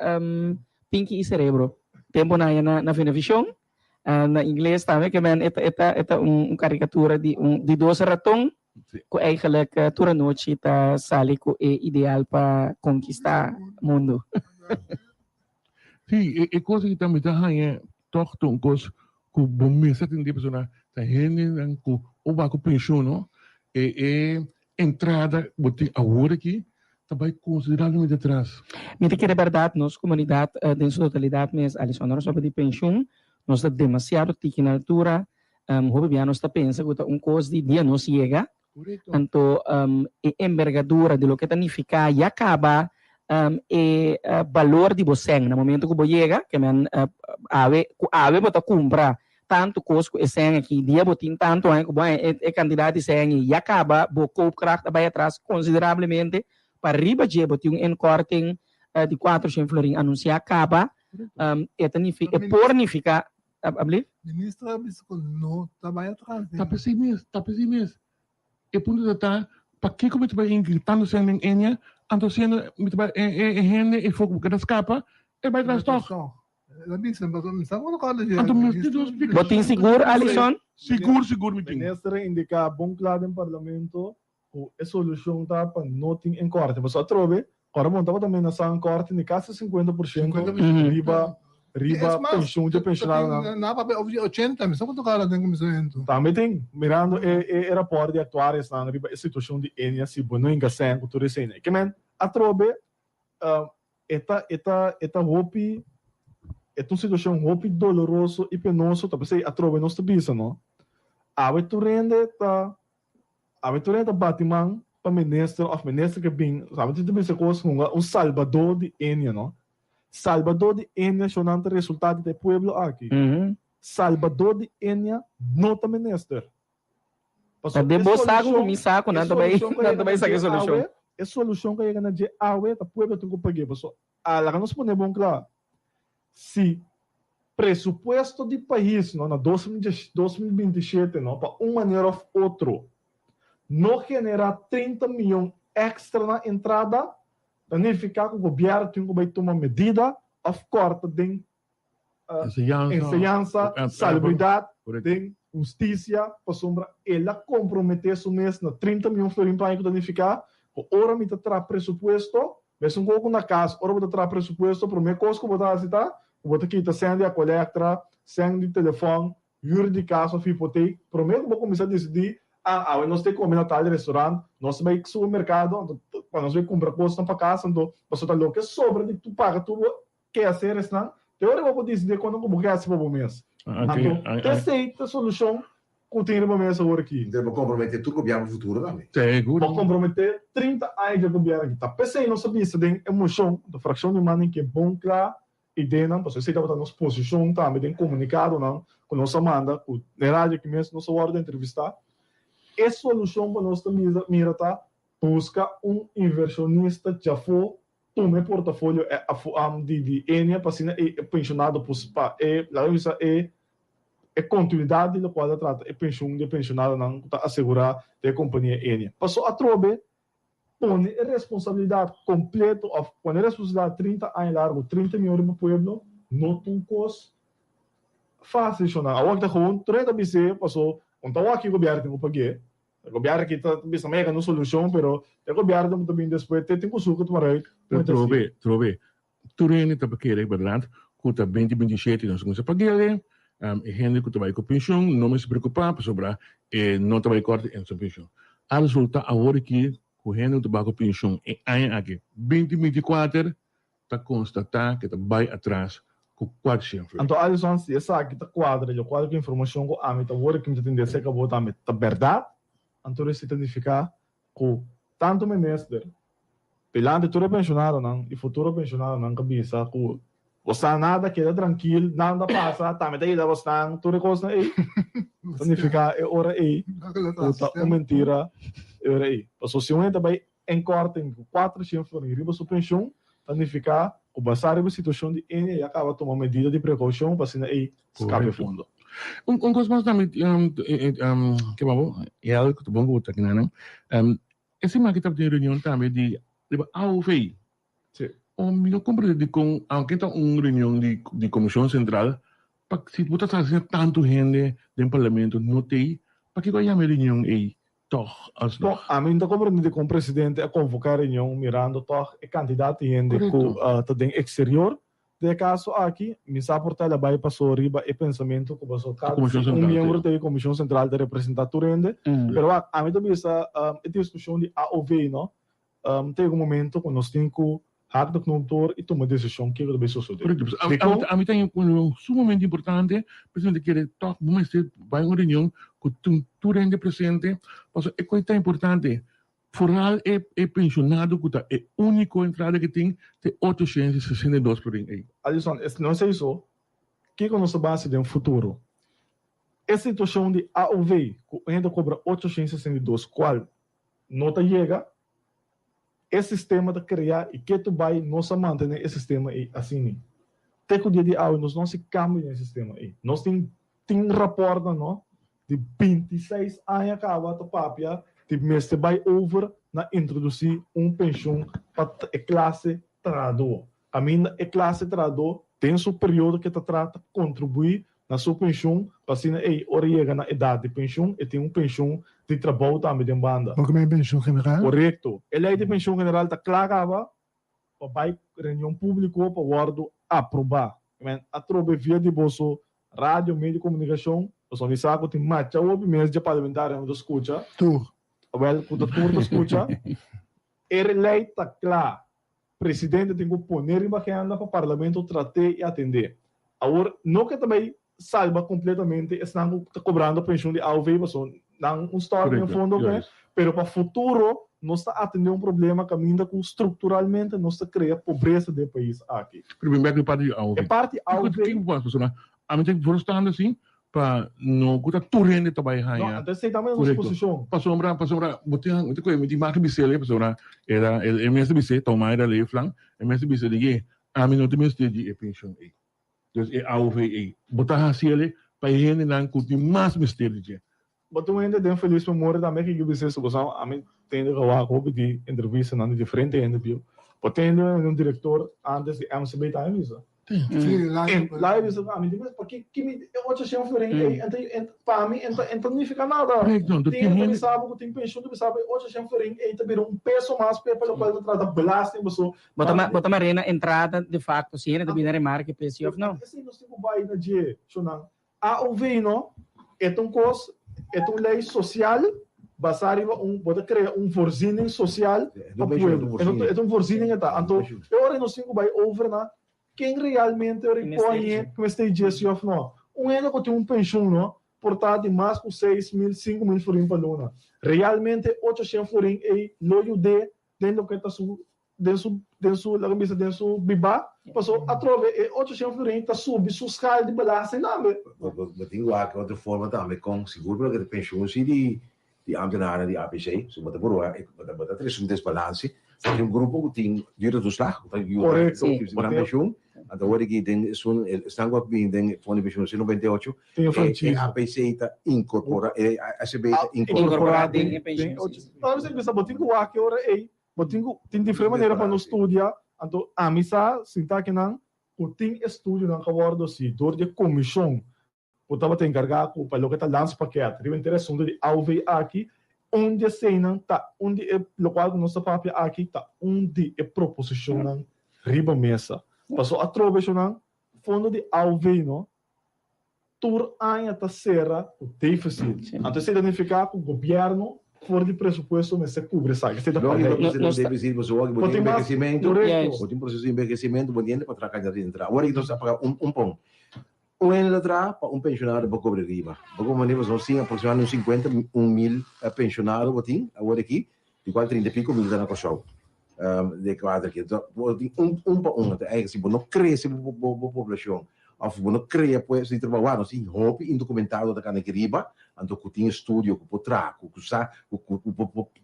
Pinky y Cerebro. Tempo nan haya na Venevision, na ingles tambe ke men e ta e ta un caricatura di un di dos raton ku eigenlijk tur anochi ta sali ku e ideal pa konkista mundo. Sí, e kos aki tambe ta haña tòg ta un kos ku bo mester tende pasobra ta hendenan ku o ba ku penshun no, e e entrada ku bo tin awor aki ta bai konsiderablemente atras. Mi ta kere bèrdat nos komunidat den su totalidat mes Alison ora nos papia di penshun nos ta demasiado tiki na altura hopi bia nos ta pensa ku ta un kos di dia nos yega Anto e embergadura di loke ta nifiká ya kaba e balor di bo sèn na momento ku bo yega, ke men awe ku awe bo ta kumpra tantu kos ku e sèn aki, dia bo tin tantu aña ku bo haña e kantidat di sèn ei, ya kaba bo koopkracht a bai atras konsiderablemente, pa riba dje bo tin un inkorting di kuatroshen florin anunsiá kaba, e ta nifi e por nifiká Ablief? Minister a bisa ku no ta bai atras den. Ta p'esei mes, ta p'esei mes. E punto ta ta, pakiko mi ta bai ingritando sèn den Enia, anto siendo mi ta bai e e hende e fo ku ta skapa, e bai tras tòg. El a bisa, pasobra mi sa ku kòrda dje. Anto mester di un splikashon. Bo tin sigur, Alison? Sigur, sigur mi tin. Minister a indiká bon kla den parlamento ku e solushon ta pa no tin enkorte. Pasobra atrobe, ora bo no tabata menasá enkorte di kasi 50 por shento riba riba penshun dje penshonadonan. Nan a papia over di 80, mi sa kuantu kara den kuminsamentu. Tambe tin, mirando e e rapòrt di aktuariasnan riba e situashon di Enia si bo no hinka sèn ku tur esei. Ke men, atrobe e ta e ta e ta hopi e ta un situashon hopi doloroso i penoso, ta p'esei atrobe nos ta bisa no, awe tur hende ta Awe tur hende ta bati man pa minister of minister ke bin, sabe tin ta bisa kos hunga un salbador di Enia no. Salbador di Enia shownan ta resulta di ta e pueblo aki. Salbador di Enia no ta minister. Ta den bo saku ku mi saku nan ta bai nan ta bai saka e solushon. E solushon ku a yega na dje awe ta pueblo tin ku pag'é paso a laga nos pone bon kla si presupuesto di pais no na 2027 no pa un manera of otro no genera 30 miyon extra na entrada ta nifica cu gobierno tin cu bay tuma medida of corta den enseñansa, salubridad, den husticia pasobra el a compromete su mes na 30 miyon florin pa aña cu ta nifica cu ora mi ta traha presupuesto Mesun kos ku na kas, ora bo ta traha presupuesto, promé kos ku bo ta hasi ta ku bo ta kita sèn di Aqualectra, sèn di telefòn, hür di kas òf hipotek. Promé ku bo kuminsá disidí, ah, awe nos ta kome na tal restorant, nos ta bai supermerkado, anto pa nos bai kumpra kosnan pa kas, anto pasobra ta loke sobra di tu paga tur bo keaseresnan, te ora bo por disidí kono ku bo ke hasi pa bo mes. Anto, t'esei ta solushon Ku tin riba mesa awor aki. Entonces bo compromete tur gobierno futuro tambe. Seguro. Bo compromete 30 aña dje gobierno aki. Ta pesey nos a bisa den e mocion, anto fraccion di manda ke bon cla ideanan, pasobra esey tabata nos posicion tambe den comunicadonan cu nos a manda, cu den radio aki mes nos a wordo entrevista. E solucion pa nos ta mira ta. Buska un invershonista djafó tuma e portafolio e afó di di Ennia pa asina e penshonado por pa e laga bisa e e kontinuidat di lokual ta trata e penshon di e penshonadonan ku ta asegurá den e kompania Ennia. Paso atrobe pone e responsabilidat kompleto òf pone e responsabilidat 30 aña largu, 30 mion riba pueblo no ta un kos fásil shonnan. Awor ta gewoon tur hende ta bis'é paso un ta wak ki gobièrnu tin ku pag'é. E gobièrnu aki ta bisa mega no solushon pero e gobièrnu ku ta bin despues te tin ku suku tuma rei. Pero trobe, trobe, tur hende ta kere bèrdat ku ta binti 27 nos kuminsá pag'el, e hende ku ta bai ku penshon no mester preokupá pasobra e no ta bai kòrta en su penshon. A resultá awor aki ku hende ku ta bai ku penshon e aña aki binti 24 ta konstatá ku e ta bai atras ku kuarshen florin. Anto Alison, si esaki ta kuadra lokual ku informashon ku ami ta wòrdu ku mi ta tende aserka bo tambe ta bèrdat, anto esei ta nifiká ku tantu minister dilanti tur e penshonadonan i futuro penshonadonan ka bisa ku bo sa nada, keda trankil, nada ta pasa, tambe ta yuda bosnan, tur e kosnan ei ta nifiká e ora ei ku ta un mentira e ora ei. Pasobra si un hende ta bai En korting ku 400 florin riba su penshun ta nifiká ku basá riba situashon di Enia ya kaba tuma medida di prekoushon pa asina ei skape fondo. Un kos mas tambe ke babo Hel ku ta bon ku bo ta kinanan e siman aki tabatin reunion tambe di riba AOV. Si. Mi no komprende dikon aunke ta un reunion di komishon sentral pa si bo ta sa asina tantu hende den parlamento no t'ei pakiko a yama e reunion ei tòg as nog. Ami no ta komprende dikon presidente a konvoká reunion mirando tòg e kantidat di hende ku ta den eksterior. Den e kaso aki, mi sa por ta el a bai pasó riba e pensamentu ku pasó kada un miembro ta e komishon sentral ta representá tur hende. Pero wak, ami ta bisa e diskushon di AOV no, Ta yega un momento ku nos tin ku hak de knoop door i tuma desishon kiko ta bai sosodé. Correcto. Dikon? Ami ta haña un sumamente importante, presidente kere tòg bo mester bai un reunion ku tur hende presente, pasobra e kos ta importante, foral e e penshonado ku ta e úniko entrada ku tin ta e 862 florin ei. Alison, es no esei so, kiko nos ta basa den futuro? E situashon di AOV ku un hende ta kobra 862 kual no ta yega, e sistema ta krea i ketu bai nos a mantene e sistema ei asini. Te ku dia di awe nos no hasi kambio den e sistema ei. Nos tin tin raportnan no di 26 aña kaba ta papia di mester bai over na introdusí un penshun pa e klase trahadó. Kaminda e klase trahadó den su periodo ke ta traha ta kontribuí na su penshun pa asina ei ora e yega na edat di penshun e tin un penshun di trabou tambe den banda. Bo ke men penshun general? Korekto. E lei di penshun general ta kla kaba pa bai reunion públiko pa wòrdu aprobá. Men atrobe via di boso radio, medio di komunikashon, pasobra mi sa ku tin macha hopi mes dje parlamentarionan ku ta skucha. Tur. Awèl ku ta tur ta skucha. E lei ta kla. Presidente tin ku pone riba agenda pa Parlamento trat'é i atendé. Awor, no ke ta bai salba kompletamente esnan ku ta kobrando penshun di AOV pasobra nan un stòrt den fondo oké, pero pa futuro nos ta atendé un problema kaminda ku strukturalmente nos ta krea pobresa den e pais aki. Pero bin bèk e parti di AOV. E parti AOV. Kiko ku pasa pasobra ami ta voorstander si pa no ku ta tur hende ta bai haña. No, anto esei tambe ta nos posishon. Pasobra, pasobra bo tin, bo ta kohe mi tin maki bis'el pasobra era, e mes ta bis'é, Tomai era leeflang, e mes ta bis'é di ke ami no ta mester di e penshon ei. Dus e AOV ei. Bo ta hasi el pa e hendenan ku tin mas mester di dje. Bo tin un hende den felis memoria tambe ke bis'é su pasobra ami tende ke wak hopi di entrevistanan di diferente hende bieu. Bo tende un direktor antes di MCB tambe bisa. Laia bisa ku ami, pa ki ki mi e 800 florin ei enta pa mi enta enta nifica nada. Tin hende ta bisa bo ku tin penshun ta bisa bo e 800 florin ei ta bira un peso mas p'e pa lokual ta trata belasting paso. Bo ta bo ta marena entrada de facto si hende ta bini remarke p'e si of no. Esei nos tin ku bai na dje, shonnan. AOV no, e ta un kos, e ta un lei sosial basá riba un, bo ta krea un voorziening sosial pa pueblo. E ta un voorziening e ta. Anto e ora nos tin ku bai over na ken realmente ora i pon ku mester dje si òf no. Un hende ku tin un penshun no por ta di mas ku 6000, 5000 florin pa luna. Realmente 800 florin ei lo yud'é den loke ta su den su den su laga bisa den su bibá paso atrobe e 800 florin ta subi su schaal di belasting tambe. Bo tin wak otro forma tambe kon sigur pa loke ta penshun si di. Di ambtenaren di APC, so bo ta por bo ta trese un desbalanse, pasobra un grupo ku tin duurtoeslag, ku ta yuda Korekto. ku nan penshun, anto awor aki den esun esnan ku a bini den fondo di penshun 98, Tin e e franchise. APC ta inkorpora, e ACB ta inkorpora. Inkorporá den e penshun, Den sí. ocho. Tal bes bisa bo tin ku wak e ora ei, bo tin ku tin diferente manera pa nos studia, anto ami sa sinta akinan ku tin estudionan ku a wòrdu hasi dor di e komishon ku tabata enkargá ku pa loke ta landspakket riba henter e asuntu di AOV aki, un di eseinan ta un di e lokual ku nos ta papia aki ta un di e proposishonnan riba mesa. Paso atrobe eshonan fondo di AOV no tur aña ta sera ku defisit. Anto esei ta nifiká ku gobièrnu for di presupuesto mester kubri esaki. Esei ta pa lei. Lógiko ku defisit pasobra bo tin enbehesimentu, bo tin proseso di enbehesimentu, bo tin hende pa traha kantidad di entrada. Awor aki nos ta paga un pon. Un hende ta traha pa un penshonado por kobra riba. Bo komo manera nos tin aproximadamente un 51 mil penshonado bo tin awor aki, di kual 30 i piko mil ta na Kòrsou. De kuater aki. Enton bo tin un un pa un. Enton eigenlijk si bo no krese bo bo poblashon òf bo no krea puesto di trabou, nos tin hopi indokumentado ta kanda aki riba, anto ku tin estudio, ku por traha, ku sa, ku ku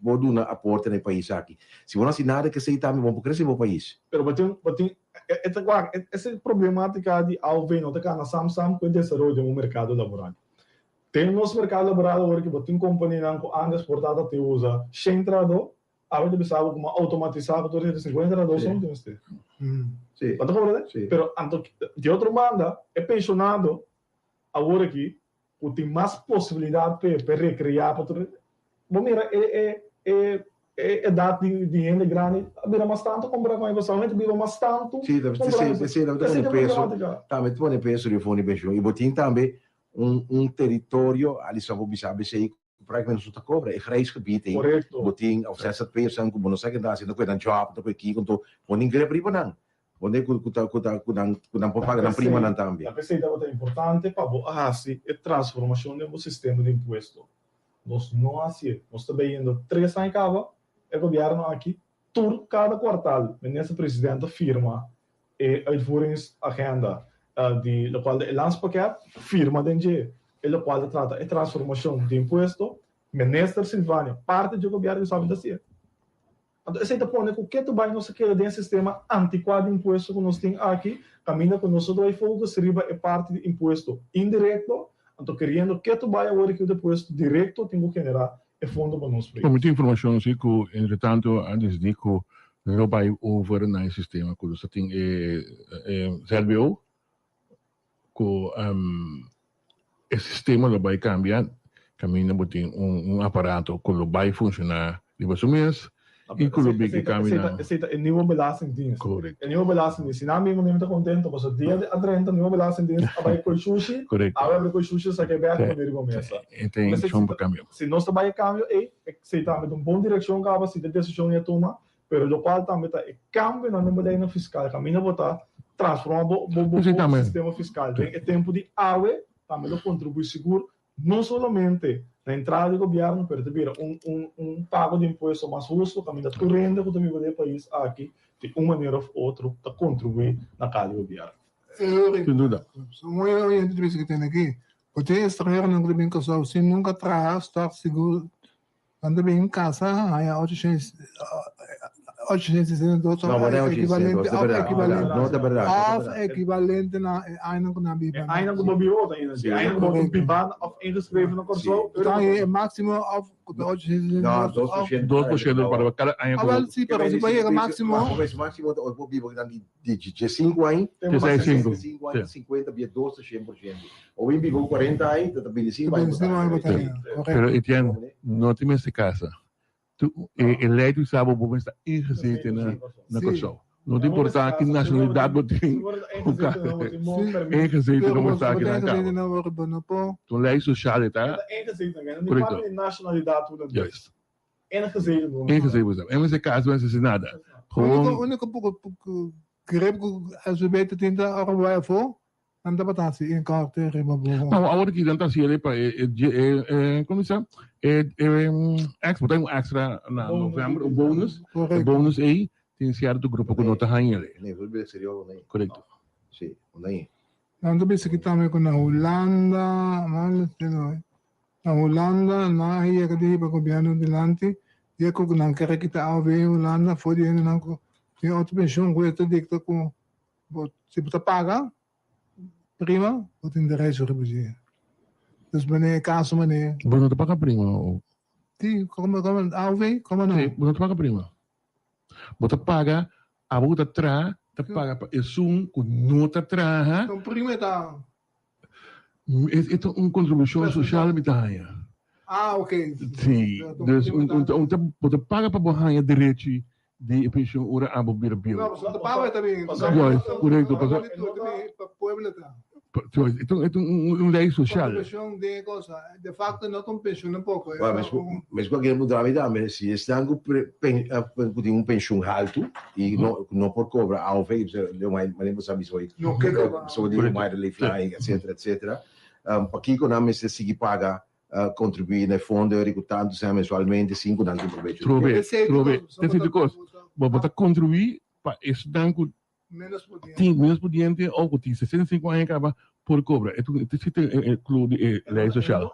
por duna aporte na e pais aki. Si bo no hasi nada kesei tambe bo no por krese bo pais. Pero bo tin bo tin E ta wak, ese problematica di AOV no ta cana sam sam cu e desaroyo den un mercado laboral. Den nos mercado laboral awor ki bo tin companianan cu antes por tata te usa shen trahador, awe ta bisa bo como automatisa cu tur hende 50 trahador son tin mester. Bo ta comprende? Pero anto di otro banda e pensionado awor aki cu tin mas posibilidad p'e p'e recrea pa tur bo mira e e e e edad di di hende grandi a bira mas tanto compara cu aña pasado hende biba mas tanto Sí, ta compara sí, sí, ta pone peso, tambe ta pone peso riba fondo di pensioen y bo tin tambe un un territorio, alisá bo bisa abc, ku práktikamente nos no ta kobra. E grijs gebied ei, Korekto. bo tin òf zzp'ers ku bo no sa kende hasi, ta kue nan job, ta kue kiko, anto bo tin grep riba nan. Bo ne ku ta ku ta ku nan ku nan por paga nan primanan tambe. Ta p'esei tabata importante pa bo a hasi e transformashon den bo sistema di impuesto. Nos no hasié. Nos ta beyendo tres aña kaba e gobièrnu aki tur kada kuartal minister president ta firma e uitvoeringsagenda di lokual ta e landspakket firma den dje e lokual ta trata e transformashon di impuesto. Minister Silvania parti dje gobièrnu sabi ta hasié. Anto esei ta pone ku ketu bai nos a keda den e sistema antikuá di impuesto ku nos tin aki, kaminda ku nos no ta bai focus riba e parti di impuesto indirekto, anto keriendo ketu bai awor ku e impuesto direkto tin ku generá e fondo pa nos Bo pais. tin informashon si ku entretanto a disidí ku lo bai over na e sistema ku nos ta tin e ZBO ku e sistema lo bai kambia kaminda bo tin un aparato ku lo bai funshoná riba su mes i ku lo biki kambia. Esei ta e nieuwe belastingdienst. Korekto. E nieuwe belastingdienst. Si nan mismo mi ta kontento pasobra dia di a drenta nieuwe belastingdienst a bai koi shushi, awe a bai koi shushi sa ke bek pone riba mesa. E ta intenshon pa kambia. Si nos ta bai e kambio ei, esei tambe ta un bon direkshon kaba si ta e desishon ei a tuma, Pero locual tambe ta e cambionan den bo leynan fiscal caminda bo ta transforma bo bo bo sistema fiscal den e tempo di awe tambe lo contribui sigur no solamente na entrada di gobierno pero ta bira un un un pago di impuesto mas husto caminda tur hende cu ta biba den e pais aki di un manera of otro ta contribui na cada di gobierno. Sin duda. Mooi oyente ta bisa ki tene aki. Bo tin estranheronan ku ta bin Kòrsou sin nunka traha, stòrt sigur Nan ta bin kasa haña 862 No, bo no ekivalente 862, ta of berdad, ekivalente no ta berdad, no ta of berdad. ekivalente na e añanan ku nan biba E añanan ku bo biba bo ta ainda si. E añanan ku bo ta biba of ingeschreven na Kòrsou, Bo ta haña e máksimo of ku ta 862 No, dos por of ciento Dos por ciento para kada aña ku Ah, wel, sí, pero si bo yega máksimo Bo mes máksimo ta bo biba dan di 15 aña, 65. 65 aña, 50 bia dos ta 100%. O bin biba ku 40 aña, ta 25 aña bo ta haña. Pero Etienne, no tin mester casa. Tu, e, e ley tu sa bo bo mester ingezeten na, na Kòrsou. No ta importa ki nacionalidad bo tin. Ingezeten no mester aki na cabo. Tu ley social e ta. Correcto. Juist. Ingezeten bo sa. E mester casa, mester nada. Gewoon. Único poco grip ku SVB ta tin ta ora bo bai afó. Nan tabata hasi e korte riba bo. No, awor ki nan ta hasi e pa e e e como bisa e e ex bo ta un extra na november un bonus e bonus ei tin cierto grupo ku no ta haña e. Nee, bo exterior nee. Correcto. Si, nee. Nan ta bisa ki tambe ku na Hulanda, mal no. Na Hulanda nan a yega di hiba gobierno dilanti y e cu nan kier a kita AOV in Hulanda for di hendenan cu tin otro pensioen cu e ta dicta cu bo si bo ta paga prima bo tin derecho riba dje. Dus mane e caso mane. Bo no ta paga prima o? Si, como como AOV como no? Si, bo no ta paga prima. Bo ta paga abo cu ta traha ta paga pa esun cu no ta traha. Con prima ta? E ta un kontribushon sosial mi ta haña. Ah, ok. Sí, dus un un un ta bo ta paga pa bo haña derechi di e penshon ora abo bira bieu. No, pasobra ta paga ta bin. Juist, korekto, pasobra. Pa pueblo ta. Juist, e ta e ta un lei sosial. Kontribushon den e cosa. De facto no ta un penshon tampoco. Bueno, mes ku a kere puntra mi tambe, si esnan ku ku tin un penshon haltu i no no por kobra AOV, manera bo sa bisa hoy, No ke kobra. So di Maire etcetera, etcetera, pakiko nan mester sigui paga kontribuí na e fondo eri ku tantu sèn mensualmente sin ku nan tin probecho di Trobe, trobe, esei ta kos. Bo bo ta kontribuí pa esnan ku tin menos pudiente o ku tin 65 aña kaba por kobra. E ta esei ta e klu di e lei sosial.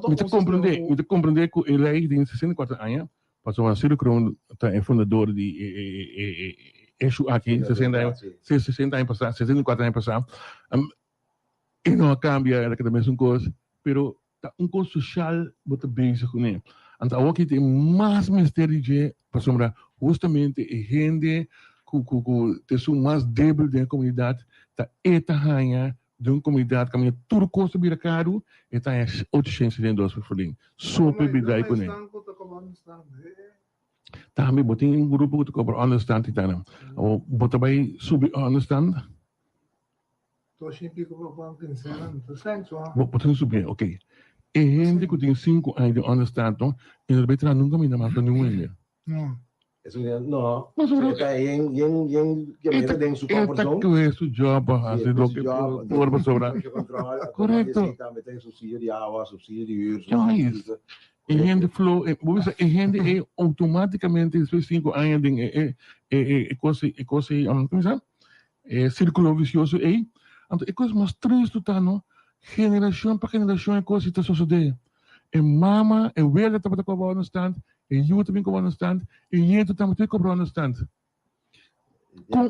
Mi ta komprendé, mi ta komprendé ku e lei den 64 aña, pasobra Ciro Kroon ta e fundador di e eshu aki 60 aña, 60 aña pasá, 64 aña pasá. E no a kambia, e ta keda mesun kos, pero ta un kos sosial bo ta bezig kuné. Anto awor aki tin mas mester di dje pasobra hustamente e hende ku ku ku ta esun mas debil den e komunidat ta e ta haña den un komunidat kaminda tur kos ta bira karu, e ta haña 872 per florin. So p'e bidai kuné. Tambe bo tin un grupo ku ta kobra onderstand i tana. Awor bo ta bai subi onderstand? Dos y pico pa pa quincena, no ta sèks wa. Bo bo tin subi, ok. E hende ku tin sinku aña di onderstand no, e no ta bai traha nunka minda mas pa ningun hende. No. Esun dia no. E ta yen yen yen ke mete den su comfort zone. E ta kohe su job pa hasi loke por pasobra. Korekto. Tambe tin subsidio di awa, subsidio di huur. Juist. E hende flow, bo bisa e hende ei outomaticamente despues di sinku aña den e e e kos e kos ei, komo sa? E sirkulo visioso ei. Anto e kos mas tristu ta no, generashon pa generashon e kos ei ta sosodé. E mama, e wela tabata kobra onderstand, e yu ta bin kobra onderstand, e nietu tambe ta bin kobra onderstand. Kon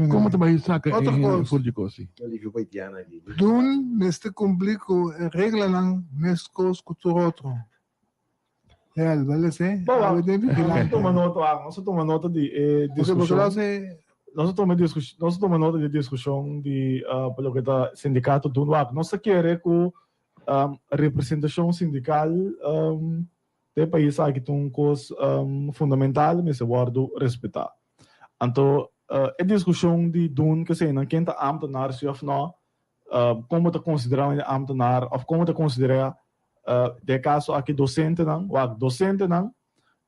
Komo ta bai saka e hende for di kos ei? Dun mester kumpli ku e reglanan meskos ku tur otro. Real, bale se? Bo, Awe den nos vigilante. tuma nota, ah, nos tuma nota di e Porque porque discusion. lo hace Nos tuma discusion, nos tuma nota di discusion di uh, pa loke ta sindicato doen wak. Nos ta kere ku um, representacion sindical um, den pais aki ta un kos um, fundamental mester wordo respetá. Anto uh, e discusion di doen keseinan ken ta ambtenaar si of no, uh, kon bo ta konsiderá un ambtenaar of kon bo ta konsiderá Den e kaso aki dosentenan, wak, dosentenan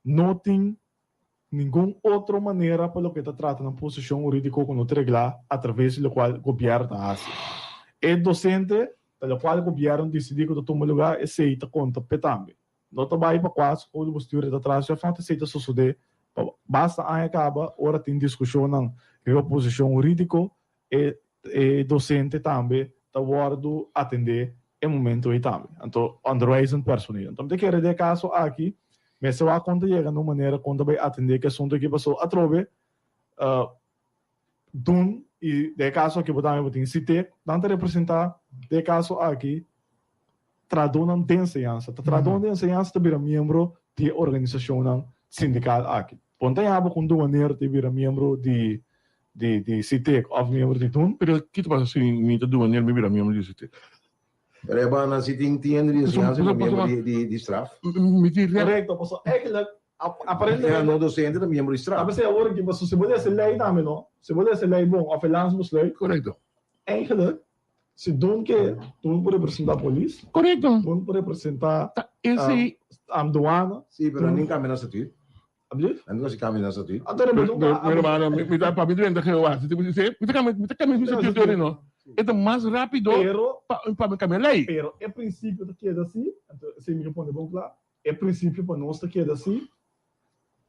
no tin ningun otro manera pa loke ta trata nan posishon hurídiko ku no ta reglá atraves di lokual gobièrnu ta hasi. E dosente ta lokual gobièrnu disidí ku ta tuma lugá, esei ta konta p'e tambe. No ta bai pa kua skol di bestuur e ta traha si òf no, esei ta sosodé pa basta aña kaba ora tin diskushonnan riba posishon hurídiko e e docente tambe ta wordo atende e momento ei tambe. Anto onderwijzend personeel. Anto mi ta kere den e caso aki mester wak con ta yega na un manera con ta bay atende ki asunto aki paso atrobe dun y den e caso aki bo tambe bo tin CITEC nan ta representa den e caso aki trahadónan den enseñansa. Ta trahadónan den enseñansa ta bira miembro di e organisacionnan sindical aki. Bo no ta yaba cu un duanero ta bira miembro di di di CITEC of miembro di dun. Pero ki ta pasa si mi ta duanero mi bira miembro di CITEC? Pero e banda si tin tin hende di enseñansa ku miembro di di di straf. Mi tin re. Correcto, pasobra eigenlijk aparentemente. Ja, no docente ta miembro di straf. Ta p'esei awor aki, pasobra si bo lesa e ley tambe no, si bo lesa e ley bon of e landsbesluit. Correcto. Eigenlijk Si Don ke, Don por representa polis. Korekto. Don por representa Ta esei. Douane. Si, pero nan tin kambia nan statuut. Ablief? Nan tin kambia nan statuut. Anto riba Don ta. Mi hermano, mi ta papia drenta Jehová. Si mi ta kambia, mi ta kambia mi statuut ori no. E ta mas rapido pa pa mi kambia lei. Pero e prinsipio ta keda si, anto esei mi ke pone bon kla, e prinsipio pa nos ta keda si,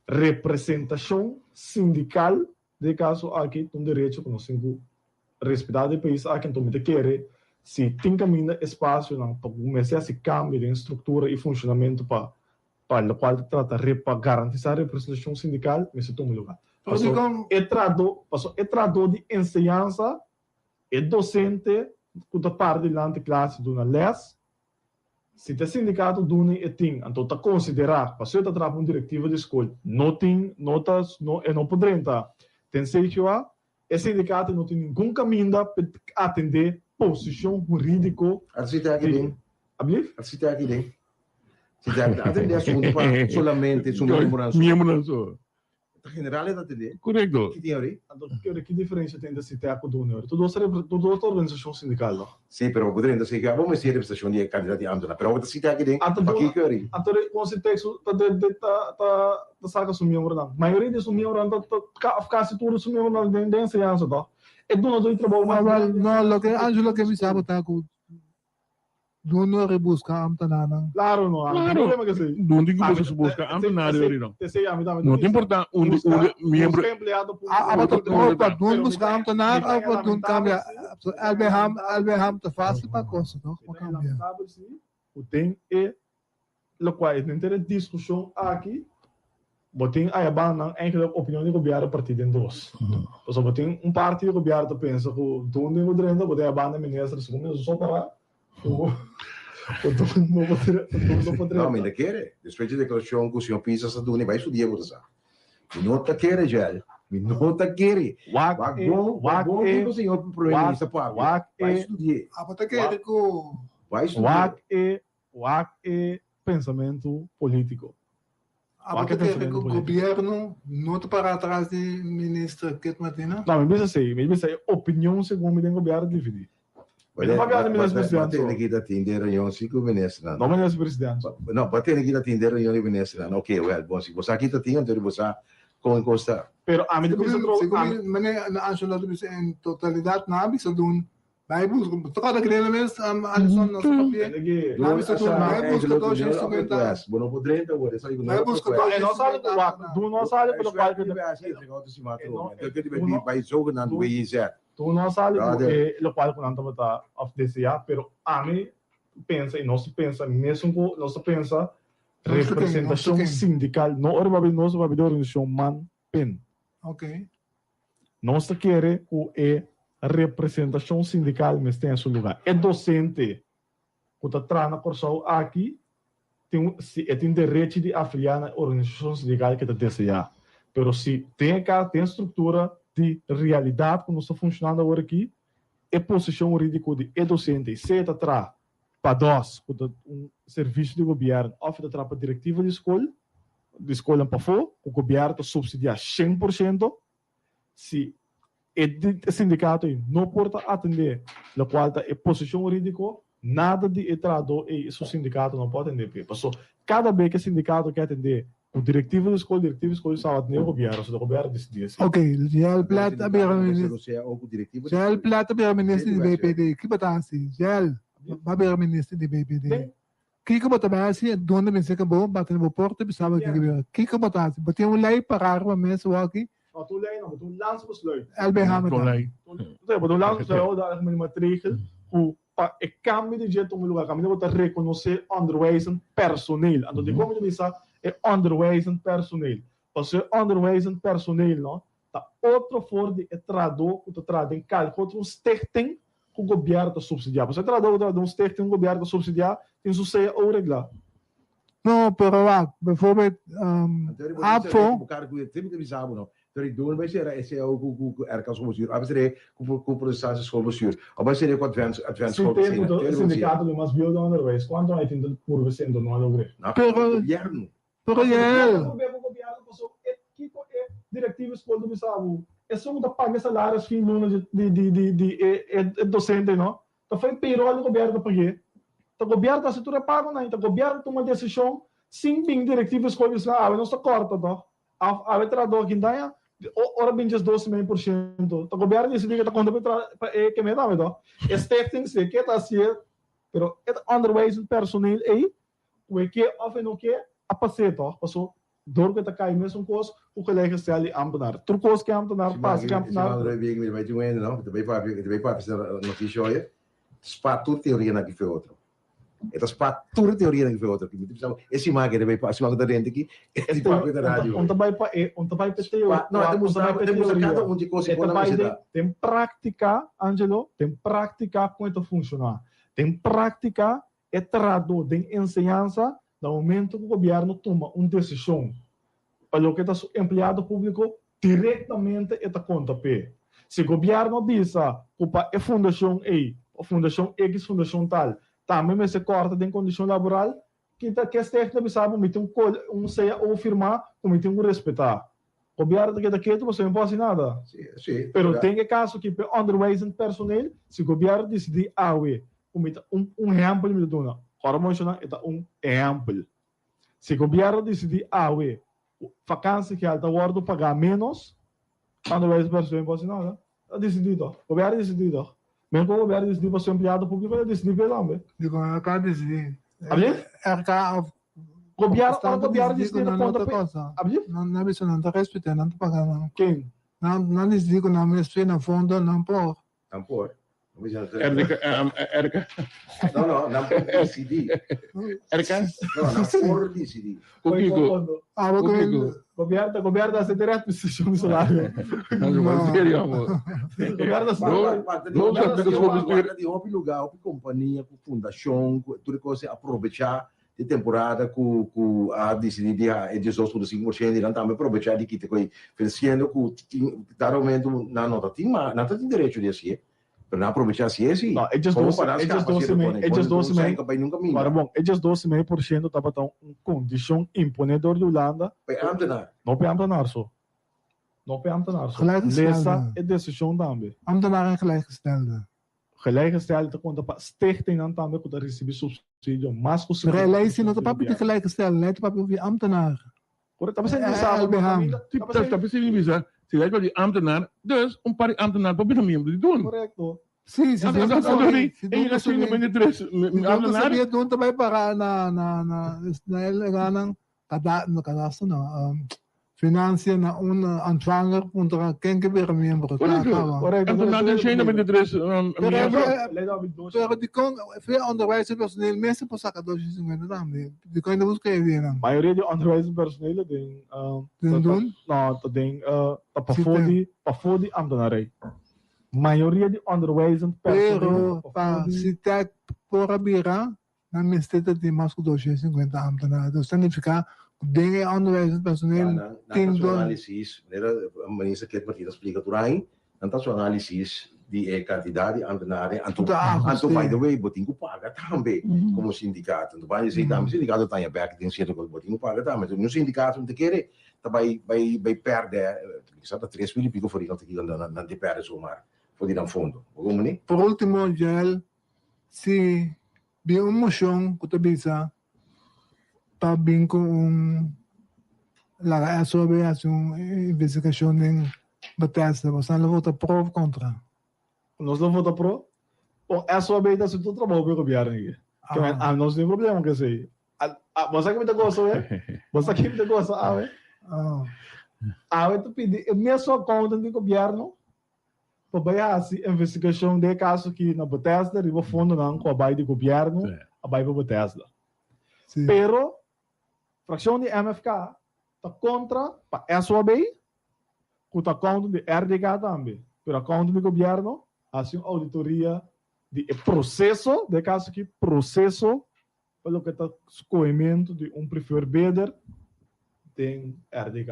representashon sindikal Den e kaso aki ta un derecho ku nos tin ku respetá den e pais aki, anto mi ta kere Si tin kaminda espasionan pa ku mester hasi kambio den struktura i funshonamentu pa pa lokual ta trata re pa garantisá representashon sindikal mester tuma lugá. Paso e trahadó paso e trahadó di enseñansa, e dosente ku ta para dilanti klase duna lès, si ta e sindikato duna e tin anto ta konsiderá paso e ta traha pa un direktiva di skol no tin no ta no e no por drenta den CGOA. E sindikato no tin ningun kaminda pa atendé posishon hurídiko A sita aki di den. Ablief? A sita aki den. Sita aki atendé asuntu pa solamente su miembronan so. Miembronan so. Ta general e ta atendé. Korekto. Ki tin ahori? Anto kere ki diferensia tin entre sita ku duna ahori? Tur dos ta tur dos ta organisashon sindikal no? Sí, pero bo drenta si bo mester representashon di e kandidat di ámtenar. Pero bo ta sita aki den Anto pa duna kiko ahori? anto kon si teksto ta de de ta ta ta saka su miembronan. Mayoria di su miembronan ta ta of kasi tur su miembronan den den enseñansa toh. E dunadó di trabou mas Ah, wel, grandi no, loke Angelo ke bisa bo ta ku dun no rebusca ambtenarnan. Claro no, ami tin Claro. problema ku esei. Dun tin ku Ami busca busca ambtenar esei yori no. esei ami tambe ta No ta bisa. importa un Busca un miembro busca empleado Ah, público ah, Otro but, otro oh, but ta. dun Pero mi busca ta ambtenar mi ta of but dun lamentabel cambia. si, So, mi ta LB Ham, lamentabel LB Ham ta fácil pa cosa, toch? mi Pa ta cambia. lamentabel si ku den e Lokual e tin e diskushon aki, bo tin ayabannan eigenlijk opinion di gobièrnu partí den dos. Pasobra bo tin un parti di gobièrnu ta pensa ku dun den ku drenta, bo tin ayabanda minister segun mi so pará ku ku dun no por dun no por No, mi drenta. ta kere. Despues di deklarashon ku señor Pisas a duna, bai studia bo ta sa. Mi no ta kere, Joel. Mi no ta kere. Wak Wak e, bon, wak wak bon e, kiko señor Prome wak, Minister papia. wak Bai e, studi'é. Abo ta kere wak, ku Bai studi'é. wak e Wak e pensamentu polítiko. Abo Wak e ta kere pensamentu ku polítiko. gobièrnu no ta para atras di minister Kit Martina? No, mi bisa esei. Mi bisa e opinion segun mi den gobièrnu dividí. Mi no papia di minister presidente so. Bo tene ki ta tin den reunion si ku ministernan. No minister presidente so. No, bo tene ki ta tin den reunion di ministernan. Oke, wèl, bon, si bo sa ki ta tin, anto bo sa kon e kos ta. Pero ami ta bisa tro, Segun ami. mi, meneer Angelo ta bisa en totalidat nan a bisa dun Bai busca, toca ta cree mes, Alison nos papia. Bai busca tu, bai busca 250. Bo no por drenta awor, esa Bai busca E no sali ku wak, du no sali ku lokual ku Bai zogenaamd WIZ. Du no sali ku e lokual ku nan tabata of deseá, pero ami pensa i nos ta pensa mesun ku nos ta pensa representashon sindikal, no ora papia nos papia di organisashon man pen. Okay. Nos ta kere ku e representashon sindikal mester ten su lugá. E dosente ku ta traha na Kòrsou aki tin si e tin derechi di afiliá na e organisashon sindikal ku e ta deseá. Pero si den e kas, den e struktura di realidat ku nos ta funshonando awor aki, e posishon hurídiko di e dosente, sea e ta traha pa dos, ku ta un servisio di gobièrnu, òf e ta traha pa direktiva di skol, di skolnan pafó, ku gobièrnu ta supsidiá 100%, si e sindikato ei no por ta atendé lokual ta e posishon hurídiko, nada di e trahadó ei i su sindikato no por atendé p'e. Paso kada be ku e sindikato ke atendé ku direktiva di skol, direktiva di skol sa atendé gobièrnu, so ta gobièrnu disidí esei. Ok, Jael Plat a bira minister, Jael Plat a bira minister di BPD, ki bo ta hasi? Jael, bo a bira minister di BPD. Kiko bo ta bai hasi? Donde mester ke bo bati na bo porta bisa bo kiko bira. Kiko bo ta hasi? Bo tin un lei pará riba mes awor aki? No tin un lei no, bo tin un landsbesluit. LB Hamilton. Bo tin un landsbesluit awor da algemene maatregel ku pa e kambio di dje tuma lugar kaminda bo ta rekonosé onderwijzend personeel. Anto dikon mi ta bisa e onderwijzend personeel? Pasobra e onderwijzend personeel no ta otro for di e trahadó ku ta traha den kalke otro un stichting ku gobièrnu ta supsidiá. Pasobra e trahadó ku ta traha den un stichting ku gobièrnu ta supsidiá tin su cao reglá. No, pero wak, bijvoorbeeld ABVO. Pero doen bai sera e cao ku ku ku RK schoolbestuur, a bai ku ku protestantse schoolbestuur, a bai sera ku advent advent Si tempu ta e sindikato di mas bieu den onderwijs, kuantu aña tin ta purba esei anto no a logr'é? Pero Gobierno. Pero Yael. Pasobra ku gobierno paso e kiko e direktiva di skol ta bisa bo, esun ku ta paga e salaris fin luna di di di di e e dosente no, ta for e payroll di gobierno ta pag'é. Ta gobierno ta hasi tur e pagonan i ta gobierno tuma desishon sin bin direktiva di skol bisa awe nos ta kòrta tòg. Af awe trahador kintaña ora bin 12 y mei por ciento ta gobierno dicidi ke ta konta pa e tra pa e keme tambe to e stichting si e ke ta hacié pero e ta onderwijzend personeel ey ku e ke of e no ke a pas'é to paso dor ku e ta kai mesun kos ku gelijkgesteld di ambtenaar tur kos ke ambtenaar pasa ke ambtenaar. Si man Roy Big mi ta bai tin un hende no ta bai papia ta bai papia noticia oye. spa tur teorianan aki fe otro. E ta spa tur e teorianan aki fe otro. Mi ta bisa bo, e siman aki ta bai pa, e siman ku ta rente aki, e di papia ta radio. Un ta bai pa e, un ta bai pa e teoria. No, e ta mustra, e ta mustra kada un di e kos E ta bai den, den práktika, Angelo, den práktika kon e ta funshoná. Den práktika e trahadó den enseñansa na momento ku gobièrnu tuma un desishon pa loke ta su empleado públiko, Direktamente e ta konta p'e. Si gobièrnu a bisa ku pa e fundashon ei, pa fundashon X, fundashon tal, tambe mester kòrta den kondishon laboral, kita ke stichting ta bisa bo mi tin un un cao firmá ku mi tin ku respetá. Gobièrnu ta keda ketu pasobra mi por hasi nada. Pero den e kaso aki p'e onderwijzend personeel, si gobièrnu disidí awe ku mi ta un un ehèmpel mi ta duna, kòrda menshoná e ta un ehèmpel. Si gobièrnu disidí awe ku vakansiegeld ta wòrdu pagá ménos, onderwijs personeel por hasi nada. Ta disidí tòg. Gobièrnu disidí tòg. Mihó ku gobièrnu disidí pa su empleado públiko, el a disidí pa e tambe. Dikon RK disidí? Abli? RK òf Gobièrnu, ora gobièrnu disidí ta konta pa e. Abli? Nan a bisa nan ta respetá, nan ta paga nan. Ken? Nan disidí ku nan mester na fondo, nan por. Nan por. RDK, RK. No, no, nan por disidí. RK? No, nan por disidí. Ku kiko? Ah, bo Ku kiko? Gobierno, gobierno hace direct posición di salario. No, serio, amor. Gobierno hace No, no, Guarda di hopi lugar, hopi kompania, ku fundashon, ku tur e kos a aprovechá di temporada ku ku a disidí di ha e 12.5% i nan tambe aprovechá di kita ko'i siendo ku tin dado momento nan no ta tin mas nan ta tin derecho di hasié pero nan aprovechá hasié si No, e komo pa nan e skapa djesdos si i mei, e e djesdos i mei, ka bai nunka minda. Ora bon, e 12,5% tabata un kondishon imponé dor di Hulanda. Pa e ámtenar. No pa e ámtenar so. No pa e ámtenar so. Gelijkgestelde. Lesa e desishon tambe. Ambtenaren gelijkgestelde. Gelijkgestelde ta konta pa stichtingnan tambe ku ta risibí supsidio mas ku Pero e lei si no ta papia di gelijkgestelde, lei ta papia di ambtenaar. Por ta pasei bisa bo LBH. ta Ta pasei bisa si lei papia di ambtenaar, dus un par di ambtenaar por bira miembro di dun. Korekto. Si, si dun ta sabi, si dun ta sabi, si dun ta sabi e dun ta bai para na na na na e lugarnan Kada, no kadastro no, financia na un ontvanger puntra ken ke bira miembro. Kla, kaba. Correcto. Anto nan den 193 miembro. Pero dikon fe onderwijs en personeel mester por saka 250 tambe? Dikon e ta buska e ideanan? Mayoria di onderwijs en personeel den Den doen? No, ta den ta pafó di pafó di ambtenarij. Mayoria di onderwijs en personeel Pero pa SITEC por a bira Nan mester ta tin mas ku 250 ámtenar. Dus ta nifiká ku den e onderwijs en personeel Nan tin ta su dos. análisis, manera Minister Cliff Martina splika tur aña, nan ta su análisis di e kantidat di ámtenaren. Anto, Ta anto by ahuste. the way, bo tin ku paga tambe komo sindikato. Anto ban esei tambe sindikato ta haña bèk den sierto kos, bo tin ku paga tambe. Anto un sindikato no ta kere ta bai bai bai pèrdè, kisas ta 3000 i piko for di nan ta kiko nan nan ta pèrdè somar for di nan fondo. Bo komo ni? Por último, Joel, si bin un moshon ku ta bisa pa bin ku un laga SOB hasi un investigashon den Bethesda, boso lo vota pro of kontra? Nos lo vota pro. Bon, SOB ta hasi tur trabou pa e gobièrnu aki. Ke men, a nos no tin problema ku esei. Bo sa ke mi ta gosa awe? Bo sa ke mi ta gosa awe? Awe ta pidi e mesun accountant di gobièrnu pa bai hasi investigashon den e kaso aki na Bethesda riba fondonan ku a bai di gobièrnu a bai pa Bethesda. Pero frakshon di MFK ta kontra pa SOAB ku ta accountant di RDK tambe, pero accountant di gobièrnu hasi un auditoria di e proseso, den e kaso aki proseso pa loke ta skohementu di un preferred bidder den RDK.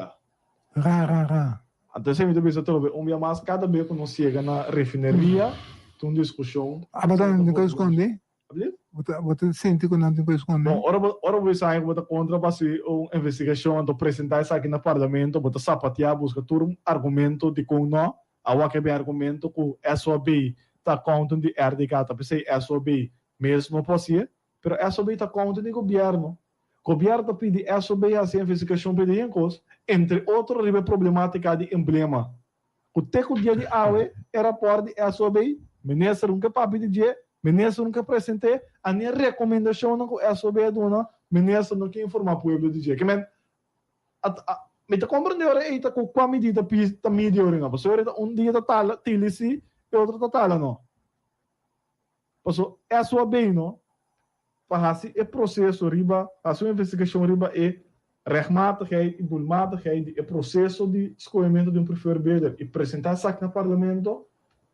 Ra ra ra. Anto esei mi ta bisa trobe un bia mas kada bes ku nos yega na refineria ta un diskushon. Abo ta tin ku eskonde? Bo ta sinti ku nan tin ku eskonde? Bon, ora bo ora bo bisa ku bo ta kontra pa hasi un investigashon anto presentá esaki na parlamento bo ta sapateá buska tur un argumento dikon no. Awor ke bin argumento ku SOB ta accountant di RDK ta p'esei SOB Mes no por hasié, pero SOB ta konta di gobièrnu. Gobièrnu ta pidi SOB hasi investigashon pa e den kos, entre otro riba e problematika di emblema. Ku te ku dia di awe e rapòrt di SOB, minister nunka papia di dje, minister nunka present'é, a ni e rekomendashonnan ku SOB a duna, minister no ke informá pueblo di dje. Ke men, mi ta komprendé ora ei ta ku kua midí ta ta midi ora no, pasobra un dia ta tala tili si, e otro ta tala no. Paso SOAB no pa hasi e proseso riba, hasi un investigashon riba e rechtmatigheid i doelmatigheid di e proseso di skohementu di un preferbeder i presentá esaki na Parlamento,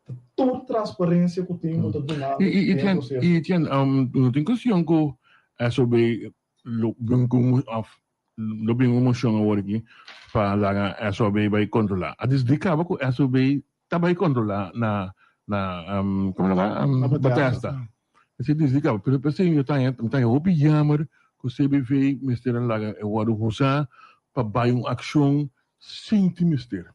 ta tur transparensia ku tin ku ta duna den e proseso. I Etienne, no tin kuestion ku SOB lo bin ku òf lo bin un moshon awor aki pa laga SOB bai kontrolá. A disdi kaba ku SOB ta bai kontrolá na na komo lo ta Bethesda. Esei disdi kaba. Pero p'esei yo ta haña mi ta haña hopi jammer ku CBV mester a laga e wòrdu husá pa bai un akshon sin tin mester.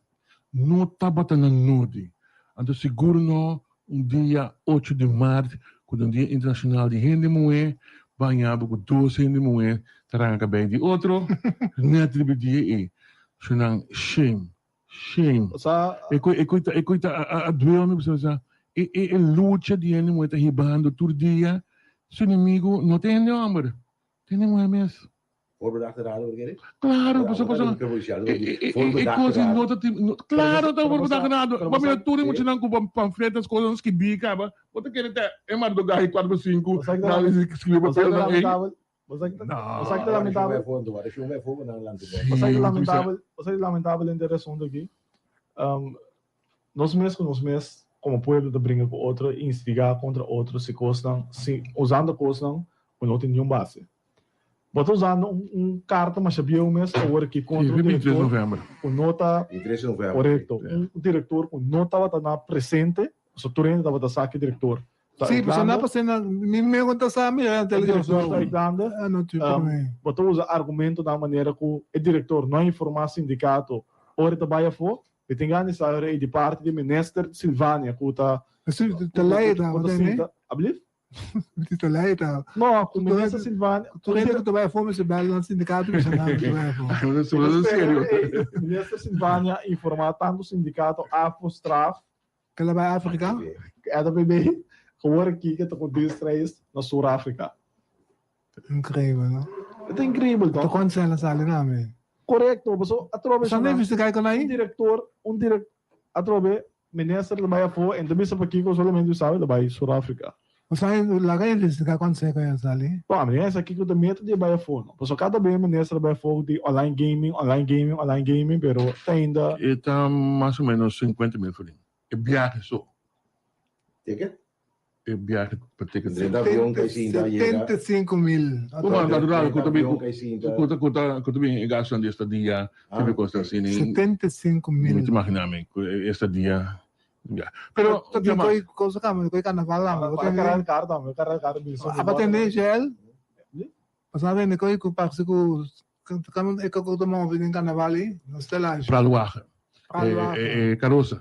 No tabata na nodi. Anto sigur no un dia ocho di mart ku ta un dia internashonal di hende muhé baña bo ku dos hende muhé ta ranga kabei di otro nèt riba e dia ei. Su nan shame. Shame. Sa. E koe e koe ta e koe ta a duel mi pasobra sa e e e lucha di hende muhé ta hibando tur dia su enemigo no ta hende homber ta hende muhé mes. Voorbedachte raad por kere? Claro, pasobra pasobra e e e e kos ei no ta tin claro ta voorbedachte raad bo mira tur e muchanan ku pamfletas kosnan skibí kaba bo ta kere ta e mardogahe kuater pa sinku nan skibí papelnan ei. Bo sa ki ta lamentabel? Bo sa ki ta lamentabel? Bo sa ki ta lamentabel den e asunto aki? Nos mes ku nos mes komo pueblo ta bringa ku otro i instigá kontra otro si kosnan si usando kosnan ku no tin niun base. Bo ta usando un karta masha bieu mes awor aki kontra un direktor ku no ta korekto, un direktor ku no tabata na presente, pasobra tur hende tabata sa ki direktor Ta Sí, pasobra Irlanda. na pasé na mi me conta sa mira na E director televisión. ta Irlanda. Ah, no tipo Um, me. bo ta usa argumentonan manera ku e director no a informá sindikato ora e ta bai afó. Mi tin gana di sa ora ei di parti di minister Silvania ku ta Eso ku te ku ku leida, ku ta wat sinta. Ablief? Te leida. No, ku minister Silvania Tur hende ku ta bai afó mester bel nan sindikato bisa nan ku ta bai afó. Mi ta spera ora ei minister Silvania informá tantu sindikato afo, straf, Ke la bai Afrika? RWB, Awor aki ke ta ku dienstreis na Sur Afrika. Increíbel, no? E ta increíbel, Ta toch? kon sela sali na mi. Korekto, paso atrobe Sa shona investiga kon un ai? direktor, un direk, atrobe minister ta bai afó en ta bisa pakiko solamente sabi ta bai Sur Afrika. Sa laga investiga kon seko ya sali. Bon, mi a kiko ta meta di bai afó no. Paso kada bes minister ta bai afó di online gaming, online gaming, online gaming, pero te ainda. E ta mas o menos 50 mil florin. E biahe so. Ticket? E biahe pa ticket. Drenta avion kai sinta yega. 75 mil. Kuma natural ku ta bin Avion kai sinta. ku ta ku ta ku ta bin e gastunan di estadia, tipo kos asina. 75 mil. Mi ta imagina mi ku e estadia. Ya. Pero, Ta tin koi cosa kama, koi carnaval lama. Para cargar carro tambe, cargar carro bisa. Apa tende Shell? Pasá tende koi ku parse ku kama e koko ta move den carnaval ei, no stellage. Praalwagen. Praalwagen. E karosa.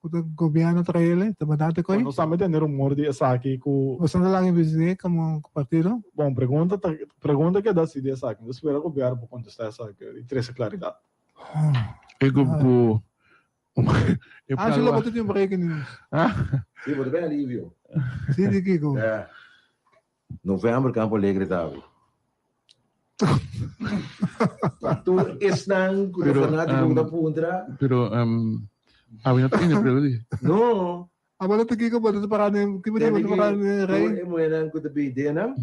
Ku ta gobierno trae ele, ta berdad e koi? Nos tambe tende rumor di esaki ku. Boso no ta laga investigué komo partido? Bon, pregunta ta pregunta keda si di esaki. Mi ta spera gobierno por kontestá esaki i trese klaridat. E ku ku Angelo, bo ta tin breaking news. Sí, bo ta ben alivio. Sí, di kiko? Ja. November Campo Alegre ta abri. Pa tur esnan ku ta fanátiko ku ta puntra. Pero, awe no ta in april di. No. Abo no ta kiko bo ta para den, kiko bo ta para den rei? Tur e muhernan ku ta bin den nan,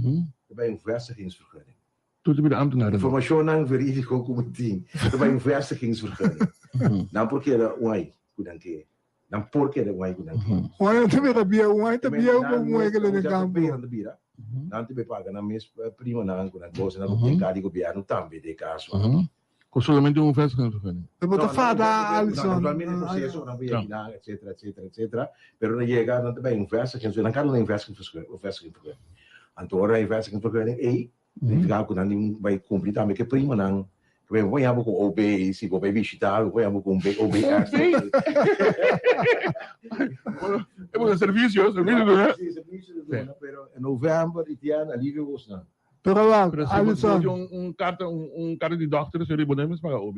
ta bai un vestigingsvergunning. Tur ta bira ambtenaar. Informashonnan verídiko ku mi tin ta bai un vestigingsvergunning. Nan por keda un ai ku nan ke. Nan por keda un ai ku nan ke. Un ai no ta bira bieu, un ai ta bieu pa un muhé keda den kampo. Nan ta bira. Nan ta bai paga nan mes primanan ku nan kosnan ku tin kar di gobièrnu tambe den e kaso aki. Ku solamente un vestigingsvergunning. Pero bo ta fada Alison. Naturalmente e proseso ku nan por yega nan etcetera etcetera etcetera pero nan yega nan ta bai un vestigingsvergunning. Nan kada un vestigingsvergunning. Anto ora e vestigingsvergunning ei Significa cu nan tin bay cumpli tambe cu e primanan. Cu bay bo yama cu OB, si bo bay bishita, bo yama cu un OB extra. E bo servicio, servicio duna. Si, servicio duna, pero en november y tian alivio bosnan. Pero wak, Pero si bo Alison. tin un carta, un carta di dokter, seri bo no mes paga OB.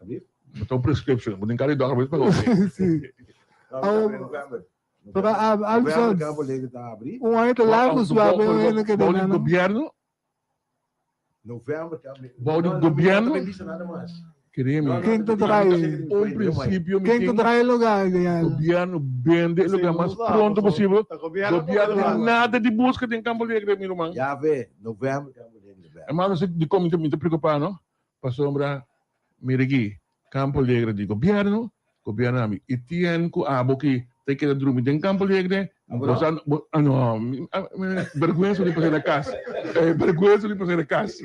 Alblief? Bo ta un prescription, bo tin carta di dokter, bo mes paga OB. Si. No, november. Pero Alison, un aña ta largo suave un hende ke Bou di den gobierno? November. Bou di gobierno? Keremi. Ken ta trae? Un principio mi Ken ta tin. trae lugar ideal? Gobierno bende e lugar mas pronto posibel. Gobierno tin nada di busca den Campo Alegre mi ruman. Ya ve, november Campo Alegre bek. Hermano si dikon mi ta mi ta preocupa no? Pasobra mira aki Campo Alegre di gobierno, gobierno ami y tien cu abo ki ta keda drumi den Campo Alegre bo sa bo no berguensa di pasa na cas berguensa di pasa na cas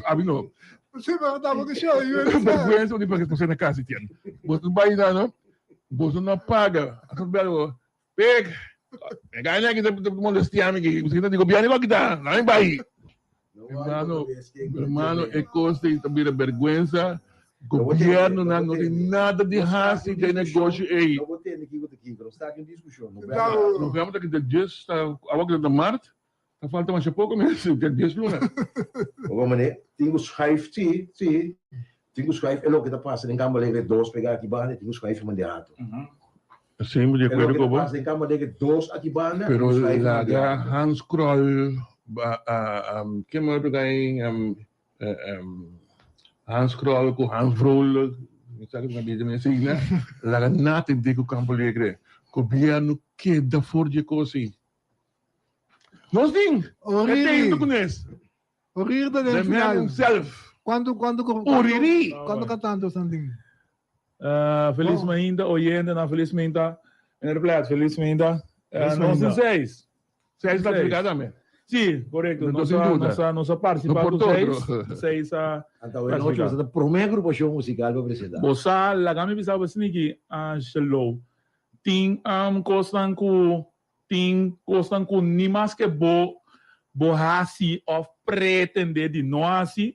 ami no. Sí, pero tampoco show, yo no sé. Vergüenza di pasa na cas tien. Boso bai na no, boso no paga. Aso bel pek. Me gana ki te molestia mi ki si di gobierno ko kita, na mi bai. Hermano, hermano, e cos ta bira vergüenza. Gobierno nan no tin nada di hasi den negoshi ei. No bo tende kiko ta kiko, nos ta aki un discusion. November ta kita dies, ta awa kita ta mart. Ta falta masha poko mes, ya dies luna. Oba mane, tin ku schuif, si, si, tin ku schuif e loke ta pasa den Campo Alegre dos pega aki banda, tin ku schuif e mande ato. Si, mi di E akuerdo loke ku ta bo. pasa den Campo Alegre dos aki banda, tin Pero ku schuif e mande laga ato. Hans Krol, ken mas otro guy, Hans Krol ku Hans Vrolijk, mi sa ku nan bida mi asigna, laga nada di ku Campo Alegre. Gobierno keda for di e kos ei. Nos tin! Oriri. E tin tu kunes. Oriri ta den The man final. himself. Cuanto, cuanto, cuanto, Oriri. cuanto cantante san tin? Uh, feliz Oh. mainta, oyente, na feliz mainta. Meneer Plet, feliz mainta. Uh, Feliz nos mainta. tin seis. Seis clasificado tambe. Sí, correcto. No Nos sin a, duda. nos a, nos a participa No por cu todo. seis. Seis a Anto awe nochi nos ta prome agrupacion musical pa presenta. Bosa, laga mi bisa bo sniki, Angelo. Tin um, cosnan cu Tin kosnan ku ni maske bo bo hasi òf pretendé di no hasi,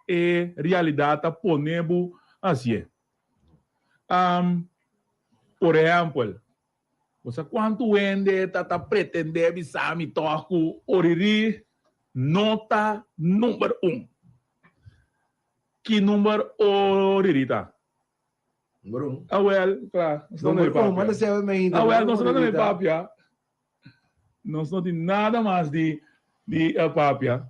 e realidat ta pone bo hasié. Por ehèmpel, bo sa kuantu hende ta ta pretendé bisa mi tòg ku Oriri no ta number un. Ki number Oriri ta? Number un. Awel, kla. Nos no Number papia. un, manda sebe me ainda. Awel, nos no ta papia. Nos no tin nada mas di di uh, papia.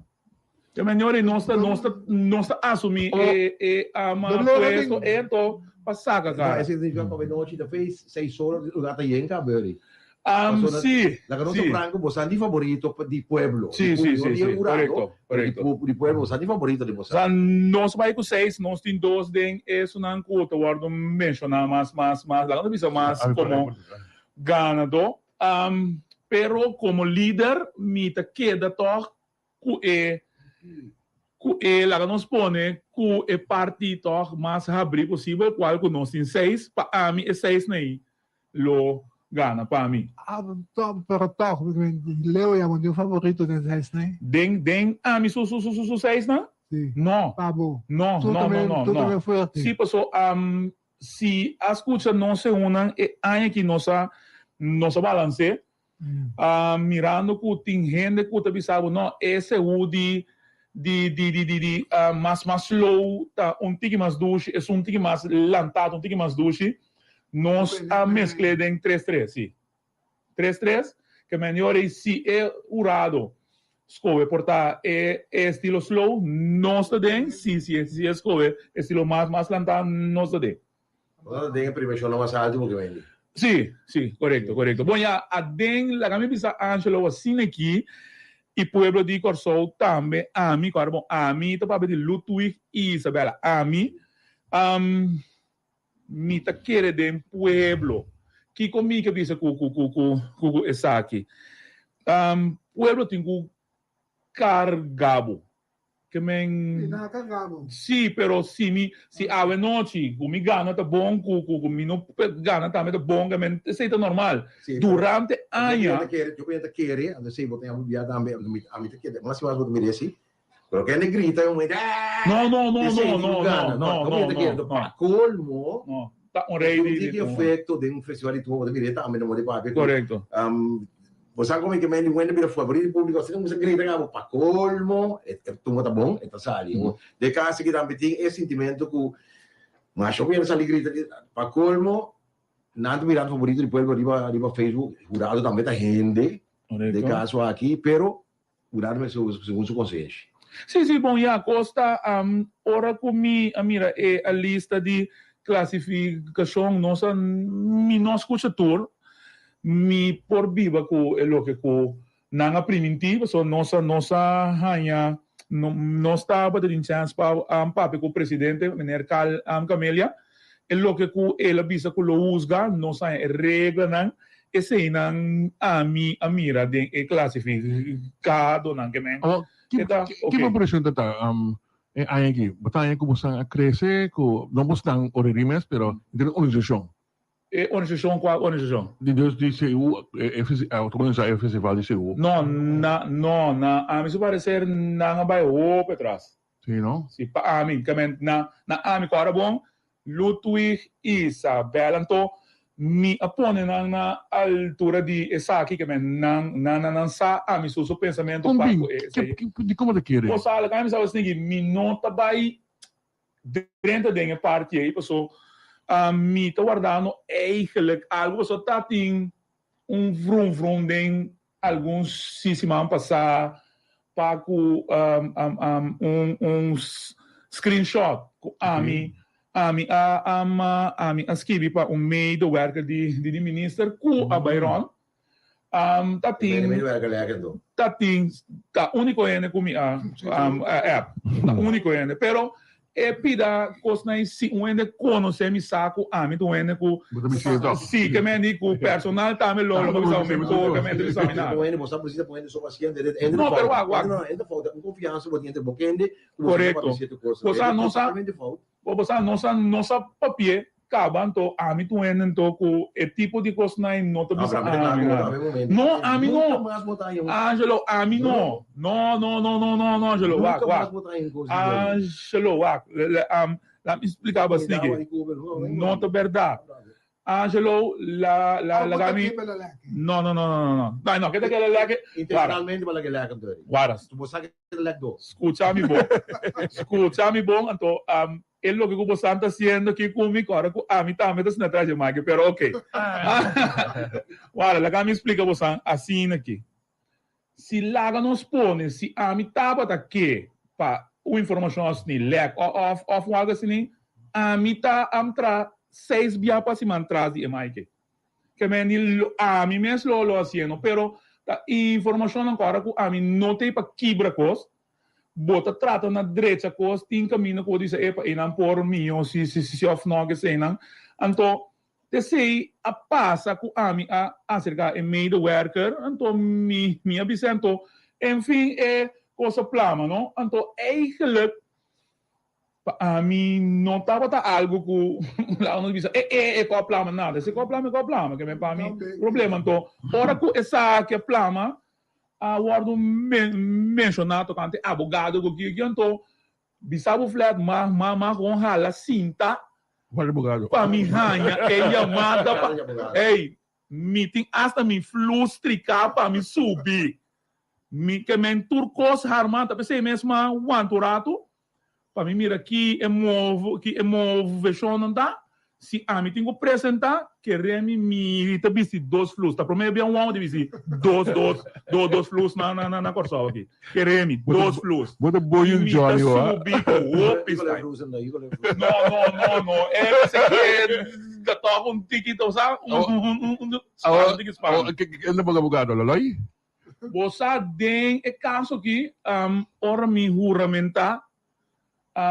Ya meñor, nos ta nos ta nos ta asumí Oh. e e ama puesto ento pa saca No, cara. ese significa pa nochi ta fees seis horas lugar ta yen ka beri. Sí, La que sí. Franco, vos di favorito di pueblo. Sí, Di sí, público, sí, di sí, jurado, correcto, pero di correcto. di pueblo, vos di favorito di vos. O sea, nos bai ku seis, nos tin dos den esunnan ku ta wordo menshoná mas, mas, mas, laga nos bisa mas Ah, komo ganadó. Pero komo lider mi ta keda tòg ku e ku e laga nos pone ku e parti tòg mas habrí posibel kual ku nos tin seis, pa ami e seis nei lo gana pa mi. Ah, to, pero tòg, Leo ya bo tin un favorito den seis nei? Den den ami su su su su seisnan? Sí. No. Pa bo. No, Tur no, ta no, no, tur ta no. men fuerte. Sí, paso si a skucha nos segunnan e aña aki nos a nos a balans'é Mirando ku tin hende ku ta bisa bo no e seú di di di di di di mas mas slow ta un tiki mas dushi esun tiki mas lantá ta un tiki mas dushi nos a meskl'é den tres tres si tres tres ke men di ora ei si e hurado skohe por ta e e estilo slow nos ta den si si si e skohe estilo mas mas lantá nos ta den. Bo ta den e primer show mas alto bo ke wendi. Sí, sí, korekto, korekto. Bon ya, aden laga mi bisa Angelo asina aki i pueblo di Kòrsou tambe, ami, kòrda bon, ami ta papia di Ludwig i Isabella, ami, mi ta kere den pueblo. Kiko mi ke bisa ku ku ku ku ku esaki? Pueblo tin ku karga bo. Ke men. I nan a karga bo. Sí, pero si mi, si awe nochi ku mi gana ta bon, ku ku ku mi no gana tambe ta bon, ke men esei ta normal. Sí, pero Durante yo aña. ta kere, yo ta kere, anto esei bo ta yama bia tambe, anto mi ami ta kere, mas i mas bo ta mira esi, pero kende grita un momento, Ah! No, no, no, Esei no, di no, ku gana, no, no, no, mi ta no, kere, no. pa colmo, No, ta un rei di, tin di efecto den un festival di tumba, bo ta mira tambe na moda di papia ku, Korekto. Bo sa como e ke men di wende bira favorito di publico asina cuminsa grita cabo pa colmo e tumba ta bon e ta sali. De cas aki tambe tin e sintimento cu masha hopi hende sali grita pa colmo nan ta mirando favorito di pueblo riba riba Facebook jurado tambe ta hende de caso aki pero jurado mester segun su consenshi. Sí, sí, bon, ya, kos ta, ora ku mi a mira e a lista di klasifikashon, nos a, mi no a skucha tur, mi por biba ku e loke ku nan a primintí, pasobra nos a, nos a haña, nos tabata tin chèns pa papia ku presidente, meneer Carl Camelia, e loke ku el a bisa ku lo husga, nos haña e reglanan, eseinan ami a mira den e klasifikadonan ke men. Awor, ki, ki preparashon ta ta e aña aki? Bo ta haña ku bosan a krese, ku no bosnan already mes, pero den organisashon? E organisashon, kua organisashon? Di dus di CU, e organisa e festival di CU. No, na, no, na ami su parecer nan a bai hopi atras. Si, no? Si, pa ami, kamen na, na ami ku ora bon, Ludwig, Isabel, anto mi a pone nan na altura di esaki, kamen nan, nan, nan, nan sa ami su su pensamentu Kon pa bin? ku e esei. Ke, di komo ta kere? Bo sa, laga mi sa esaki, mi no ta bai drenta den e parti ei, paso mi ta wardando eigenlijk algu, paso ta tin un vrum vrum den algun siman pasá pa ku un un screenshot ku ami ami a ami a skibi pa un medewerker di di minister ku a bai rònt Ta tin ta tin ta úniko hende ku mi a app ta úniko hende pero e pida kosnan si un hende konosé mi sa ku ami ta un hende ku si ke men di ku personal tambe lo lo bisa mi por ke men ta bisa mi nada no pero wak wak korekto bo sa no sa Bo sa nos a nos a papia caba anto ami ta un hende anto cu e tipo di cosnan no ta bisa ami nada. No ami no Angelo ami no no no no no no no Angelo wak wak Angelo wak lami splica bo asina no ta berdad Angelo la la laga mi no no no no no no no ke ta keda lek wara scucha mi bon scucha mi bon anto e loke cu bosan ta haciendo aki cu mi ora cu ami tambe ta sinta tras dje mike pero ok wara laga mi splica bosan asina aki si laga nos pone si ami tabata ke pa un informacion asini lek of of un algo asini ami ta tra seis bia pa siman tras di e mike ke men di ami mes lo lo haciendo pero ta informacionnan cu ora cu ami no ta pa kibra cos bo ta trata na drecha cos tin caminda cu bo bisa epa eynan por mio si si si of no eseynan anto Esei a pasa ku ami a aserká e medewerker, anto mi mi a bis'é, anto enfin e kos a plama, no? Anto eigenlijk pa ami no tabata algu ku laga nos bisa e e e kos a plama nada, si e kos a plama e kos a plama, ke pa mi problema. Anto ora ku esaki a plama a wòrdu menshoná tokante abogado ku kiko anto Bisa bo flat ma ma ma con hala sinta pa mi haña e yamada pa ey mi tin hasta mi flus trika pa mi subi mi ke men tur cos harma ta pesey mes ma wanta un rato pa mi mira ki e move ki e movecionnan ta Si ami tin ku presentá, kere mi mi ta bisti dos flus. Ta promé bia un hòmber ta bisti dos, dos, dos, dos flus na, na, na Kòrsou aki. Kere mi, dos flus. Bo ta boy un Mi ta Johnny hoor. subi ku hopi style. No, no, no, no. E mester ke ta tòg un tiki, bo sa, un, un, un, un, un Awor, un tiki spano. awor, ke, ke, ke bo abogado, Loloy? Bo sa, den e kaso aki, ora mi huramentá,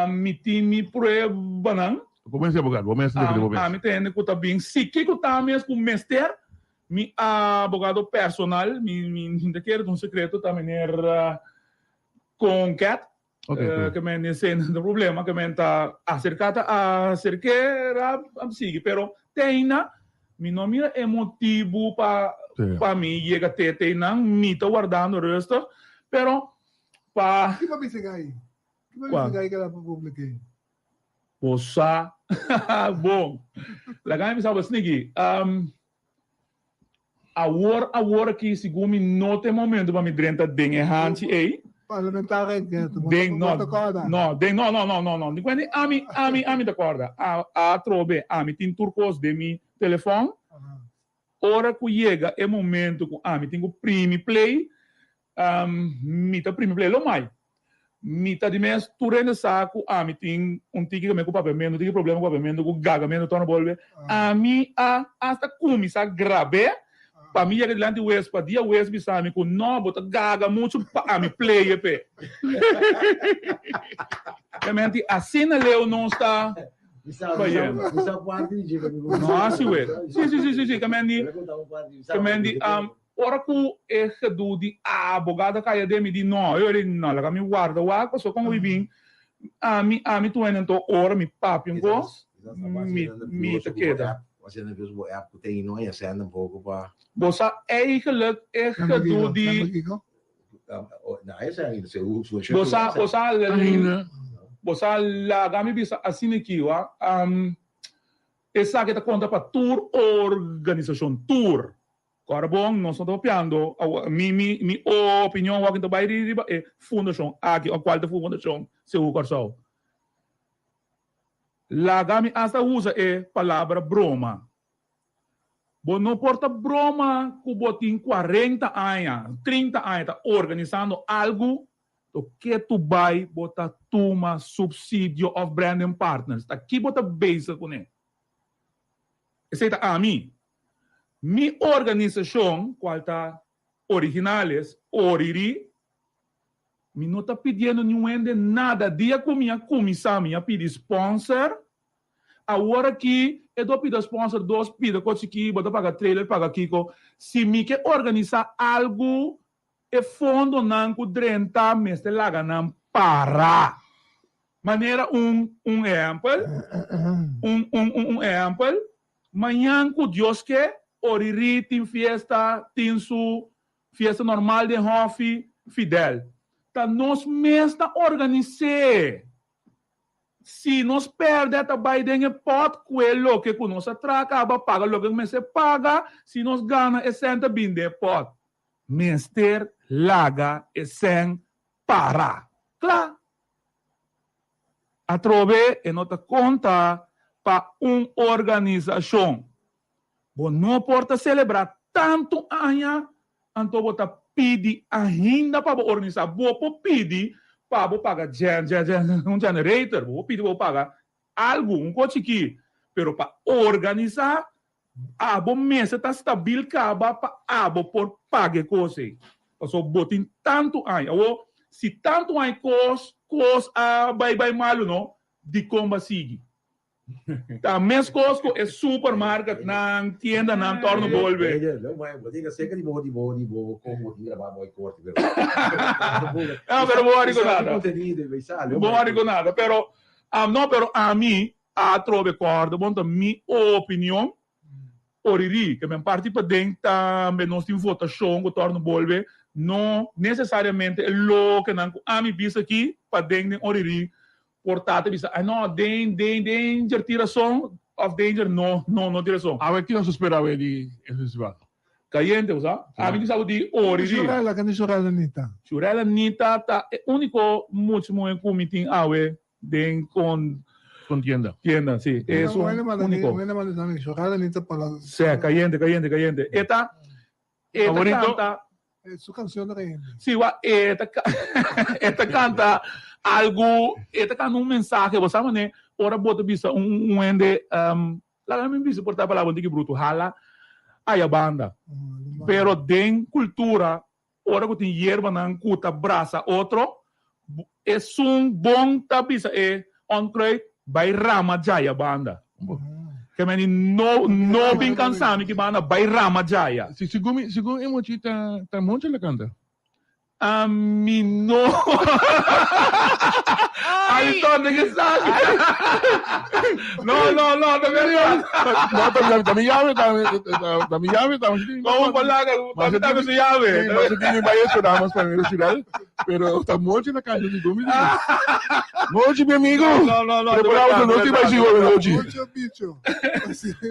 Mi tin mi pruebanan. Bo mes di abogado, bo mes ta defende bo mes. Ami ta hende ku ta bin. Si kiko ta mes ku mester, mi abogado personal, mi mi ta kere ta un sekreto, ta meneer Konket. Ke men esei no ta problema, ke men ta aserká ta aserk'é ra sigui. Pero te ainda mi no mira e motibu pa pa mi yega te te einan. Mi ta wardando rustig, pero Pa. Ki pa bisa gai? Ki pa bisa gai keda pa publike? Bo sa. Bon. Laga mi bisa bo sniki. Um, awor, awor aki, segun mi no ta e momento pa mi drenta den e hanchi ei. Parlamentario enquete. Den, no, no, den, no, no, no, no, no. Di kuenta ami, ami, ami ta korda. A, atrobe, ami tin tur kos den mi telefon. Ora ku yega e momento ku ami tin ku primi play, mi ta primi play lo mai. Mi ta di mes tur hende sa ku ami tin un tiki kaminda ku papiamentu, un tiki problema ku papiamentu, ku gagamentu torna bolbe. Ami a asta kuminsá grab'é pa mi yega dilanti wes pa dia wes bisa mi ku no bo ta gaga muchu pa ami pleye p'e. Realmente asina leu nos ta bayendo. No asi wes. Si si si si si kamendi kamendi Ora ku e gedoe di abogado a kaya den mi di no, e ora no, laga mi warda wak pasobra kon mi bin ami ami tur hende anto ora mi papia un kos mi mi ta keda. Bo sa eigenlijk e gedoe di bo sa bo sa bo sa laga mi bisa asina aki wak esaki ta konta pa tur organisashon tur. Ora bon, nos no ta papiando awor, mi, mi, mi opinion awor ta bai riba e fundashon aki o kual ta fundashon Seú Kòrsou. Laga mi asta usa e palabra broma. Bo no por ta broma ku bo tin kuarenta aña, trinta aña ta organisando algu, to ke tu bai bo ta tuma supsidio òf branding partners. Ta ki bo ta bezig kuné? Esei ta ami. Mi organisashon, kual ta Originales, Oriri, mi no ta pidiendo niun hende nada. Dia ku mi a kuminsá mi a pidi sponsor. Awor aki e do pida sponsor dos pida ko chikí, bo ta paga trailer, paga kiko. Si mi ke organisá algu, e fondonan ku drenta mester laga nan para. Manera un un ehèmpel, un un un ehèmpel, Mañan ku Dios ke, Oriri tin fiesta, tin su fiesta normal den hòfi, Fidel. Ta nos mes ta organis'é. Si nos pèrdè ta bai den e pòt ku e loke ku nos a traha kaba, paga loke ku mester paga, si nos gana e sèn ta bin den e pòt. Mester laga e sèn para. Kla! Atrobe e no ta konta pa un organisashon. Bo no por ta selebrá tantu aña, anto bo ta pidi ainda pa bo organisá. Bo por pidi pa bo paga gen, gen, gen, un generator, bo por pidi pa bo paga algu, un kos chikí, pero pa organisá, abo mester ta stabil kaba pa abo por paga e kos ei. Pasobra bo tin tantu aña. Awor, si tantu aña kos kos a bai bai malu no, dikon bo a sigui? Ta meskos ku e supermarketnan, tiendanan torno bolbe. No, pero bo wòrdu ku nada. Bo wòrdu ku nada. Pero, no, pero ami Atrobe kòrda bon ta mi opinion. Oriri, ke men parti paden tambe nos tin votashon ku torno bolbe, no nesesariamente e lokenan ku ami bisa aki paden den Oriri por ta ta bisa, ay no, den, den, Danger tin rason òf Danger no, no, no tin rason. Awe ki nos ta spera awe di e festival? Kayente, bo sa? Ami tin sa ku di Oriri. Shurella, kende Shurella Nita? Shurella Nita ta e úniko mucha muhé ku mi tin awe Den con Contienda. Tienda, si. Es un unico. Sè, cayente, cayente, cayente. E ta, e ta canta. Su cancion ta cayente. Si, wa, e ta, e ta canta algo, e ta canta un mensahe. Bo sa mane, ora bo ta bisa un, un hende, laga mi bisa por ta palabra un tiki bruto, hala aya banda. Pero den cultura, Ora ku tin yerbanan ku ta brasa otro, esun bon ta bisa e onkruid bai rama djaya banda. Ke meni no no bin kansa mi ki banda bai rama djaya. Si segun mi segun e mochi ta ta monchi la kanta. Ami no Ay tonto ke sabi. No no no ta verdad. No ta ta mi llave ta ta mi llave ta. Como palaga ta ta su llave. Mas tiene vaya eso nada más para mi ciudad, pero ta mochi na casa de gumi. Mochi mi amigo. No no no. Preparado no te vai sigo mochi. Mucho bicho.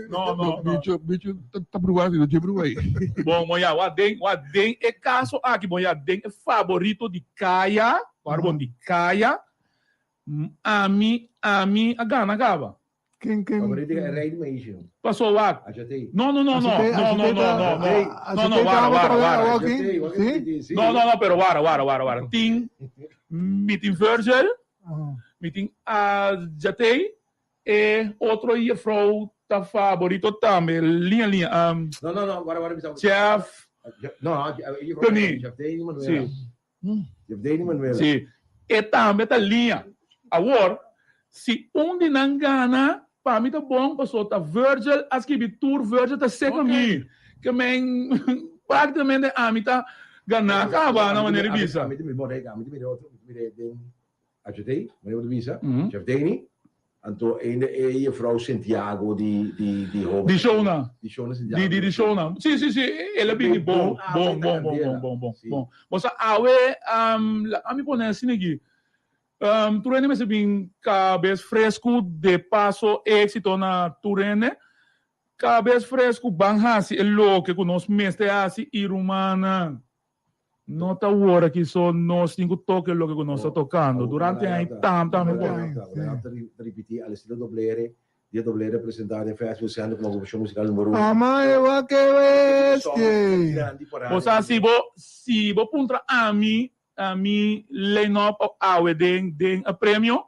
No no no. Bicho bicho ta bruwa si no te bruwa ahí. Bon, bon ya, wa den wa den e caso aki, bon ya den e favorito di Kaya, bon di Kaya. Ami, ami a gana caba. Ken, ken? Favorito e rey di maisha. Paso wak. Achatei. No, no, no, no, no, no, no, no, no, no, no, wara, wara, wara. Sí? No, no, no, pero wara, wara, wara, wara. Tin. Mi tin Virgil, mi tin Ajatey, e otro juffrouw ta favorito tambe, liña liña. No, no, no, wara wara bisa. Jeff. No, no, juffrouw Tony. Jeff Dany Manuela. Si. Jeff Dany Manuela. Si, e tambe ta liña. Awor, si un di nan gana, pa mi ta bon, pasobra ta Virgil a skibi tur, Virgil ta seka mi. Ke men, praktikamente ami ta gana kaba na manera di bisa. Ami ta mira, ami ta mira otro, ami ta mira den HT, manera bo ta bisa, Jeff Dany, Anto einde e juffrouw Santiago di di di hoben. Di Shona. Di Shona Santiago. Di di di Shona. Si si si, el a bini bon, bon, bon, bon, bon, bon, bon, bon. Bo sa awe, laga mi pone asina aki, tur hende mester bin kabes fresku, de paso éxito na tur hende. Kabes fresku ban hasi e loke ku nos mester hasi i rumannan. No ta wor aki so nos tin ku toka e loke ku nos ta tokando. Durante aña tam tam e por. Ta ripití al estilo doblere, dia doblere presentá den Festival Center komo agrupashon musikal number uno. Amaewa ke bestie. Bo sa si bo si bo puntra ami ami line up awe den den e premio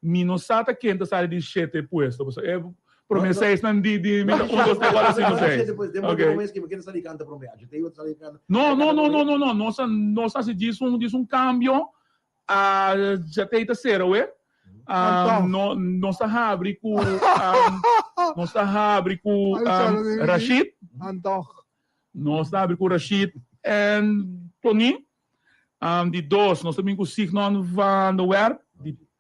Mi no sa ta ken ta sali di shete puesto, pasobra e prome seisnan di di mi ta un, dos, tres, kuater, sinku, seis. Ok. No, no, no, no, no, no, nos a nos a hasi djis un djis un kambio, a djatei ta sera awe, no nos ta habri ku nos ta habri ku Rashid, nos ta habri ku Rashid en Tony. Di dos, nos ta bin ku Signon van de Werp.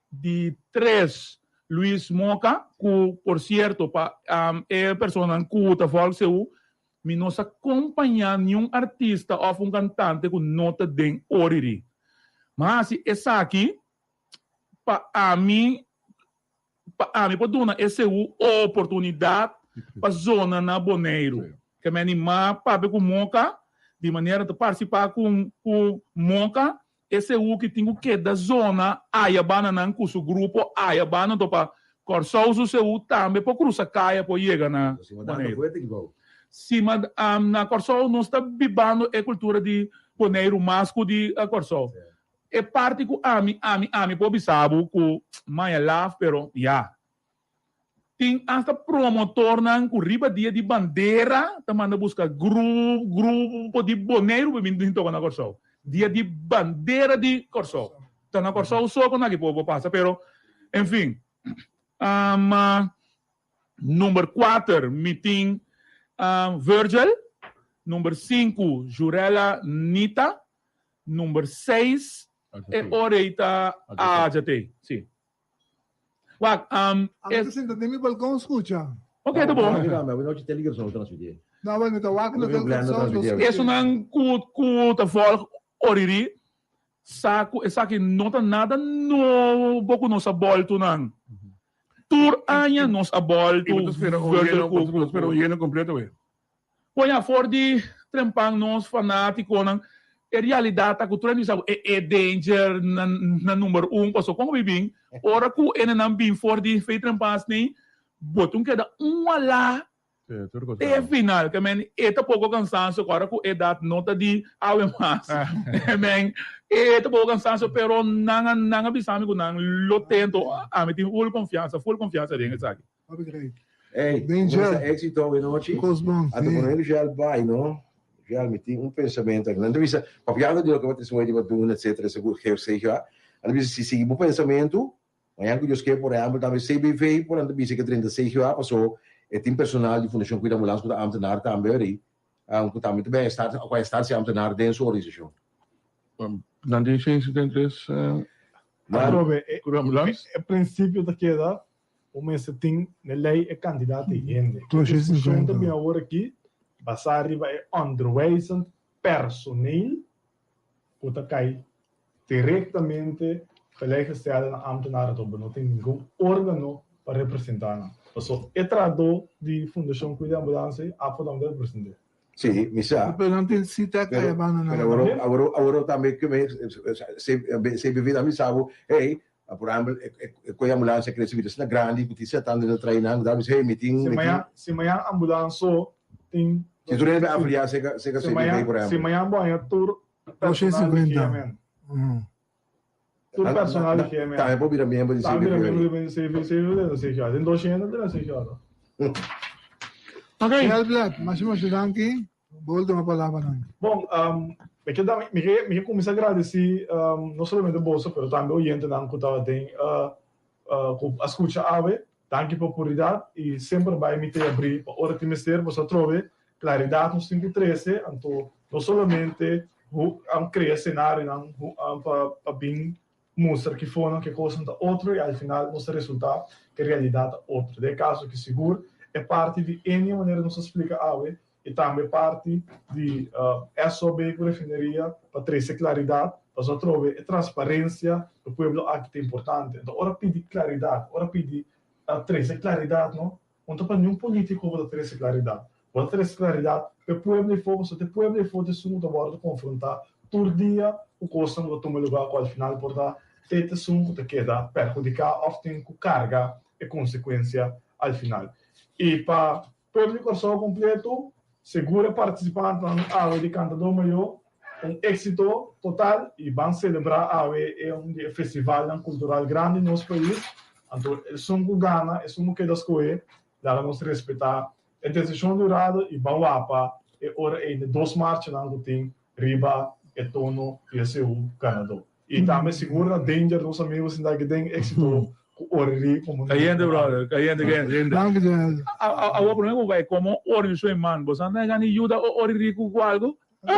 Di tres, Luis Moca, ku por sierto pa e personanan ku ta vòlg seu, mi no sa kompañá niun artista òf un kantante ku no ta den Oriri. Mi hasi esaki pa ami pa ami por duna e seu oportunidat pa zona na Boneiru. Ke mi animá papia ku Moka, di manera ta partisipá ku ku Moka, e seu ki tin ku keda zona aya banda nan ku su grupo aya banda anto pa Kòrsou su seu tambe por krusa kaya por yega na Boneiru. Si ma na Kòrsou nos ta bibando e kultura di Boneiru mas ku di Kòrsou. E parti ku ami, ami, ami por bisa bo ku maya laf, pero ya. Tin asta promotornan ku riba dia di bandera ta manda buska gru, grupo di Boneiru pa bin toka na Kòrsou. Dia di bandera di Kòrsou. Ta na Kòrsou so ku naki por pasa, pero en fin. Number kuater mi tin Virgil. Number sinku Jurella Nita. Number seis e ora ei ta AJT. Si. Wak, um, Ami ta sinta den mi balkon skucha. Ok, ta bon. No, bueno, ta wak na televisor. Esunnan ku ku ta volg Oriri sa ku esaki no ta nada nobo ku nos a boltu nan. Tur aña nos a boltu. I bo ta spera un yeno, bo ta spera un yeno kompleto we? Koña for di trempan nos fanaticonan e realidad ta cu tur hende bisa cu e e danger na na number un paso con bo bin ora cu enenan bin for di fey trempan asni bo tin keda un wala te final ke men e ta poco cansancio cu ora cu edad no ta di awe mas men e ta poco cansancio pero nan a nan a bisa mi cu nan lo tento ami tin full confiansa full confiansa den esaki. Ey, Danger. Mesa éxito awe nochi. Cos bon, Anto sí. por ejemplo, Shell bai, no? Shell, mi tin un pensamiento aki. Nan ta bisa, papiando di loke bo ta esmoe di Maduna, etcétera, segun GFCGA. Nan ta bisa, si sigui bo pensamiento, mañana ku Dios ke, por ehempel, tambe CBV por nan ta bisa ke drenta CGA, paso e tin personal di Fundashon Cuida Ambulans ku ta ambtenaar tambe, ori, ku tambe ta bay estar, ku a estar si ambtenaar den su organisashon. Nan tin 173 Atrobe, e, Cuida Ambulans. e principio ta keda Bo mester tin n'e lei e kantidat di hende. E Dos diskushon ta cincuenta. bin awor aki basá riba e onderwijzend personeel ku ta kai direktamente gelijkgestelde na ambtenaren to bo no tin ningun organo pa representá nan. Paso e trahadó di Fundashon Cuida Ambulance APFA tambe ta represent'é. Sí, mi sa. Pero nan tin cita Pero, kaya banda nan. pero awor, awor, awor tambe ke me, CBV tambe sa bo, hey, Por ehempel, e koe ambulancia crece bira asina grandi cu tin setanta ta trae nan, cu ta bisa, hey, mi tin, Si mi tin. mañan, si mañan ambulans so tin. Si tur hende bay afilia cerca, cerca Si CBV, mañan, por si ehempel. mañan bo haña tur personal di 250. GMN. Tur personal di GMA. Tambe por bira miembro di Tambe bira miembro di CVCV den CGA. Den dos hende den CGA. Ok. Helblet, masha masha danki. Bo ultimo palabranan. Bon, mi ke da, mi ke, mi ke kuminsá gradisí no solamente boso, pero tambe oyentenan ku tabatin ku a skucha awe. Danki pa opuridat i semper bai mi te abrí pa ora tin mester boso atrobe klaridat nos tin ku trese, anto no solamente hu a krea senarionan hu pa pa bin mustra ki fonan ke kosnan ta otro i al final nos ta resultá ke realidat ta otro. Den e kaso aki sigur e parti di Enia manera nos a splika awe i tambe parti di SOB ku refineria pa trese klaridat pasobra atrobe e transparensia pa pueblo aki ta importante. Anto ora pidi klaridat, ora pidi trese klaridat no No ta pa niun politico bo ta trece claridad. Bo ta trece claridad pa e pueblo efo, pasobra ta e pueblo efo ta esun cu ta wordo confronta tur dia cu cosnan cu ta tuma lugar cu al final por ta e ta esun cu ta keda perhudica of tin cu carga e consecuencia al final. Y pa pueblo di Corsou completo, sigur e participantenan awe di Cantador Mayor un exito total y ban celebra awe e un di e festivalnan cultural grandi nos pais. Anto esun cu gana, esun cu keda scohe, laga nos respeta e decision di hurado y ban wapa e ora ey de dos marchanan cu tin riba e tono di e seú ganador. Y tambe sigur na Danger nos amigo sinta aki den exito cu Oriri como Cayente brother, cayente, cayente. Danki Joel. Awor prome cu bay como organisacion e man, boso anda gana yuda Oriri cu algo? Bo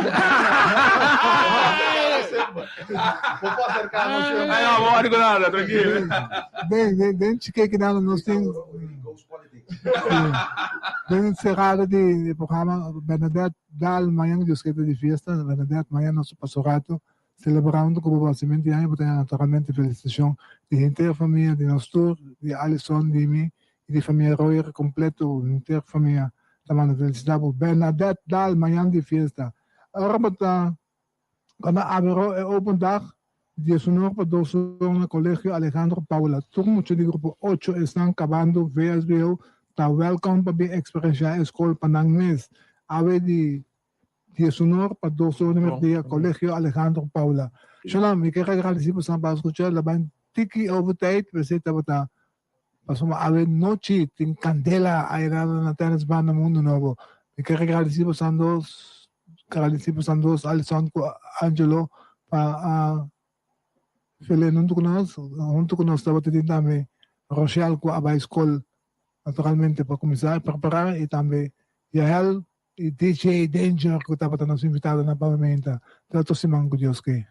por acerca nos siempre. Ay, no, bo wari cu nada, tranquilo. Den, den, den chike kidando nos tin den cerrado di di programa Bernadette Daal mañana Dios kere ta di fiesta Bernadette mañana nos ta pasa un rato celebrando cu bo bacimento di aña bo ta haña naturalmente felicitacion di henter famia di nos tur di Alison di mi y di famia Royer completo henter famia ta manda felicita bo Bernadette Daal mañana di fiesta ora bo ta cuando abro e open dag diesunor pa dos or na Colegio Alejandro Paula tur mucha di grupo ocho esnan cabando VSBO ta welcome pa bin experiencia e scol pa nan mes awe di Diesunor pa dos or di merdia, Colegio Alejandro Paula. Shalom, mi kier a gradisi boso pa skucha la ban tiki over tijd, p'esei tabata pasobra awe nochi tin kandela airado na Tennis Bar na Mundo Nobo. Mi kier a gradisi boso dos, gradisi boso dos Alison ku Angelo pa a fele huntu ku nos, huntu ku nos tabata tin tambe Rochelle ku a bai skol naturalmente pa kuminsá prepará i tambe Yael I DJ Danger ku tabata nos invitado na Pavimenta. Te otro siman ku Dios ke.